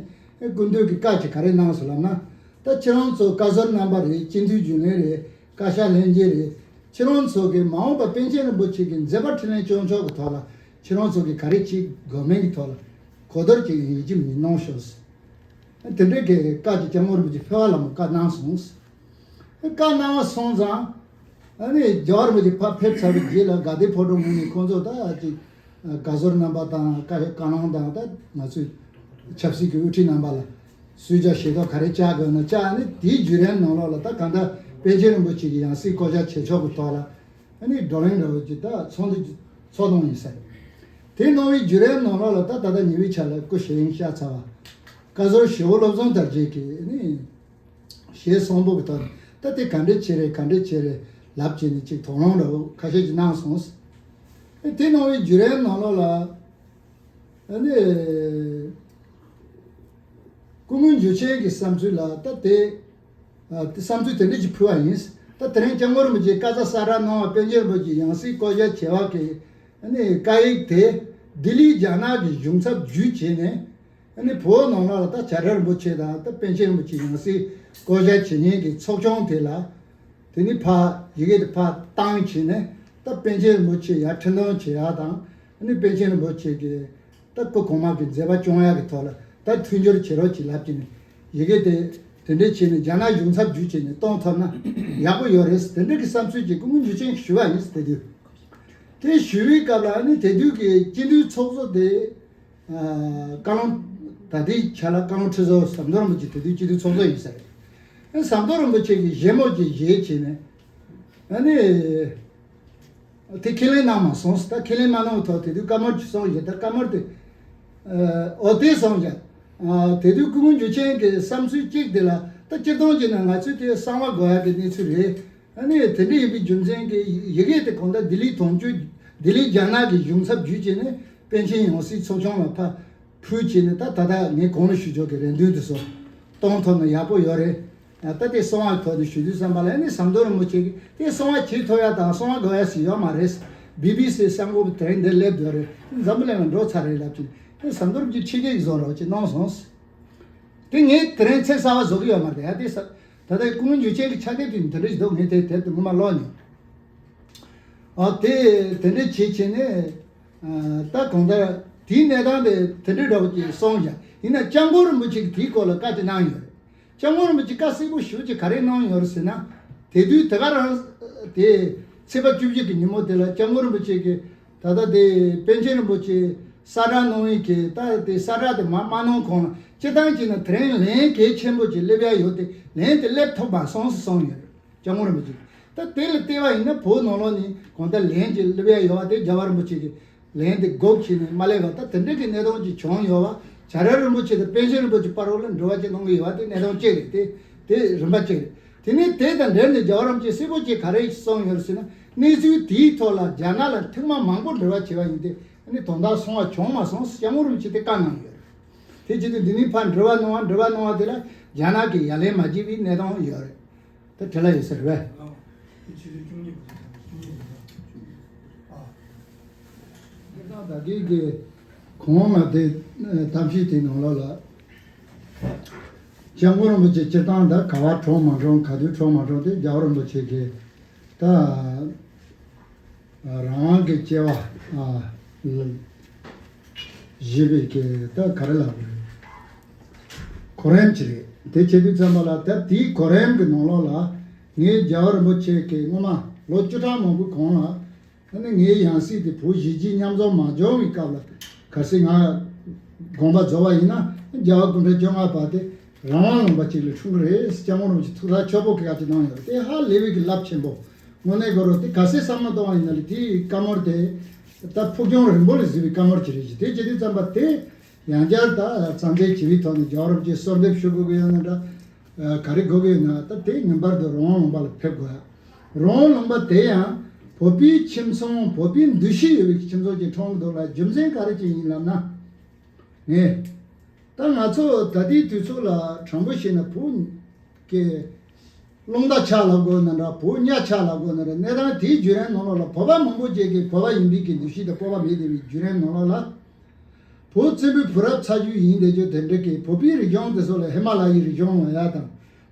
སྐུ་མདུན་གྱིས་བཀའ་ཅིག་ག་རེ་གནང་སོང་ལབ་ན། ད་ཁྱེད་རང་ཚོ་བཀའ་ཟུར་རྣམ་པ་རེད། སྤྱི་འཐུས་རྒྱུན་ལས་རེད། བཀའ་ཤག་ལྷན་རྒྱས་རེད། ཁྱེད་རང་ཚོ་གིས་མ་འོངས་པ་པཎ་ཆེན་རིན་པོ་ཆེ་གི་མཛད་པ་འཕྲིན་ལས་སྐྱོང་ཕྱོགས་ཀྱི་ཐོག་ལ་ཁྱེད་རང་ཚོ་གིས་ག་རེ་བྱེད་དགོས་མིན་གྱི་ཐོག་ལ་གོ་བསྡུར་ཅིག་ཡིན་གཅིག་མིན་གཉིས་གནང་ཤོག་དེ་འདྲའི་གི་བཀའ་ཅིག་སྐྱབས་མགོན་རིན་པོ་ཆེ་ཕེབས་པ་ལ་མོ་བཀའ་གནང་སོང་། བཀའ་གནང་བ་སོང་ཙང་། ཨ་ནི་རྒྱལ་བ་རིན་པོ་ཆེ་ཕར་ཕེབས་ཚར་བའི་རྗེས་ལ་དགའ་ལྡན་ཕོ་བྲང་ངོས་ནས་ཁོང་ཚོ་ད་ཅིག་བཀའ་ཟུར་རྣམ་པ་དང་། བཀའ་བཀའ་བློན་དང་། ད་ང་ཚོའི་ཆབ་སྲིད་ཀྱི་དབུ་ཁྲིད་རྣམ་པ་ལ་གསོལ་ཇ་ཞལ་ཏོག་ག་རེ་བཅག་དགོས་ན་བཅག་ནས། དེའི་བརྒྱུད་རིམ་ནང་ལོགས་ལ་ད་གང་ལྟར་པཎ་ཆེན་རིན་པོ་ཆེ་གི་ཡང་སྲིད་བསྐོ་གཞག་བྱེད་ཕྱོགས་ཀྱི་ཐོག་ལ་ཨ་ནི་བགྲོ་གླེང་འདྲ་བོ་ཅིག་ད་ཚོགས་འདུ་ཚོགས་གནང་ཡིན་ཟེར། དེ་གནང་བའི་བརྒྱུད་རིམ་ནང་ལོགས་ལ་ད་ད་ལྟ་ཉེ་བའི་ཆར་ལ་སྐུ་ཞལ་གཡེང་བཞག་ཚར་བ། བཀའ་ཟུར་ཞི་བོ་བློ་བཟང་དར་རྒྱས་ཀྱིས་ཨ་ནི་ཞལ་གསོང་པོ་གི་ཐོག་ནས་ད་དེ་ག་འདྲས་བྱེད་རེད། ག་འདྲས་བྱེད་རེད་ལབ་བྱས་ནས་ཅིག་དོགས་སློང་འདྲ་བོ་ཁ་ཤས་ཅིག་གནང་སོང་། དེ་གནང་བའི་བརྒྱུད་རིམ་ནང་ལོགས་ལ་ཨ་ནི་སྐུ་ངོ་འཇུ་ཆེན་གྱི་བསམ་ཚུལ་ལ་ད་དེ། ཨ། དེ་བསམ་ཚུལ་དེ་འདྲ་ཞིག་ཕུལ་བ་ཡིན། ད་དེ་རིང་སྐྱབས་མགོན་རིན་པོ་ཆེས་བཀའ་རྩ་གསལ་བསྒྲགས་གནང་བ། པཎ་ཆེན་རིན་པོ་ཆེ་ཡང་སྲིད་བསྐོ་གཞག་བྱས་པ་གི་ཨ་ནི་བཀའ་ཡིག་དེ་ལྡི་ལིའི་རྒྱ་ནག་གི་གཞུང་ཚབ་བརྒྱུད་བྱས་ནས། ཨ་ནི་བོད་ནང་ལ་ད་བྱ་བྲལ་རིན་པོ་ཆེ་དང་ད་པཎ་ཆེན་རིན་པོ་ཆེ་ཡང་སྲིད་བསྐོ་གཞག་བྱེད་མཁན་གྱི་ཚོགས་ཆུང་དེ་ལ། དེ་ནི་ཕར་ཡི་གེ་དེ་ཕར་བཏང་བྱས་ནས། ད་པཎ་ཆེན་རིན་པོ་ཆེ་ཡར་འཁྲི་མཐོང་བྱེད་ཡག་དང་། ཨ་ནི་པཎ་ཆེན་རིན་པོ་ཆེ་གི་ད་སྐུ་གོང་མ་གི་མཛད་པ་སྐྱོང་ཡག་གི་ཐོག་ལ་ད་མཐུན་སྦྱོར་བྱེད་རོགས་གྱིས་ལབ་ཀྱི་ནི། ཡི་གེ་དེ་དེ་འདྲས་བྱས་ནས་རྒྱ་ནག་གཞུང་ཚབ་བརྒྱུད་བྱས་ནས་གཏོང་ཐུབ་ན་ཡག་པོ་ཡོད་རེད། དེ་འདྲས་ཀྱི་བསམ་ཚུལ་ཅིག་སྐུ་ངོ་འཇུ་ཆེན་ཞུ་བ་ཡིན། དེ་དུས་དེ་ཞུ་བའི་སྐབས་ལ་ཨ་ནི་དེ་དུས་ཀྱི་སྤྱི་འཐུས་ཚོགས་གཙོ་དེ། ཨ། བཀའ་བློན། ད་ལྟའི་ཆ་ལ་བཀའ་བློན་ཁྲི་ཟུར་ཟམ་གདོང་རིན་པོ་ཆེ་དེ་དུས་སྤྱི་འཐུས་ཚོགས་གཙོ་ཡིན་ས་རེད། ཨ། ཟམ་གདོང་རིན་པོ་ཆེ་གིས་བཞེས་མོ་ཅིག་བཞེས་བྱས་ནས། ཨ་ནི་དེ་ཁས་ལེན་གནང་མ་སོང་། ད་ཁས་ལེན་མ་གནང་བའི་ཐོག་དེ་དུས་བཀའ་མོལ་ཅིག་གསུངས་བཞག་ད་བཀའ་མོལ་དེ། ཨ། འོ་དེ་གསུངས་བཞག་ཨ། དེ་དུས་སྐུ་ངོ་འཇུ་ཆེན་གྱི་བསམ་ཚུལ་གཅིག་དེ་ལ། ད་སྤྱིར་བཏང་བྱས་ན་ང་ཚོས་དེ་གསང་བ་དགོས་ཡག་གི་གནས་ཚུལ་རེད། ཨ་ནི་དེ་འདྲ་ཡིན་པའི་རྒྱུ་མཚན་གྱིས་ཡི་གེ་དེ་གང་ལྟར་ལྡི་ལི་དོན་གཅོད། ལྡི་ལི་རྒྱ་ནག་གི་གཞུང་ཚབ་བརྒྱུད་བྱས་ནས་པཎ་ཆེན་ཡང་སྲིད་ཚོགས་ཆུང་ལ་ཕར་ཕུལ་བྱས་ནས། ད་ད་ལྟ་ངས་གོང་ལ་ཞུས་ཆོག་གི་རེ་འདུན་དེ་ཚོ་གཏོང་ཐུབ་ན་ཡག་པོ་ཡོད་རེད། ད་དེ་གསང་བའི་ཐོག་ནས་ཞུ་དུས་ཙམ་པ་ལ་ནི་ཟམ་གདོང་རིན་པོ་ཆེ་གིས་དེ་གསང་བ་བྱེད་ཐུབ་ཡག་དང་གསང་བ་དགོས་ཡག་ཞིག་ཡོད་མ་རེད། བི་བི་སི་གསར་འགོད་པ་དེ་རིང་འདིར་སླེབས་སྡོད་རེད། འཛམ་བུ་གླིང་ལ་འགྲོ་ཚར་རེད་ལབ་ཀྱིན། དེ་ཟམ་གདོང་རིན་པོ་ཆེ་ཁྲིད་ཀྱི་ཡིག་བཟོ་རོགས་ཅིག་གནང་སོང་། དེ་ངས་དེ་རིང་ཚེ་གསར་པ་བཟོ་གི་ཡོད་མ་རེད། ཡ་དེ་ས། ད་ལྟའི་སྐུ་ངོ་འཇུ་ཆེན་གྱི་ཕྱག་དེབ་དེ་འདི་འདྲ་ཞིག་འདུག་ངས་དེ་དེབ་དེ་སྔོན་མ་ཀློག་མྱོང་། ཨ། དེ་དེ་འདྲ་བྱེད་བྱས་ནས། ཨ། ད་གང་ལྟར་དེའི་གནས་སྟངས་དེ་དེ་འདྲ་འདྲ་བོ་ཅིག་སོང་བཞག་ཡིན་ན་སྐྱབས་མགོན་རིན་པོ་ཆེ་གིས་དེའི་སྐོར་ལ་བཀའ་ཅིག་གནང་ཡོད་རེད། སྐྱབས་མགོན་རིན་པོ་ཆེ་བཀའ་གསལ་པོ་ཞེ་པོ་ཅིག་ག་རེ་གནང་ཡོད་རེད་ཟེར་ན། དེ་དུས་དེ་ག་རང་དེ་ཚེས་པ་བཅུ་བཞི་གི་ཉིན་མོ་དེ་ལ་སྐྱབས་མགོན་རིན་པོ་ཆེ་གིས། ད་ལྟ་དེ་པཎ་ཆེན་རིན་པོ་ཆེ་གསལ་བསྒྲགས་གནང་ཡིན་གྱི། ད་དེ་གསལ་བསྒྲགས་དེ་མ་མ་གནང་གོང་ལ་སྤྱིར་བཏང་བྱས་ན་དེ་རིང་ལན་གལ་ཆེན་པོ་ཅིག་སླེབས་ཡ་ཡོད་དེ། ལན་དེ་སླེབས་ཐུབ་མ་སོང་ཟེར་གསུངས་ཡོད་རེད། སྐྱབས་མགོན་རིན་པོ་ཆེ། ད་དེ་ལ་བལྟས་པ་ཡིན་ན་བོད་ནང་ལོགས་ནས་གང་ལྟར་ལན་ཅིག་སླེབས་ཡ་ཡོད་པ་དེ། རྒྱལ་བ་རིན་པོ་ཆེ་གིས་ལན་དེ་འགོག་བྱས་ནས་མ་སླེབས་པ། ད་དེ་འདྲ་གི་གནས་སྟངས་ཅིག་བྱུང་ཡོད་པ། བྱ་བྲལ་རིན་པོ་ཆེ་དང་པཎ་ཆེན་རིན་པོ་ཆེ་བར་ལ་འབྲེལ་བ་ཅིག་གནང་གི་ཡོད་པ་དེ་གནས་སྟངས་གཅིག་རེད། དེ་དེ་རིམ་པ་གཅིག་རེད། དེ་ནས་དེ་དང་འབྲེལ་ནས་རྒྱལ་བ་རིན་པོ་ཆེས་གསལ་པོ་ཅིག་ག་རེ་གསུངས་ཡོད་ཟེར་ན། གནས་ཚུལ་དེའི་ཐོག་ལ་རྒྱ་ནག་ལ་ཐེངས་མ་མང་པོ་འབྲེལ་བ་བྱས་པ་ཡིན་ཏེ། ཨ་ནི་དོན་དག་སོང་བ་བྱུང་མ་སོང་། སྐྱབས་མགོན་རིན་པོ་ཆེ་དེ་བཀའ་གནང་ཡོད་རེད། དེ་བྱེད་དུས་འདི་ནས་ཕར་འབྲེལ་བ་གནང་བ་འབྲེལ་བ་གནང་བ་དེ་ལ་རྒྱ་ནག་གིས་ཡ་ལན་མ་བྱེད་པའི་གནས་སྟངས་ཡོད་རེད། ད་དེ་ལ་ཡོད་ས་རེད་པས། ཨ། དེ་ཆེད་དུ་བཅུ་གཉིས་པ་ཟེར། བཅུ་གཉིས་པ་ཟེར། ཨ། དེ་དང་ད་གིན་གྱི་གོང་མ་དེ་གཏམ་བཤད་དེའི་ནང་ལོགས་ལ། སྐྱབས་མགོན་རིན་པོ་ཆེ་སྤྱིར་བཏང་ད་ག་པར་འཁྲུངས་མ་འཁྲུངས། ག་དུས་འཁྲུངས་མ་འཁྲུངས་དེ་རྒྱལ་བ་རིན་པོ་ཆེ་གིས་ད་རང་དབང་གི་སྐྱེ་བ་ཨ་བཞེས་པའི་གི་ད་ག་རེ་ལབ་དགོས་རེད། གོ་རིམ་ཅིག་རེད། དེ་བྱེད་དུས་ཙམ་པ་ལ་ད་དེའི་གོ་རིམ་གྱི་ནང་ལོགས་ལ་ངས་རྒྱལ་བ་རིན་པོ་ཆེ་གི་སྔོན་མ་ལོ་བཅུ་ཕྲག་མང་པོའི་གོང་ལ། ཨ་ནི་ངའི་ཡང་སྲིད་དེ་བོད་གཞིས་བྱེས་མཉམ་འཛོམས་མ་བྱུང་བའི་སྐབས་ལ། གལ་སྲིད་ང་དགོངས་པ་རྫོགས་པ་ཡིན་ན། རྒྱལ་བ་སྐུ་ཕྲེང་བཅོ་ལྔ་པ་དེ་རང་དབང་ལུང་པ་ཅིག་ལ་འཁྲུངས་ཀྱི་རེད། སྐྱབས་མགོན་རིན་པོ་ཆེ་ཐུགས་ཐག་ཆོད་པོ་གི་བཀའ་ཅིག་གནང་ཡོད་རེད། དེ་ཧ་ལས་པའི་གི་རླབས་ཆེན་པོ། དངོས་གནས་དགོས་རེད། དེ་གལ་སྲིད་བསམ་བློ་གཏོང་བ་ཡིན་ན་ལས་དེའི་བཀའ་མོལ་དེ་ད་ཕུགས་རྒྱང་རིང་པོ་ལ་གཟིགས་པའི་བཀའ་མོལ་ཅིག་རེད་ཅེས། དེ་བྱེད་དུས་ཙམ་པ་དེ་ཡང་བསྐྱར་ད་རྩ་འཛིན་བྱེད་པའི་ཐོག་ནས་རྒྱལ་བ་རིན་པོ་ཆེ་གསོལ་འདེབས་ཞུ་དགོས་ཀྱི་ཡོད་ན་འདྲ། ག་རེ་དགོས་ཀྱི་ཡོད་ན། ད་དེ་ངེས་པར་དུ་རང་དབང་ལུང་པ་ལ་ཕེབས་དགོས། རང་དབང་ལུང་པ་དེ་ཡང་བོད་པའི་ཁྱིམ་ཚང་། བོད་པའི་འདུ་ཤེས་ཡོད་པའི་ཁྱིམ་ཚང་ཅིག་འཁྲུངས་འདུག་ལ། རྒྱུ་མཚན་ག་རེ་ཅིག་ཡིན་ལབ་ན། ངས་ད་ང་ཚོ་ད་ལྟའི་དུས་ཚོད་ལ་དྲང་པོ་བཤད་ན་བོད་ཀྱི་རླུང་རྟ་ཆག་ལབ་དགོས་ན་འདྲ། བོད་ཉ་ཆག་ལབ་དགོས་ན་འདྲ། གནས་སྟངས་དེའི་བརྒྱུད་རིམ་ནང་ལོགས་ལ་བོད་པ་མང་པོ་ཅིག་གིས་བོད་པ་ཡིན་པའི་གི་འདུ་ཤེས་དང་སྤོབས་པ་མེད་བསྡད་པའི་བརྒྱུད་རིམ་ནང་ལོགས་ལ། བོད་བཙན་པོའི་བུ་རབས་ཚ་རྒྱུད་ཡིན་བསྡད་རྒྱུ་དེ་འདྲ་གི་བོད་པའི་རིག་གཞུང་དེ་ཚོ་ལ་ཧི་མ་ལ་ཡའི་རིག་གཞུང་ལབ་ཡ་དང་།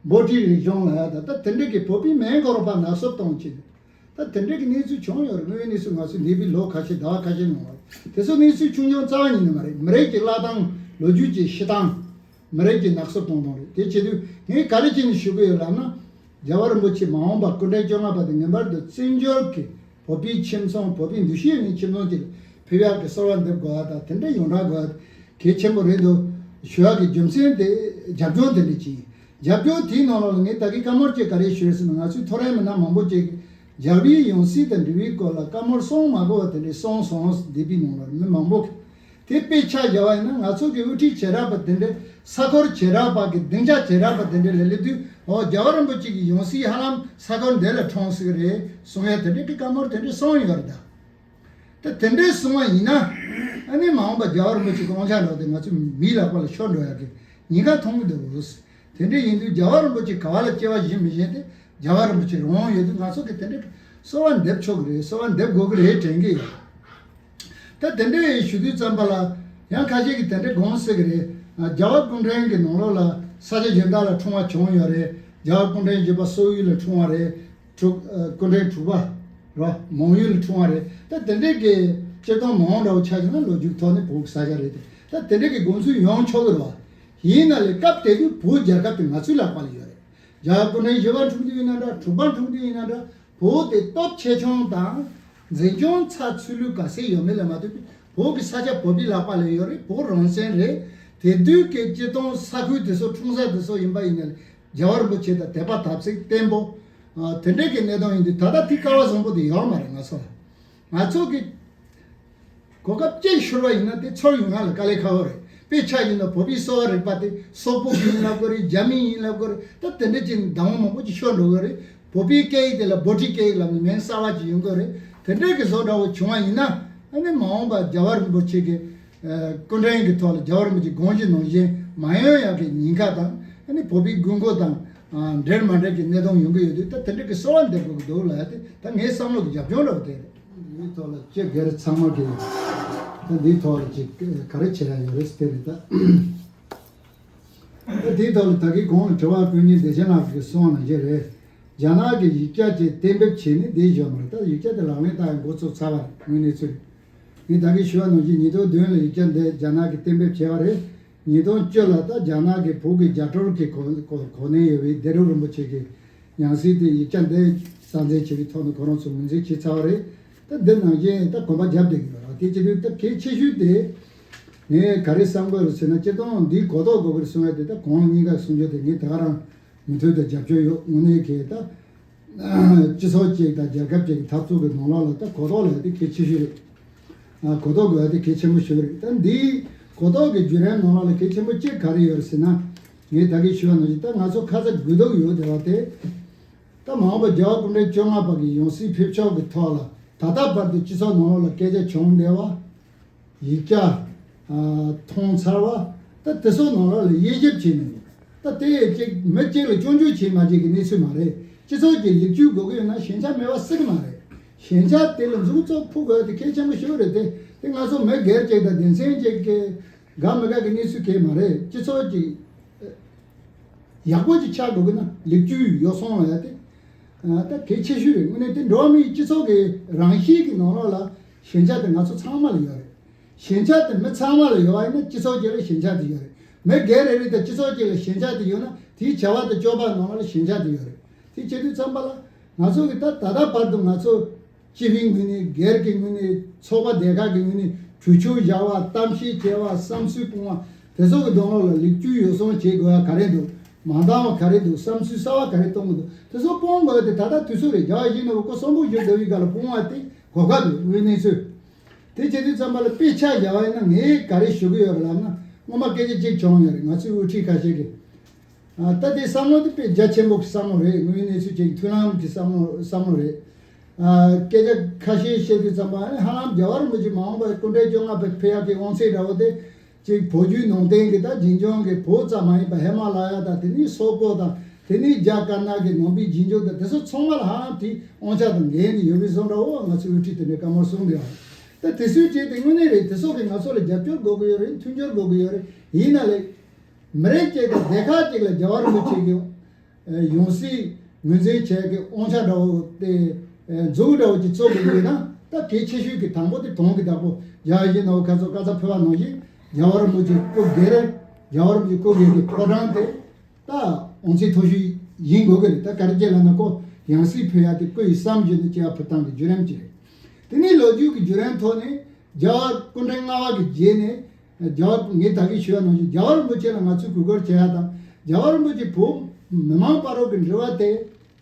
བྷོ་ཊིའི་རིག་གཞུང་ལབ་ཡ་དང་། ད་དེ་འདྲ་གི་བོད་པའི་མིང་ཁོ་རང་ཕར་ནག་སུབ་གཏོང་བྱས་ནས། ད་དེ་འདྲ་གི་གནས་ཚུལ་བྱུང་ཡོད་རེད། དངོས་ཡོད་གནས་ཚུལ་ང་ཚོས་འདས་པའི་ལོ་ཁ་ཤས་ཟླ་བ་ཁ་ཤས་ནང་ལ་དེ་ཚོ་གནས་ཚུལ་ཆུང་ཆུང་རྩ་བ་ཉིད་ནས་མ་རེད། མི་རིགས་ཀྱི་བླ་བཏང་། ལོ་རྒྱུས་ཀྱི་ཤི་སྟངས། མི་རིགས་ཀྱི་ནག་སུབ་གཏོང་སྟངས་རེད། དེ་བྱེད་དུས་ངས་ག་རེ་བྱས་ནས་ཞུ་གི་ཡོད་ལབ་ན། རྒྱལ་བ་རིན་པོ་ཆེ་མ་འོངས་པ་སྐུ་ཕྲེང་བཅོ་ལྔ་པ་དེ་ངེས་པར་དུ་བཙན་བྱོལ་གྱི་བོད་པའི་ཁྱིམ་ཚང་། བོད་པའི་འདུ་ཤེས་ཡོད་པའི་ཁྱིམ་ཚང་དེར་ཕེབས་ཡག་གི་གསོལ་བ་འདེབས་དགོས་པ་དང་། དེ་འདྲ་ཡོངས་གྲགས་དགོས་པ་གལ་ཆེན་པོ་རེད་འདུག་ཞུ་ཡག་གི་རྒྱུ་མཚན་དེ་རྒྱབ་ལྗོངས་དེ་འདྲ་ཅིག་ཡིན། རྒྱབ་ལྗོངས་དེའི་ནང་ལོགས་ལ་ངས་ད་གིན་བཀའ་མོལ་ཅིག་ག་རེ་ཞུས་ཟེར་ན། ང་ཚོའི་མཐོ་རིམ་མི་སྣ་མང་པོ་ཅིག་རྒྱལ་བའི་ཡང་སྲིད་དང་འབྲེལ་བའི་སྐོར་ལ་བཀའ་མོལ་གསུང་མ་དགོས་པ་དེ་འདྲ་གསུངས་སོང་། འདས་པའི་ནང་ལ་མི་མང་པོ་དེ་དཔེ་ཆ་བཞག་པ་ཡིན་ན། ང་ཚོ་གི་དབུ་ཁྲིད་བྱེ་བྲག་པ་དེ་འདྲ། ས་ཁུལ་བྱེ་བྲག་པ་གི་སྡིངས་ཆ་བྱེ་བྲག་པ་དེ་འདྲ་ལ་སླེབས་དུས། འོ། རྒྱལ་བ་རིན་པོ་ཆེ་གི་ཡང་སྲིད་ཧ་ལམ་ས་ཁུལ་འདི་ལ་འཁྲུངས་ཟིག་རེད་གསུང་ཡ་དེ་འདྲ་གི་བཀའ་མོལ་དེ་འདྲ་གསུངས་ཡོད་རེད་ད། ད་དེ་འདྲ་གསུང་བ་ཡིན་ན། ཨ་ནི་མ་འོངས་པ་རྒྱལ་བ་རིན་པོ་ཆེ་དབང་ཆ་འདྲ་བོ་དེ་ང་ཚོ་མིའི་ལག་པ་ལ་ཤོར་འགྲོ་ཡ་གི་ཉེན་ཁ་མཐོང་གི་འདུག་དེ་འདྲ་ཡིན་དུས་རྒྱལ་བ་རིན་པོ་ཆེ་ག་བ་ལ་སྐྱེ་བ་བཞེས་མི་བཞེས་དེ། རྒྱལ་བ་རིན་པོ་ཆེ་རང་དབང་ཡོད་དུས་ང་ཚོ་གིས་དེ་འདྲའི་གསོལ་བ་འདེབས་ཆོག་གི་རེད། གསོལ་བ་འདེབས་དགོས་ཀྱི་རེད་དྲན་གྱི་ཡོད། ད་དེ་འདྲའི་ཞུ་དུས་ཙམ་པ་ལ་ཡང་ཁ་ཤས་ཀྱིས་དེ་འདྲའི་དགོངས་སྲིད་ཀྱི་རེད། རྒྱལ་བ་སྐུ་ཕྲེང་གི་ནང་ལོགས་ལ་ས་ཆ་གཞན་དག་ལ་འཁྲུངས་པ་བྱུང་ཡོད་རེད། རྒྱལ་བ་སྐུ་ཕྲེང་བཞི་པ་སོག་ཡུལ་ལ་འཁྲུངས་པ་རེད། དྲུག་ཨ། སྐུ་ཕྲེང་དྲུག་པ་རོ། མང་ཡུལ་ལ་འཁྲུངས་པ་རེད། ད་དེ་འདྲའི་གི་སྤྱིར་བཏང་མང་འདྲ་བོ་ཆ་བཞག་ན་ལོ་རྒྱུས་ཐོག་ནས་བོད་ཀྱི་ས་ཆ་རེད་དེ། ད་དེ་འདྲའི་གི་དགོངས་ཚུལ་ཡོང་ཆོག་གི་རེད་བ། ཡིན་ན་ལས་སྐབས་དེ་དུས་བོད་རྒྱལ་ཁབ་དེ་ང་ཚོའི་ལག་པ་ལ་ཡོད་རེད། རྒྱལ་བ་སྐུ་ཕྲེང་བཞི་པ་འཁྲུངས་དུས་ཡིན་ན་འདྲ། དྲུག་པ་འཁྲུངས་དུས་ཡིན་ན་འདྲ། བོད་དེ་སྟོབས་ཆེ་ཆུང་དང་འཛིན་སྐྱོང་ཚགས་ཚུད་ལུགས་ག་ཚད་ཡོད་མེད་ལ་མ་ལྟོས་པའི་བོད་ཀྱི་ས་ཆ་བོད་པའི་ལག་པ་ལ་ཡོད་རེད། བོད་རང་བཙན་རེད། དེ་དུས་ཀྱི་སྤྱིར་བཏང་ས་ཁུལ་དེ་ཚོ་འཁྲུངས་ས་དེ་ཚོ་ཡིན་པ་ཡིན་ན་ལས་རྒྱལ་བ་རིན་པོ་ཆེ་དང་དད་པ་དམ་ཚིག་བརྟན་པོ། ཨ། དེ་འདྲའི་གི་གནས་སྟངས་ཡིན་དུས་ད་ལྟ་དེ་སྐལ་བ་བཟང་པོ་དེ་ཡོད་མ་རེད། ང་ཚོ་ལ། ང་ཚོ་གི་གོ་སྐབས་གཅིག་ཤོར་བ་ཡིན་ན་དེ་ཚུར་ཡོང་ཡ་ལ་དཀའ་ལས་ཁག་པོ་རེད། དཔེ་ཆ་ཡིན་ན་བོད་པའི་གསོ་བ་རིག་པ་དེ་སོག་པོ་ཡིན་ལབ་དགོས་རེད། རྒྱ་མི་ཡིན་ལབ་དགོས་རེད། ད་དེ་འདྲ་ཅིག་བདག་དབང་མང་པོ་ཅིག་ཤོར་འགྲོ་གི་རེད། བོད་པའི་སྐད་ཡིག་དེ་ལ་བྷོ་ཊི་སྐད་ཡིག་ལབ་ནས་མིང་གསར་བ་ཅིག་ཡོང་གི་རེད། དེ་འདྲའི་གི་བཟོ་འདྲ་བོ་བྱུང་བ་ཡིན་ན། ཨ་ནི་མ་འོངས་པ་རྒྱལ་བ་རིན་པོ་ཆེ་གི་ཨ་སྐུ་ཕྲེང་གི་ཐོག་ལ་རྒྱལ་བ་རིན་པོ་ཆེ་དགོངས་གཞི་ནང་བཞིན་མ་ཡོང་ཡག་གི་ཉེན་ཁ་དང་། ཨ་ནི་བོད་པའི་དགོས་མཁོ་དང་འབྲེལ་མ་འབྲེལ་གྱི་གནས་སྟངས་ཡོང་གི་ཡོད་དུས། ད་དེ་འདྲ་གི་གསོལ་བ་འདེབས་དགོས་ཀྱི་འདུག་ལབ་ཡ་དེ་ད་ངའི་བསམ་བློ་གི་རྒྱབ་ལྗོངས་འདྲ་བོ་དེ་རེད། འདིའི་ཐོག་ལ་ཅིག་སྒེར་ཚང་མ་གི་ད་འདིའི་ཐོག་ལ་ཅིག་ག་རེ་བྱེད་ཡ་ཡོད་རེད་ཟེར་དེ་རེད་ད། ད་འདིའི་ཐོག་ལ་ད་གིན་གོང་ལ་དྲི་བ་བཀོད་མཁན་བདེ་ཆེན་ལགས་ཀྱིས་གསུངས་པ་ནང་བཞིན་རེད། རྒྱ་ནག་གིས་ཡིག་ཆ་ཅིག་གཏན་འབེབས་བྱས་ནས་འདིར་བཞག་མ་རེད། ད་ཡིག་ཆ་དེ་ལག་ལེན་བསྟར་ཡ་འགོ་ཚུགས་ཚར་བ་རེད། དངོས་གནས་ཚུལ། ངས་ད་གིན་ཞུས་པ་ནང་བཞིན་ཉིས་སྟོང་བདུན་ལ་ཡིག་ཆ་འདི་རྒྱ་ནག་གིས་གཏན་འབེབས་བྱས་པ་རེད། ཉིས་སྟོང་བཅུ་ལ་ད་རྒྱ་ནག་གིས་བོད་ཀྱི་རྒྱ་ཊོར་གྱི་གོ་གོ་གོ་གནས་ཡོད་པའི་བདེ་སྒྲུབ་རིན་པོ་ཆེ་གི་ཡང་སྲིད་དེ་ཡིག་ཆ་འདི་རྩ་འཛིན་བྱེད་པའི་ཐོག་ནས་ཁོ་རང་ཚོ་ངོས་འཛིན་བྱས་ཚར་བ་རེད། ད་འདི་ནང་བཞིན་ད་གོམ་པ་རྒྱབ་བསྡད་ཀྱི་ཡོད་རེད། དེ་བྱེད་དུས་ད་གལ་ཆེ་ཤོས་དེ་ངས་ག་རེ་བསམ་གྱི་ཡོད་རེད་ཟེར་ན། སྤྱིར་བཏང་འདིའི་གོ་རྟོགས་དགོས་ཀྱི་རེད་གསུང་ཡ་དེ་ད་གོང་གཉིས་ཀ་གསུང་རྒྱུ་དེ་ངས་ད་ག་རང་མོས་མཐུན་དང་རྒྱབ་སྐྱོར་ཡོད། དངོས་གནས་ཀྱི་ད། སྤྱི་ཚོགས་གཅིག་དང་རྒྱལ་ཁབ་གཅིག་གི་འཐབ་རྩོད་ཀྱི་ནང་ལོགས་ལ་ད་གོ་རྟོགས་ལབ་ཡ་དེ་གལ་ཆེ་ཤོས་རེད། ཨ། གོ་རྟོགས་དགོས་ཡ་དེ་གལ་ཆེན་པོ་ཞིག་རེད། ད་འདིའི་གོ་རྟོགས་ཀྱི་བརྒྱུད་རིམ་ནང་ལོགས་ལ་གལ་ཆེན་པོ་གཅིག་ག་རེ་ཡོད་རེད་ཟེར་ན། ངས་ད་གིན་ཞུས་པ་ནང་བཞིན་ད་ང་ཚོ་ཁ་ཚ་དགོས་གཏུགས་ཡོད་བསྡད་པ་དེ། ད་མ་འོངས་པ་རྒྱལ་བ་སྐུ་ཕྲེང་བཅོ་ལྔ་པ་གི་ཡང་སྲིད་ཕེབས་ཕྱོགས་ཀྱི་ཐོག་ལ་ད་ལྟ་བར་དུ་སྤྱི་ཚོགས་ནང་ལོགས་ལ་སྐད་ཆ་བྱུང་བསྡད་པ། ཡིག་ཆ་ཨ་མཐོང་ཚར་བ། ད་དེ་ཚོ་ནང་ལོགས་ལ་དབྱེ་ཞིབ་བྱས་ནས། ད་དེ་གཅིག་མི་གཅིག་ལ་སྐྱོན་བརྗོད་བྱེད་མ་བྱེད་ཀྱི་གནས་ཚུལ་མ་རེད། སྤྱི་ཚོགས་ཀྱི་ལེགས་བཅོས་དགོས་ཀྱི་ཡོད་ན་ཞན་ཆ་མེད་པ་སྲིད་ཀྱི་མ་རེད། ཞན་ཆ་དེ་ལ་མཛུབ་གུ་ཙོག་ཕུག་དགོས་དེ་གལ་ཆེན་པོ་ཞིག་རེད་དེ། དེ་ང་ཚོ་མི་སྒེར་གཅིག་དང་སྡེ་ཚན་གཅིག་གི་དགའ་མི་དགའ་གི་གནས་ཚུལ་གང་ཡང་མ་རེད། སྤྱི་ཚོགས་ཀྱི་ཡག་པོ་ཅིག་ཆགས་དགོས་ཀྱི་ན་ལེགས་བཅོས་ཡོ་བསྲང་ལ་ཡ་དེ་ད་གལ་ཆེ་ཤོས་རེད། དངོས་གནས་དེ་འགྲོ་བ་མིའི་སྤྱི་ཚོགས་ཀྱི་རང་བཞིན་གྱི་ནང་ལོགས་ལ་ཞན་ཆ་དེ་ང་ཚོ་ཚང་མ་ལ་ཡོད་རེད། ཞན་ཆ་དེ་མི་ཚང་མ་ལ་ཡོད་པ་ཡིན་ན་སྤྱི་ཚོགས་ཀྱི་ལ་ཞན་ཆ་དེ་ཡོད་རེད། མི་སྒེར་རེ་རེ་དང་སྤྱི་ཚོགས་ཀྱི་ལ་ཞན་ཆ་དེ་ཡོད་ན་དེའི་བྱ་བ་དང་སྤྱོད་པ་ནང་ལ་ཞན་ཆ་དེ་ཡོད་རེད། དེ་བྱེད་དུས་ཙམ་པ་ལ་ང་ཚོ་གི་ད་ད་ལྟ་བར་དུ་ང་ཚོ་སྤྱི་པའི་ངོས་ནས་སྒེར་གྱི་ངོས་ནས་ཚོགས་པ་སྡེ་ཁག་གི་ངོས་ནས་གྲོས་ཆོད་བཞག་པ་གཏམ་བཤད་བྱས་པ་བསམ་ཚུལ་སྤུངས་པ་དེ་ཚོ་གི་དོན་ལ་ལེགས་བཅོས་ཡོ་བསྲང་བྱེད་དགོས་ཡ་ག་རེ་འདུག་མ་འདང་བ་ག་རེ་འདུག་བསམ་ཚུལ་གསར་བ་ག་རེ་གཏོང་གི་འདུག་དེ་ཚོ་སྤོང་དགོས་ཡ་དེ་ད་ལྟ་དུས་ཚོད་རེད། རྒྱལ་བ་ཡིད་བཞིན་ནོར་བུ་སྐུ་གསོན་པོ་བཞུགས་བསྡད་པའི་སྐབས་ལ་སྤོང་བ་དེ་གོ་སྐབས་རེད། དངོས་གནས་ཚུལ། དེ་བྱེད་དུས་ཙམ་པ་ལ་དཔེ་ཆ་བཞག་པ་ཡིན་ན་ངས་ག་རེ་ཞུ་གི་ཡོད་རེད་ལབ་ན། སྔོན་མ་སྐད་ཆ་གཅིག་བྱུང་ཡོད་རེད། ང་ཚོའི་དབུ་ཁྲིད་ཁ་ཤས་ཀྱིས། ཨ་ད་དེ་བསམ་བློ་དེ་དཔེ་རྒྱ་ཆེན་པོ་གི་བསམ་བློ་རེད། དངོས་གནས་ཚུལ་ཅིག་མཐུན་ལམ་གྱི་བསམ་བློ་བསམ་བློ་རེད། ཨ་སྐད་ཆ་ཁ་ཤས་བཤད་དུས་ཙམ་པ་ཨ་ཧ་ལམ་རྒྱལ་བ་རིན་པོ་ཆེ་མ་འོངས་པར་སྐུ་ཕྲེང་བཅོ་ལྔ་པའི་ཕེབས་ཡག་གི་དབང་ཚད་འདྲ་བོ་དེ། གཅིག་བོད་བརྒྱུད་ནང་བསྟན་གྱི་ད་རྗེས་འཇུག་གི་བོད་ཙམ་མ་ཡིན་པ་ཧི་མ་ལ་ཡ་དང་དེ་ནས་སོག་པོ་དང་དེ་ནས་རྒྱ་དཀར་ནག་གི་ནང་པའི་རྗེས་འཇུག་དང་དེ་ཚོ་ཚང་མ་ལ་ཧ་ལམ་དེའི་དབང་ཆ་དང་འགན་དེ་ཡོད་པའི་བཟོ་འདྲ་བོ་ང་ཚོའི་དབུ་ཁྲིད་དེ་འདྲའི་བཀའ་མོལ་གསུངས་འདུག་ད་དེ་ཚོའི་གྲས་དེ་དངོས་གནས་རེད། དེ་ཚོ་གི་ང་ཚོ་ལ་རྒྱབ་སྐྱོར་དགོས་ཀྱི་ཡོད་རེད། མཐུན་སྦྱོར་དགོས་ཀྱི་ཡོད་རེད། ཡིན་ན་ལས་མི་རིགས་གཅིག་དང་སྡེ་ཁག་གཅིག་ལ་རྒྱལ་བ་རིན་པོ་ཆེ་གི་ཡང་སྲིད་ངོས་འཛིན་བྱས་ཀྱི་དབང་ཆ་འདྲ་བོ་དེ་མཛུབ་འདྲ་བོ་ཅིག་བཙུགས་པ་ཡིན་ན་ད་གལ་ཆེ་ཤོས་ཀྱི་དང་པོ་དེ་དོན་གྱི་བདག་པོ་རྒྱལ་བ་ཡིད་བཞིན་ནོར་བུ་ཁ་ཚོ་བཀའ་སྩལ་ཕུལ་བ་ནང་བཞིན་རྒྱལ་བ་རིན་པོ་ཆེ་སྐུ་སྒེར་རྒྱལ་བ་རིན་པོ་ཆེ་སྐུ་སྒེར་གྱི་ཕོ་བྲང་དེ་ད་དབང་ཚད་མཐོ་ཤོས་ཡིན་དགོས་ཀྱི་རེད། ད་ག་རེ་བྱས་ལབ་ན་ཁོ་ཡང་སྲིད་ཕུལ་ཡ་དེ་སྐུ་ཡི་བསམ་བཞིན་དུ་སྐྱེ་བ་ཕུལ་སྟངས་ཀྱི་བརྒྱུད་རིམ་ཅིག་རེད། དེ་ནས་ལོ་རྒྱུས་ཀྱི་བརྒྱུད་རིམ་ཐོག་ནས་རྒྱལ་བ་སྐུ་ཕྲེང་ལྔ་པ་གི་རྗེས་ནས། རྒྱལ་བ་ངས་ད་གིན་ཞུས་པ་ནང་བཞིན་རྒྱལ་བ་རིན་པོ་ཆེ་ལ་ང་ཚོས་གུས་བཀུར་བྱེད་ཡ་དང་རྒྱལ་བ་རིན་པོ་ཆེ་བོད་མི་མང་བར་རོགས་ཀྱི་འབྲེལ་བ་དེ་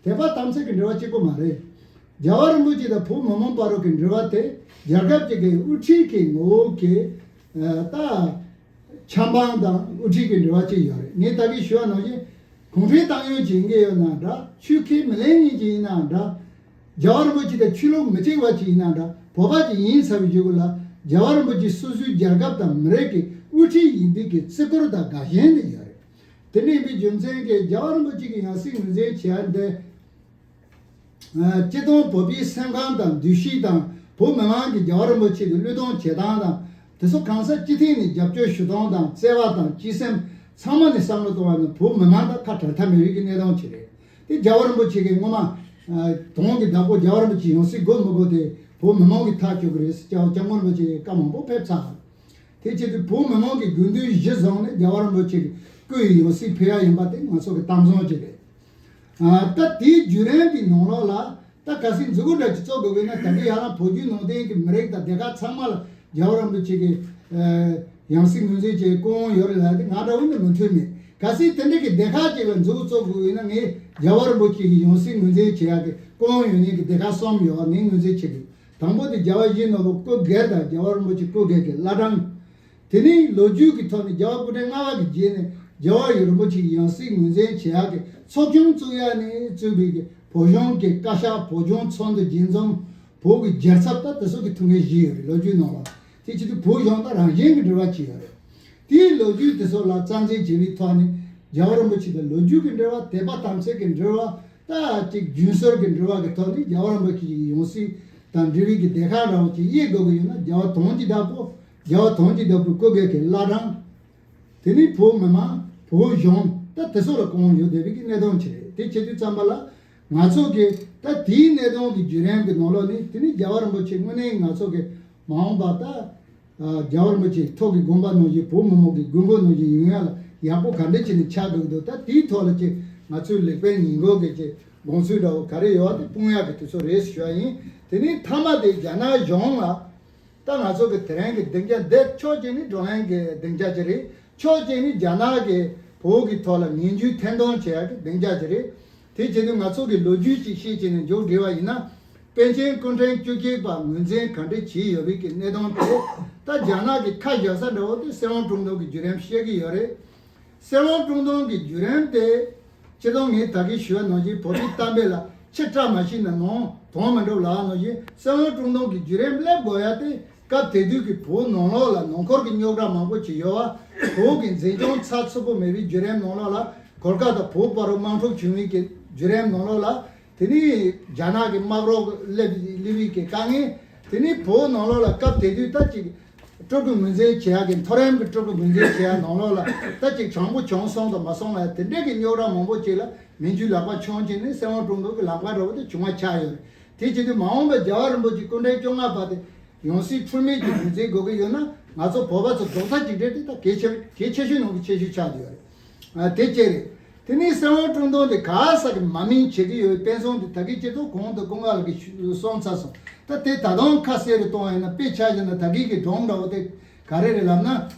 དད་པ་དམ་ཚིག་གི་འབྲེལ་བ་གཅིག་པོ་མ་རེད། རྒྱལ་བ་རིན་པོ་ཆེ་དང་བོད་མི་མང་བར་རོགས་ཀྱི་འབྲེལ་བ་དེ་རྒྱལ་ཁབ་ཅིག་གི་དབུ་ཁྲིད་ཀྱི་ངོ་བོ་གི་ད་ཆབ་འབངས་དང་དབུ་ཁྲིད་ཀྱི་འབྲེལ་བ་གཅིག་ཡོད་རེད། ངས་ད་གིན་ཞུས་པ་ནང་བཞིན་གུང་ཁྲན་ཏང་ཡོན་གྱི་འགན་ཡོད་ན་འདྲ། ཆོས་ཁས་མི་ལེན་མཁན་གྱི་ཡིན་ན་འདྲ། རྒྱལ་བ་རིན་པོ་ཆེ་དང་ཆོས་ལུགས་མི་གཅིག་པ་ཅིག་ཡིན་ན་འདྲ། བོད་པ་ཅིག་ཡིན་ཚར་བའི་རྗེས་ལ་རྒྱལ་བ་རིན་པོ་ཆེ་སོ་སོའི་རྒྱལ་ཁབ་དང་མི་རིགས་ཀྱི་དབུ་ཁྲིད་ཡིན་པའི་གི་བརྩི་བཀུར་དང་དགའ་ཞེན་དེ་ཡོད་རེད། དེ་འདྲ་ཡིན་པའི་རྒྱུ་མཚན་གྱིས་རྒྱལ་བ་རིན་པོ་ཆེ་གི་ཡང་སྲིད་ངོས་འཛིན་བྱེད་ཡ་འདི། སྤྱིར་བཏང་བོད་པའི་སེམས་ཁམས་དང་འདུ་ཤེས་དང་བོད་མི་མང་གིས་རྒྱལ་བ་རིན་པོ་ཆེ་གི་བློས་གཏོང་བྱེད་སྟངས་དང་དེ་ཚོ་གང་ས་སྤྱི་ཐིག་ནས་རྒྱབ་སྐྱོར་ཞུ་སྟངས་དང་བརྩེ་བ་དང་སྤྱི་སེམས་ཚང་མ་ནས་བསམ་བློ་གཏོང་བ་ནི་བོད་མི་མང་དང་ཁ་བྲལ་ཐབས་མེད་པའི་གི་གནས་སྟངས་ཅིག་རེད། དེ་རྒྱལ་བ་རིན་པོ་ཆེ་གིས་སྔོན་མ་དོན་གྱི་བདག་པོ་རྒྱལ་བ་རིན་པོ་ཆེ་ཡང་སྲིད་དགོས་མི་དགོས་དེ་བོད་མི་མང་གིས་ཐག་གཅོད་ཀྱི་རེད་ཟེར་སྐྱབས་སྐྱབས་མགོན་རིན་པོ་ཆེ་གིས་བཀའ་མང་པོ་ཕེབས་ཚར། དེ་བྱེད་དུས་བོད་མི་མང་གི་དགོས་འདུན་གཞི་བཟུང་ནས་རྒྱལ་བ་རིན་པོ་ཆེ་གི་སྐུ་ཡི་ཡང་སྲིད་ཕུལ་ཡ་ཡིན་པ་དེ་ང་ཚོ་གི་གཏམ་བཟང་ཅིག་རེད། ད་དེའི་བརྒྱུད་རིམ་གྱི་ནང་ལོགས་ལ་ད་གལ་སྲིད་མཛུབ་གུ་འདྲ་ཅིག་བཙུགས་དགོས་ཀྱི་ན་ད་གིན་ཡང་ན་བོད་བརྒྱུད་ནང་བསྟན་གྱི་མི་རིགས་དང་སྡེ་ཁག་ཚང་མ་ལ་རྒྱལ་བ་རིན་པོ་ཆེ་གི་ཡང་སྲིད་ངོས་འཛིན་བྱེད་སྐུ་དབང་ཡོད་རེད་ལབ་དེ་ང་འདྲ་བོ་ནི་མི་མཐུན་མེད། གལ་སྲིད་དེ་འདྲ་གི་སྡེ་ཁག་ཅིག་ལ་མཛུབ་གུ་བཙུགས་དགོས་ཀྱི་ན་ངས་རྒྱལ་བ་རིན་པོ་ཆེ་གི་ཡང་སྲིད་ངོས་འཛིན་བྱེད་ཡག་གི་སྐུ་དབང་ཡོད་མཁན་གྱི་སྡེ་ཁག་གསུམ་ཡོད་པ་ངས་ངོས་འཛིན་བྱེད་དགོས། དང་པོ་དེ་རྒྱལ་བ་ཡིད་བཞིན་ནོར་བུ་སྐུ་སྒེར་དང་རྒྱལ་བ་རིན་པོ་ཆེ་སྐུ་སྒེར་གྱི་བླ་བྲང་། དེ་ནས་ལོ་རྒྱུས་ཀྱི་ཐོག་ནས་རྒྱལ་བ་སྐུ་ཕྲེང་ལྔ་པ་གི་རྗེས་ནས་རྒྱལ་བ་ཡིད་རིན་པོ་ཆེ་གི་ཡང་སྲིད་ངོས་འཛིན་བྱེད་ཡག་གི་ཚོགས་ཆུང་བཙུགས་ཡག་ནས་བཙུགས་པའི་གི་བོད་གཞུང་གི་བཀའ་ཤག་བོད་ལྗོངས་ཚོགས་འདུ་རྒྱས་འཛོམས་བོད་ཀྱི་རྒྱལ་ཚབ་ད་དེ་ཚོ་གི་ཐུགས་འགན་བཞེས་ཡོད་རེད་ལོ་རྒྱུས་ནང་ལ། དེ་བྱེད་དུས་བོད་གཞུང་དང་རང་བཞིན་གྱི་འབྲེལ་བ་བྱས་ཡོད་རེད། དེའི་ལོ་རྒྱུས་དེ་ཚོ་ལ་རྩ་འཛིན་བྱེད་པའི་ཐོག་ནས་རྒྱལ་བ་རིན་པོ་ཆེ་དང་ལོ་རྒྱུས་ཀྱི་འབྲེལ་བ་དད་པ་དམ་ཚིག་གི་འབྲེལ་བ། ད་ཅིག་རྒྱུན་སྲོལ་གྱི་འབྲེལ་བ་གི་ཐོག་ནས་རྒྱལ་བ་རིན་པོ་ཆེ་ཡི་ཡང་སྲིད་དང་འབྲེལ་བའི་གི་སྡེ་ཁག་འདྲ་བོ་ཅིག་དབྱེ་དགོས་ཀྱི་ཡོད་ན་རྒྱལ་བ་དོན་གྱི་བདག་པོ་རྒྱལ་བ་དོན་གྱི་བདག་པོའི་སྐུ་སྒེར་གྱི་བླ་བྲང་། དེ་ནས་བོད་མི་མང་བོད་གཞུང་ད་དེ་ཚོ་ལ་སྐུ་དབང་ཡོད་བསྡད་པའི་གི་གནས་སྟངས་ཅིག་རེད། དེ་བྱེད་དུས་ཙམ་པ་ལ་ང་ཚོ་གི་ད་དེའི་གནས་སྟངས་ཀྱི་བརྒྱུད་རིམ་གྱི་ནང་ལོགས་ནས་དེ་ནས་རྒྱལ་བ་རིན་པོ་ཆེ་དངོས་གནས་ང་ཚོ་གི་མ་འོངས་པ་ད། རྒྱལ་བ་རིན་པོ་ཆེ་ཐོག་གི་དགོངས་པ་ནང་བཞིན་བོད་མི་མང་གི་དགོས་མཁོ་ནང་བཞིན་ཡོང་ཡ་ལ་ཡག་པོ་ག་འདྲ་བྱས་ནས་ཆགས་དགོས་ཀྱི་འདུག་ད་དེའི་ཐོག་ལ་ཅིག་ང་ཚོས་ལེགས་སྤེལ་ཉེས་འགོག་གི་ཅིག་དགོངས་ཚུལ་འདྲ་བོ་ག་རེ་ཡོད་པ་དེ་སྤུངས་ཡག་གི་དུས་ཚོད་རེད་ཞུ་བ་ཡིན། དེ་ནས་མཐའ་མ་དེ་རྒྱ་ནག་གཞུང་ལ་ད་ང་ཚོ་གི་དེ་རིང་གི་སྡིངས་ཆ་འདི་ཕྱོགས་གཅིག་ནས་བགྲོ་གླེང་གི་སྡིངས་ཆ་ཅིག་རེད། ཕྱོགས་གཅིག་ནས་རྒྱ་ནག་གི་བོད་ཀྱི་ཐོག་ལ་ངན་ཇུས་འཐེན་གཏོང་བྱེད་ཡག་གི་སྡིངས་ཆ་ཅིག་རེད། དེ་བྱེད་དུས་ང་ཚོ་གི་ལོ་རྒྱུས་ཅིག་ཤེས་བྱས་ནས་མཇུག་སྒྲིལ་བ་ཡིན་ན། པཎ་ཆེན་སྐུ་ཕྲེང་བཅུ་གཅིག་པ་ངོས་འཛིན་ག་འདྲ་བྱས་ཡོད་པའི་གི་གནད་དོན་དེ་ད་རྒྱ་ནག་གི་ཁ་བཞག་ས་འདྲ་བོ་དེ་སྲིད་དབང་སྐྲུན་སྟངས་ཀྱི་བརྒྱུད་རིམ་བཤད་ཀྱི་ཡོད་རེད། སྲིད་དབང་སྐྲུན་སྟངས་ཀྱི་བརྒྱུད་རིམ་དེ་སྤྱིར་བཏང་ངས་ད་གིན་ཞུས་པ་ནང་བཞིན་བོད་པའི་གཏམ་དཔེ་ལ་ ཕྱིར་བཀྲ་མ་ཤིས་ན་ནང་དོང་མི་འགྲུབ་ལ་ནང་བཞིན་སེ་བོན་ཀྲུང་ཐུང་གི་བརྒྱུད་རིམ་སླེབས་དགོས་ཡ་དེ། སྐབས་དེ་དུས་ཀྱི་བོད་ནང་ལོགས་ལ་ནང་ཁུལ་གྱི་རྙོག་དྲ་མང་པོ་ཅིག་ཡོད་བ། བོད་ཀྱི་འཛིན་སྐྱོང་ཚགས་ཚུད་པོ་མེད་པའི་བརྒྱུད་རིམ་ནང་ལོགས་ལ། གོར་ཁ་ཏ་བོད་བར་དུ་དམག་འཁྲུག་བྱུང་བའི་གི་བརྒྱུད་རིམ་ནང་ལོགས་ལ། དེ་ནས་རྒྱ་ནག་གི་དམག་རོགས་སླེབས་སླེབས་པའི་གི་དཀའ་ངལ། དེ་ནས་བོད་ནང་ལོགས་ལ་སྐབས་དེ་དུས་ད་ཅིག་སྤྲུལ་སྐུ་ངོས་འཛིན་བྱེད་ཡག་གི་མཐོ་རིམ་གྱི་སྤྲུལ་སྐུ་ངོས་འཛིན་བྱེད་ཡག་ནང་ལོགས་ལ་ད་ཅིག་དྲང་པོ་བྱུང་སོང་དང་མ་སོང་ལ་དེ་འདྲས་ཀྱི་རྙོག་དྲ་མང་པོ་ཅིག་ལ་མི་རྒྱུད་ལག་པ་མཆོང་བྱས་ནས་སེ་བོན་ཀྲུང་ཐུང་གི་ལག་པ་འདྲ་བོ་དེ་བྱུང་བ་ཆགས་ཡོད་རེད། དེ་བྱེད་དུས་མ་འོངས་པའི་རྒྱལ་བ་རིན་པོ་ཆེ་སྐུ་ཕྲེང་བཅོ་ལྔ་པ་དེ་ཡང་སྲིད་འཁྲུལ་མེད་ཀྱི་ངོས་འཛིན་དགོས་ཀྱི་ཡོད་ན། ང་ཚོ་བོད་པ་ཚོ་རྡོག་རྩ་གཅིག་སྒྲིལ་དེ་ད་གལ་ཆེ་གལ་ཆེ་ཤོས་ནང་གི་ཆེ་ཤོས་ཆགས་བསྡད་ཡོད་རེད། ཨ། དེ་གཅིག་རེད། དེ་ནས་སེ་བོན་ཀྲུང་ཐུང་དེ་ག་ས་གི་མ་མིང་བྱེད་ཀྱི་ཡོད་པའི་དཔེ་མཚོན་དེ་ད་གིན་སྤྱི་ཚོགས་གོང་དུ་སྐུ་ངལ་གྱི་གསུངས་ཚར་སོང་། ད་དེ་ད་དུང་ཁ་གསལ་རུ་གཏོང་ཡིན་ན། དཔེ་ཆ་བཞག་ན་ད་གིན་གྱི་སྒྲུང་འདྲ་བོ་དེ་ག་རེ་རེད་ལབ་ན།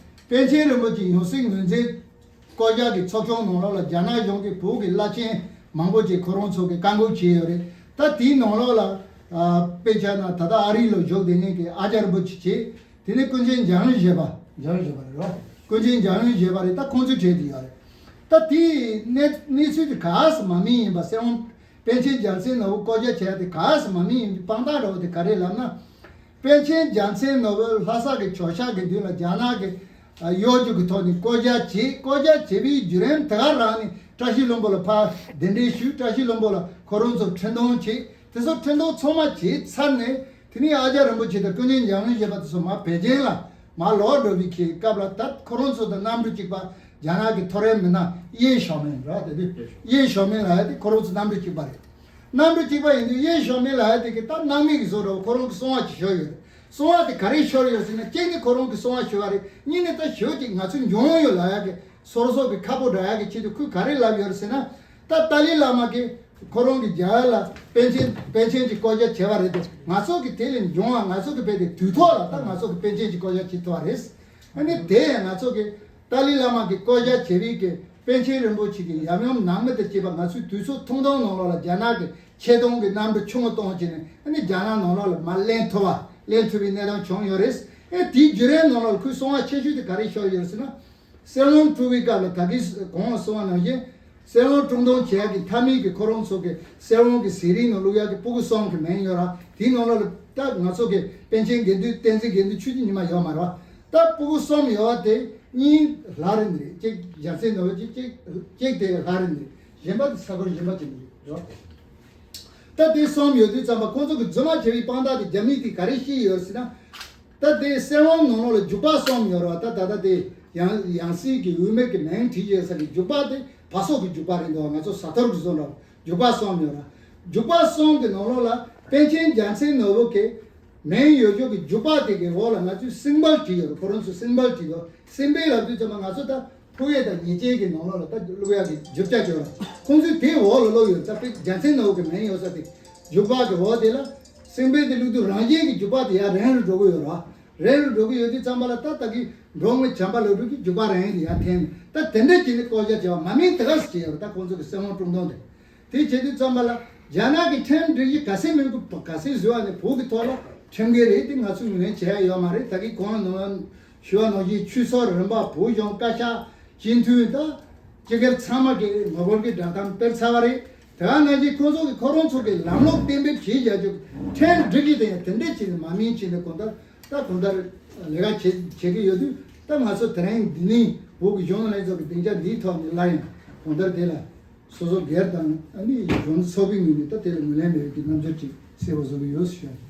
པཎ་ཆེན་རིན་པོ་ཆེ་ཡང་སྲིད་ངོས་འཛིན་བསྐོ་བཞག་གི་ཚོགས་ཆུང་ནང་ལོགས་ལ་རྒྱ་ནག་གཞུང་གིས་བོད་ཀྱི་བླ་ཆེན་མང་པོ་ཅིག་ཁོ་རང་ཚོ་གི་བཀའ་འགུག་བྱས་ཡོད་རེད། ད་དེའི་ནང་ལོགས་ལ། ཨ། དཔེ་ཆ་ན་ད་ལྟ་ཨ་རི་ལ་བཞུགས་བསྡད་མཁན་གྱི་ཨ་ཙརྱ་རིན་པོ་ཆེ་བྱས། དེ་ནས་ཀུན་མཁྱེན་འཇམ་དབྱངས་བཞད་པ། འཇམ་དབྱངས་བཞད་པ་རེད་བ། ཀུན་མཁྱེན་འཇམ་དབྱངས་བཞད་པ་རེད། ད་ཁོང་ཚོའི་གྲས་དེ་ཡོད་རེད། ད་དེའི་གནས་གནས་ཚུལ་དེ་ག་ས་མ་མིང་ཡིན་པ། སེ་བོན་པཎ་ཆེན་རྒྱལ་མཚན་ནོར་བུ་བསྐོ་བཞག་བྱས་དེ་ག་ས་མ་མིང་ཡིན་པའི་དཔང་རྟགས་འདྲ་བོ་དེ་ག་རེ་ལབ་ན། པཎ་ཆེན་རྒྱལ་མཚན་ནོར་བུ་ལྷ་ས་གི་ཇོ་ཤཱཀ་གི་མདུན་ལ་རྒྱ་ནག་གི་ཨ། གཡོ་སྒྱུ་གི་ཐོག་ནས་བསྐོ་བཞག་བྱས། བསྐོ་བཞག་བྱས་པའི་བརྒྱུད་རིམ་དེ་ག་རང་ནས་བཀྲ་ཤིས་ལྷུན་པོ་ལ་ཕར་གདན་འདྲེན་ཞུས། བཀྲ་ཤིས་ལྷུན་པོ་ལ་ཁོ་རང་ཚོ་འཕྲིན་གཏོང་བྱས། དེ་ཚོ་འཕྲིན་གཏོང་ཚང་མ་བྱས་ཚར་ནས། དེ་ནས་ཨ་ཙརྱ་རིན་པོ་ཆེ་དང་ཀུན་མཁྱེན་འཇམ་དབྱངས་བཞད་པ་དེ་ཚོ་མར་པེ་ཅིང་ལ་མར་ལོག་འགྲོ་བའི་གི་སྐབས་ལ། ད་ཁོ་རང་ཚོ་དང་གནམ་གྲུ་གཅིག་པ་རྒྱ་ནག་གི་མཐོ་རིམ་མི་སྣ་ཡེ་ཞའོ་མིན་རེད། དེ་དུས་ཡེ་ཞའོ་མིན་ལབ་ཡ་དེ་ཁོ་རང་ཚོ་གནམ་གྲུ་གཅིག་པ་རེད། གནམ་གྲུ་གཅིག་པ་ཡིན་དུས་ཡེ་ཞའོ་མིན་ལབ་ཡ་དེ་གི་ད་སྣང་མེད་ཀྱི་བཟོ་འདྲ་བོ་ཁོ་རང་གི་གསང་བ་ཅིག་ཤོར་ཡོད་རེད། གསང་བ་དེ་ག་རེ་ཤོར་ཡོད་ཟེར་ན། གཅིག་ནི་ཁོ་རང་གི་གསང་བ་ཤོར་བ་རེད། གཉིས་ནི་ད་ཞོ་ཅིག་ང་ཚོ་འབྱུང་ཡོད་ལབ་ཡ་གི་སོ་སོ་གི་ཁ་ཕོ་འདྲ་ཡ་གི་ཆེད་དུ་ཁོས་ག་རེ་ལབ་ཡོད་རེད་ཟེར་ན། ད་ཏཱ་ལའི་བླ་མ་གིས་ཁོ་རང་གི་རྒྱ་གར་ལ་པཎ་ཆེན་པཎ་ཆེན་གྱི་བསྐོ་བཞག་བྱས་པ་རེད་དེ། ང་ཚོ་གི་དེ་ལས་འབྱུང་བ་ང་ཚོ་གི་བས་དེ་དུས་ཐོག་ལ་ད་ང་ཚོ་གི་པཎ་ཆེན་གྱི་བསྐོ་བཞག་བྱེད་ཐུབ་པ་རེད། ཨ་ནི་དེ་ཡང་ང་ཚོ་གི་ཏཱ་ལའི་བླ་མ་གི་བསྐོ་བཞག་བྱས་པའི་གི་པཎ་ཆེན་རིན་པོ་ཆེ་གི་ཡབ་ཡུམ་ནང་མི་དང་བཅས་པ་ང་ཚོའི་དུས་ཚོད་ཐུང་ཐུང་ནང་ལོགས་ལ་རྒྱ་ནག་གི་ཆེ་མཐོང་གི་གནམ་གྲུ་ཆུང་ངུ་གཏོང་བྱས་ནས། ཨ་ནི་རྒྱ་ནག་ནང་ལོགས་ལ་མར་ལེན་ཐུབ་པ་ལེན་ཐུབ་པའི་གནས་སྟངས་བྱུང་ཡོད་རེད། ཨེ་དེའི་བརྒྱུད་རིམ་ནང་ལོགས་ལ་ཁོའི་གསང་བ་ཆེ་ཤོས་དེ་ག་རེ་ཤོར་ཡོད་ཟེར་ན། སེ་བོན་དཀྲུག་པའི་སྐབས་ལ་ད་གིན་གོང་ལ་གསུངས་པ་ནང་བཞིན། སེ་བོན་དཀྲུག་གཏོང་བྱེད་ཡག་གི་མཐའ་མའི་གི་ཁོ་རང་ཚོ་གི་སེ་བོན་གི་ཟས་རིགས་ནང་བླུག་ཡག་གི་སྤུ་གུ་གསུམ་གི་མིང་ཡོད་ར། དེའི་ནང་ལོགས་ལ་ད་ང་ཚོ་གི་པཎ་ཆེན་དགེ་འདུན་བསྟན་འཛིན་དགེ་འདུན་ཆོས་ཀྱི་ཉི་མ་ཡོད་མ་རེད་བ། ད་སྤུ་གུ་གསུམ་ཡོད་བ་དེ་གཉིས་ལྷ་རེད་ནི་རེད། གཅིག་རྒྱལ་མཚན་ནོར་བུ་གཅིག་གཅིག་གཅིག་དེ་ལྷ་རེད་ནི་རེད། གཞན་པ་དེ་ས་ཁུལ་གཞན་པ་ཅིག་ནི་རེད། ད་དེ་གསུམ་ཡོད་དུས་ཙམ་པ་ཁོང་ཚོ་གི་རྫུན་མ་བྱས་པའི་དཔང་རྟགས་དེ་རྒྱ་མི་དེ་ག་རེ་བཤད་ཡོད་ཟེར་ན། ད་དེ་སེ་བོན་ནང་ལོགས་ལ་རྒྱུག་པ་གསུམ་ཡོད་རེད་བ། ད་ད་ལྟ་དེ་ཡང་ཡང་སྲིད་ཀྱི་འོས་མི་གི་མིང་བྲིས་ཡོད་ས་གི་རྒྱུག་པ་དེ་བ་སོ་གི་རྒྱུག་པ་རེད་འདུག་བ། ང་ཚོ་ཟ་ཐོར་གི་བཟོ་འདྲ་བ་རྒྱུག་པ་གསུམ་ཡོད་ར། རྒྱུག་པ་གསུམ་གི་ནང་ལོགས་ལ་པཎ་ཆེན་རྒྱལ་མཚན་ནོར་བུ་གི་མིང་ཡོད་རྒྱུ་གི་རྒྱུག་པ་དེ་གི་འོག་ལ་ང་ཚོས་སིམ་བལ་བྲིས་ཡོད་རེད། ཁོ་རང་ཚོས་སིམ་བལ་བྲིས་འདུག་སིམ་བལ་ལབ་དུས་ཙམ་པ་ང་ཚོ་ད་ཕོ་ཡས་དང་ཉེས་ཅན་གྱི་ནང་ལོགས་ལ་ད་བླུག་ཡག་གི་རྒྱུག་ཆ་ཅིག་ཡོད་ར། ཁོང་ཚོས་དེའི་འོག་ལ་བླུག་ཡོད་ཙང་པེ་རྒྱལ་མཚན་ནོར་བུ་གི་མིང་ཡོད་ས་དེ་རྒྱུག་པ་གི་འོག་དེ་ལ་སིམ་བལ་དེ་བླུག་དུས་རང་བཞིན་གྱི་རྒྱུག་པ་དེ་ཡར་རན་རུ་འགྲོ་གི་ཡོད་ར། རན་རུ་འགྲོ་གི་ཡོད་དུས་ཙམ་པ་ལ་ད་ད་གི་འབྲོག་མི་བྱམས་པ་ལགས་འགྲོ་གི་རྒྱུག་པ་རན་དེ་ཡར་འཐེན་ནས། ད་དེ་འདྲ་བྱས་ནས་བསྐོ་བཞག་བྱས་པ་མ་མིན་དེ་ག་སེ་བྱས་ཡོད་ར། ད་ཁོང་ཚོ་གི་སེ་བོན་དཀྲུག་གཏོང་དེ། དེ་བྱེད་དུས་ཙམ་པ་ལ་རྒྱ་ནག་གི་ཁྲིམས་སྒྲིག་གཞི་ག་ཚད་མིན་གི་ག་ཚད་བཟོས་པ་ནས་བོད་ཀྱི་ཐོག་ལ་ཁྲིམས་འགལ་རེད། དེ་ང་ཚོས་ངོས་ལེན་བྱེད་ཡ་ཡོད་མ་རེད། ད་གིན་གོང་ལ་ནང་ཞུ་བ་ནང་བཞིན་ཆོས་ཚོགས་རིམ་པ་བོད་གཞུང་བཀའ་ཤག་སྤྱི་འཐུས་དང་སྤྱི་སྒེར་ཚང་མ་གིས་ངོ་རྒོལ་གྱི་བསྒྲགས་གཏམ་སྤེལ་ཚར་བ་རེད། དེ་ག་ནང་བཞིན་ཁོང་ཚོ་གིས་ཁོ་རང་ཚོ་གི་ལམ་ལུགས་གཏན་འབེབས་བྱས་བཞག་རྒྱུ་ཁྲིམས་སྒྲིག་གཞི་དེ་ཡང་དེ་འདྲས་བྱས་ནས་མ་མིན་བྱས་ནས་གང་ལྟར་ད་གང་ལྟར་ལས་ཀ་བྱེད་བྱེད་ཀྱི་ཡོད་དུས། ད་ང་ཚོ་དེ་རིང་འདི་ནས་བོད་ཀྱི་གཞོན་ནུ་ལྷན་ཚོགས་ཀྱི་སྡིངས་ཆ་འདིའི་ཐོག་ནས་སླར་ཡང་གང་ལྟར་དེ་ལ་སོ་སོ་སྒེར་དང་ཨ་ནི་གཞོན་ནུ་ཚོགས་པའི་ངོས་ནས་ད་དེ་ལ་ངོས་ལེན་མེད་པའི་རྣམ་འགྱུར་ཅིག་གསལ་པོ་བཟོ་གི་ཡོད་ཞུ་ཡ་ཡིན།